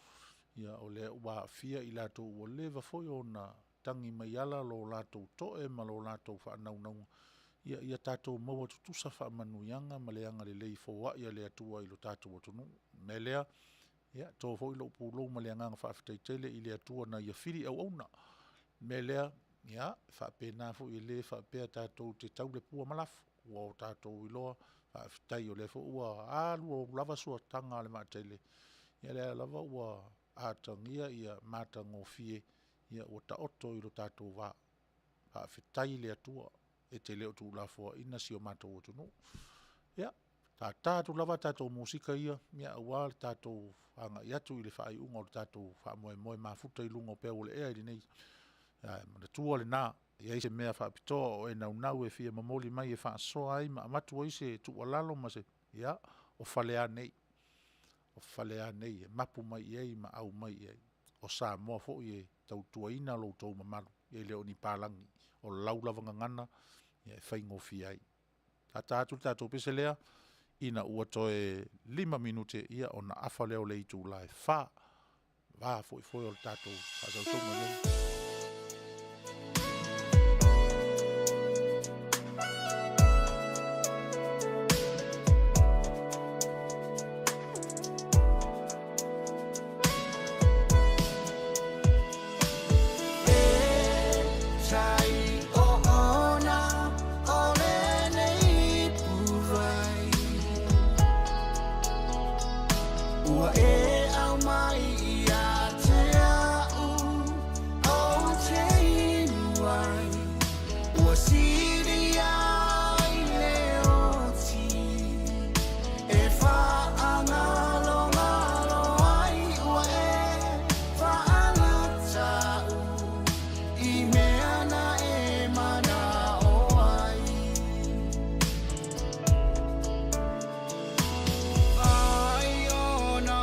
o lea ua aafia i latou ua leva foi ona tagi mai ala lo latou toe ma lo latou faanaunauga ia tatou maua tutusa faamanuiaga ma le agalelei foai a le Atua i lo tatou atunuu. O le mea lea, e to foi lou pulou ma le agaga faafetai tele i le Atua na Ia fili auauna. O le mea lea, e faapena foi, e le faapea tatou te tau le pua ma lafo, ua tatou iloa, faafetai o lea foi ua alu alu lava suataga a le vaatele, ia o lea lava ua atagia matagofie ua taoto i lo tatou va. Faafetai i le Atua e te le o tuulafoaiina si o matou atunuu. Ia, tata atu lava a tatou musika ia aua le tatou agai atu i le faaiuga o le tatou faamoemoe mafuta i luga o peu o le ea i lenei. Ae manatua lena, a i ai se mea faapitoa o e naunau e fia momoli mai e faasoa ai ma avatu ai se tuualalo ma se, ia, o fale lava nei, o fale lava nei e mapu mai i ai ma aumai i ai. O Samoa foi e tautuaina lo outou mamalu, e le o ni palagi, o lau lava gagana e faigofie ai. Tata atu le tatou pese lea ina ua toe 5 minute ia ona afa lea o le itula e 4. Va foefoe o le tatou faasausauga nei. Ua e au mai ia te au o te inu ai Ua sili ai le oti E whaagalogalo ai ua e whaalatau I mea na e mana o ai Ai ona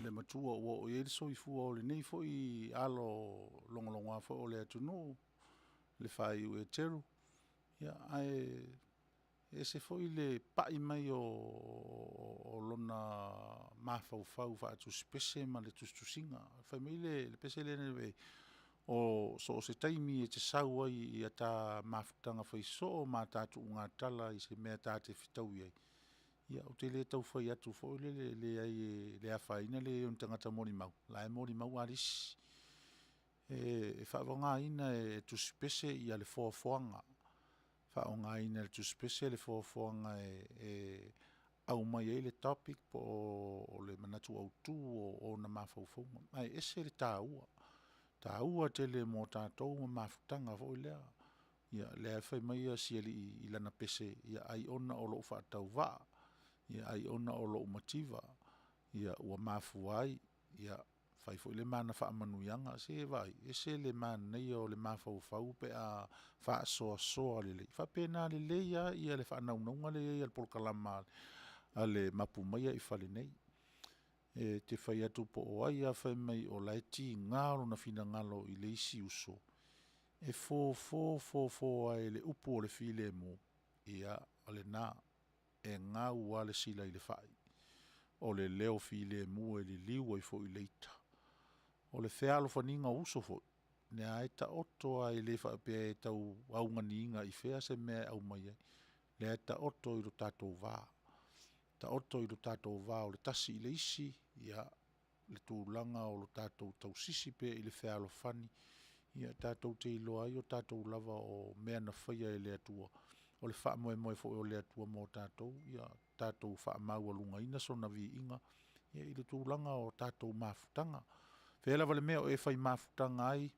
le matua ua oo i ai le soifua o lenei foi alo logologoa foi o le atunuu le faaiu Eteru, ae ese foi le pai mai o lona mafaufau faatusipese ma le tusitusiga. Fai mai le pese lea na i ai, so o se taimi e te sau ai i a ta mafutaga faisoo ma ta tuugatala i se mea ta te fetaui ai, ia ou te le tau fai atu foi lele, e leai e le afaina le i ai o ni tagata molimau, o la e molimau Alisi. E faaaogaina e le tusipese le foafoaga, faaaogaina e le tusipese le foafoaga e aumai ai le topic po o le manatu autu o ona mafaufauga, ae ese le taua, e taua tele mo tatou ma mafutaga foi lea. Ia o lea lava e fai mai si alii i lana pese, ia ai ona o lou faatauvaa, ai ona o lou mativa ua mafua ai, ia fai foi lea ma ana faamanuiaga. Se vaai, e ese le manaia o le mafaufau pe a faasoasoa lelei. E faapena lelei lava le faanaunauga lea e i ai o le polokalama a le Mapu Maia i fale nei. E te fai atu po o ai lava fai mai o la e tiga lona finagalo i le isi uso, e fofo fofo lava i le upu o le filemu, ia o lena, e gau lava le sila i le fai. O le leo filemu e liliu ai foi le ita. O le fealofaniga o uso foi, o lea lava e taoto lava e le faapea e tau auganiga i fea se mea e aumai ai, o lea e taoto i lo tatou va, taoto i lo tatou va o le tasi i le isi le tulaga o le tatou tausisi pea i le fealofani, tatou te iloa ai o tatou lava o mea na faia e le Atua, o le faamoemoe foi o le Atua mo tatou, ia tatou faamaualugaina sona viiga i le tulaga o tatou mafutaga. O fea lava le mea o e fai mafutaga ai,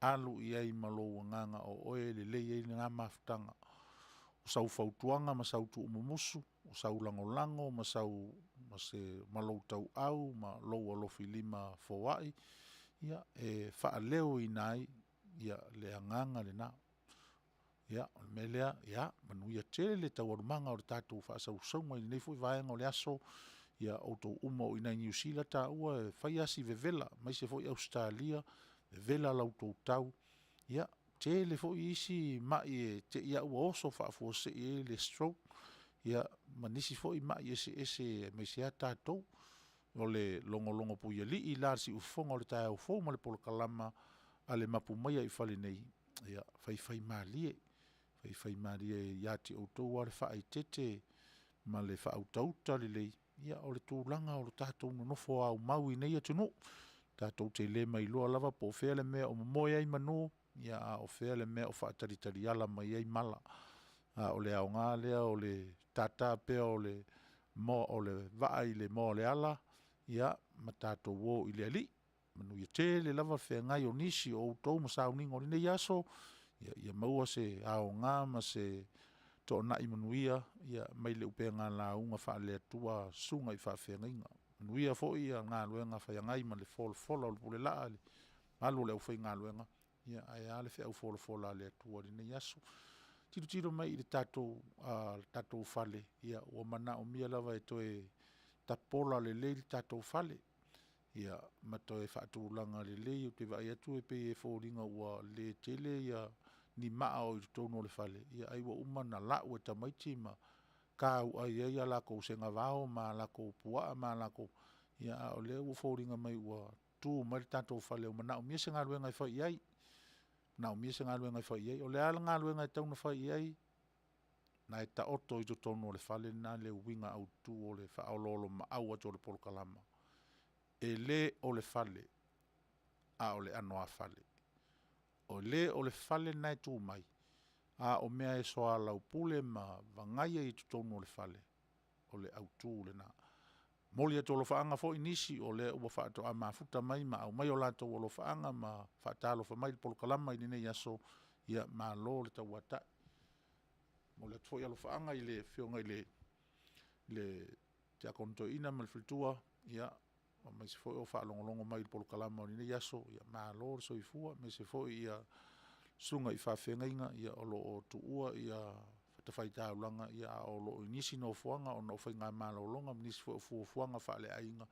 alu i ai ma lou agaga o oe e lelei ai lena mafutaga. O sau fautuaga ma sau tuumumusu, o sau lagolago ma lou tauau ma lou alofilima foai, e faaleoina ai le agaga lena. Ia, o le mea lea, ia manuia tele taualumaga o le tatou faasausauga i lenei foi vaega o le aso. Ia outou uma o i inei i Niu Sila taua e fai lava si vevela, aemaise foi Ausetalia, vevela la outou tau. Ia, tele foi isi mai e te i lava ua oso faafuasei ai le stroke, ia ma nisi foi mai eseese aemaise lava tatou. O le logologo puialii la i le siufofoga o le taeao fou ma le polokalama a le Mapu Maia i fale nei, ia faifaimalie, faifaimalie ia te outou lava le faaeteete ma le faautauta lelei o le tulaga o le tatou nonofo aumau i nei atunuu. Tatou te le mailoa lava po o fea le mea o momoe ai manu, a o fea le mea o faatalitaliala mai ai mala. A o le aoga lea o le tata pea o le vaa i le moa o le ala ma tatou o i le Alii. Manuia tele lava le feagai o nisi o outou ma sauniga o lenei aso, ia maua se aoga ma se toonai manuia mai le upega lauga faale-Atua a susuga i faafeagaiga. Manuia foi galuega feagai ma le folafola o le pule laa i le mamalu o le aufaigaluega, ae a le feau folafola a le Atua i lenei aso. Tilotilo mai i le tatou fale, ua manaomia lava e toe tapola lelei le tatou fale ma toe faatulaga lelei. Ou te vaai atu e pei e foliga ua le tele ni maa o i totonu o le fale, ai ua uma ona lau e tamaiti ma tauai ai a latou segavao ma latou puaa ma latou… a o lea ua foliga mai ua tu mai le tatou fale ua manaomia se galuega e fai i ai, manaomia se galuega e fai i ai. O le a le galuega e tatau ona fai i ai? O lena e taoto i totonu o le fale lena le uiga autu o le faaoloolomaau atu o le polokalama. E le o le fale, a o le anoāfale. E le o le fale lena e tu mai, a o mea e soalaupule ma vagaia i totonu o le fale, o le autu lena. E momoli atu alofaaga foi nisi o lea faatoa mafuta mai ma aumai o latou alofaaga ma faatalofa mai i le polokalama i lenei aso, ia malo le tauatai. E momoli atu foi alofaaga i le Afioga i le Tiakono Toeaina ma le faletua, aemaise foi o faalogologo mai i le polokalama i lenei aso, malo le soifua, aemaise foi susuga i faafeagaiga o lo o tuua fatafaitaulaga, ia a o lo o i nisi nofoaga ona o faiga malologa ma nisi foi o fuafuaga faaleaiga,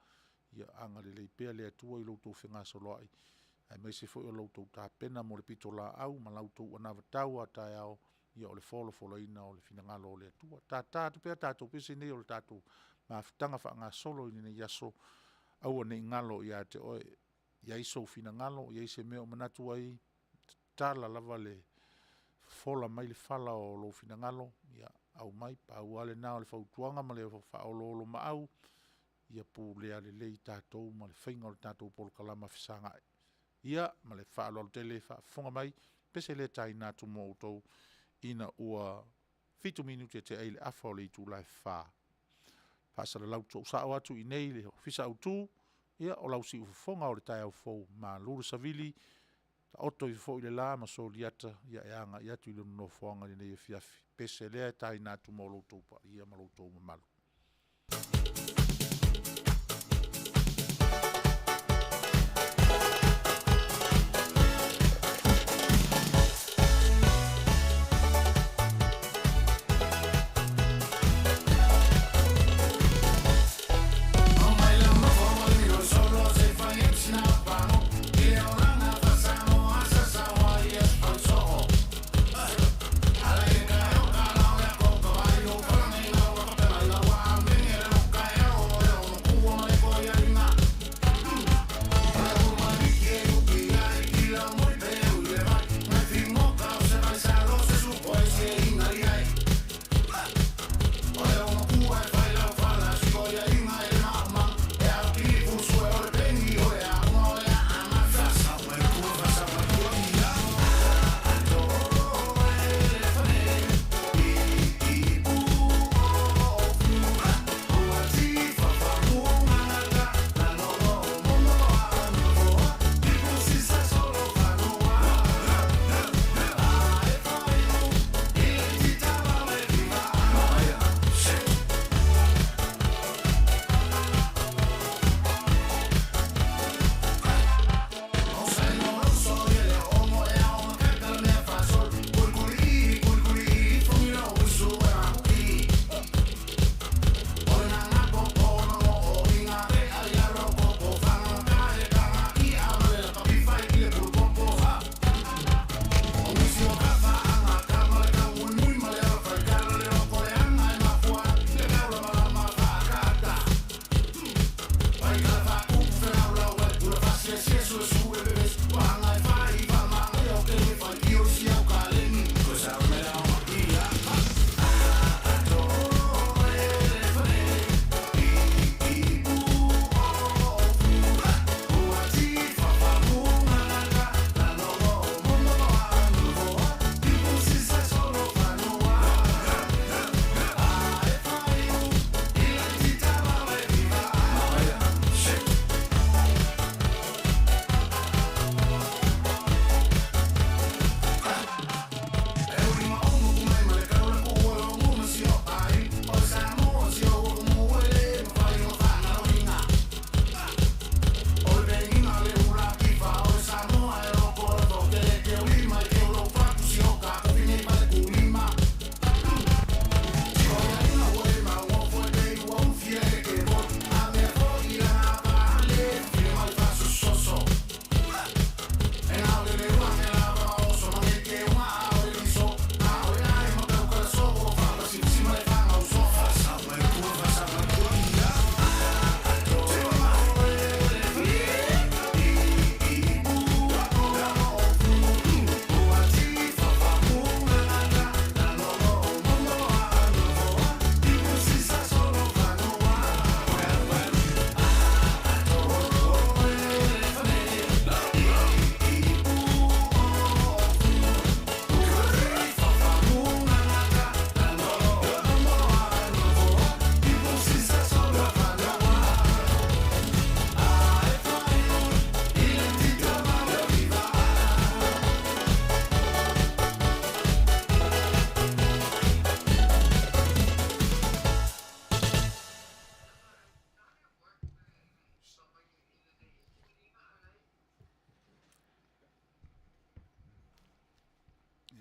ia agalelei pea le Atua i lo outou fegasoloai, aemaise foi o la outou tapena mo le pitolaau ma la outou anavatau a taeao, ia o le folafolaina o le finagalo o le Atua. Tata atu pea tatou pese nei o le tatou mafutaga faagasolo i lenei aso, aua ne i galo ia te oe, i ai sou finagalo, i ai se mea o manatu ai, tatala lava le fofola mai le fala o lou finagalo, ia aumai. Pau lava lena o le fautuaga ma le faaoloolomaau, ia pulea lelei tatou ma le faiga o le tatou polokalama fesagai. Ia, ma le faaaloalo tele faafofoga mai, pese lea e taina atu mo outou ina ua 7 minute tea i le afa o le itula e 4. E faasalalau tuusao atu i inei i le Ofisa Autu, ia o lau siufofoga o le taeao fou, malu le savili, taoto ifo foi le la ma soliata e agai atu i lona nofoaga i lenei afiafi. Pese lea e taina atu mo lo outou paia ma lo outou mamalu.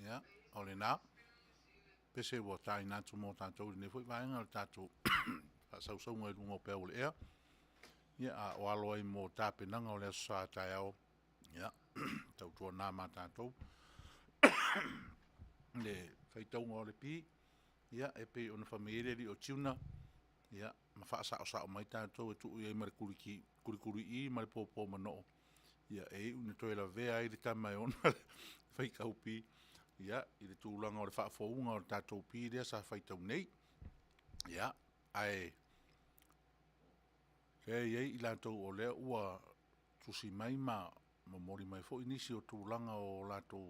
Ia, o lena. pese ua taina atu mo tatou i lenei foi vaega o le tatou faasausauga i luga o peau o le ea, ia a o alo ai mo tapenaga o le Aso Sa a taeao, ia tautuana ma tatou le faitauga o le pi, ia e pei ona fai mai ai le alii o tuna, ia ma faasaosao mai tatou e tuu i ai ma le kulikuli'i ma le popo manoo, e iu ina toe lavea ai le tama e ona le faitau pi i le tulaga o le faafouina o le tatou pi lea sa faitau nei. Ia, ae o lea e i ai i latou o lea ua tusi mai ma momoli mai foi nisi o tulaga o latou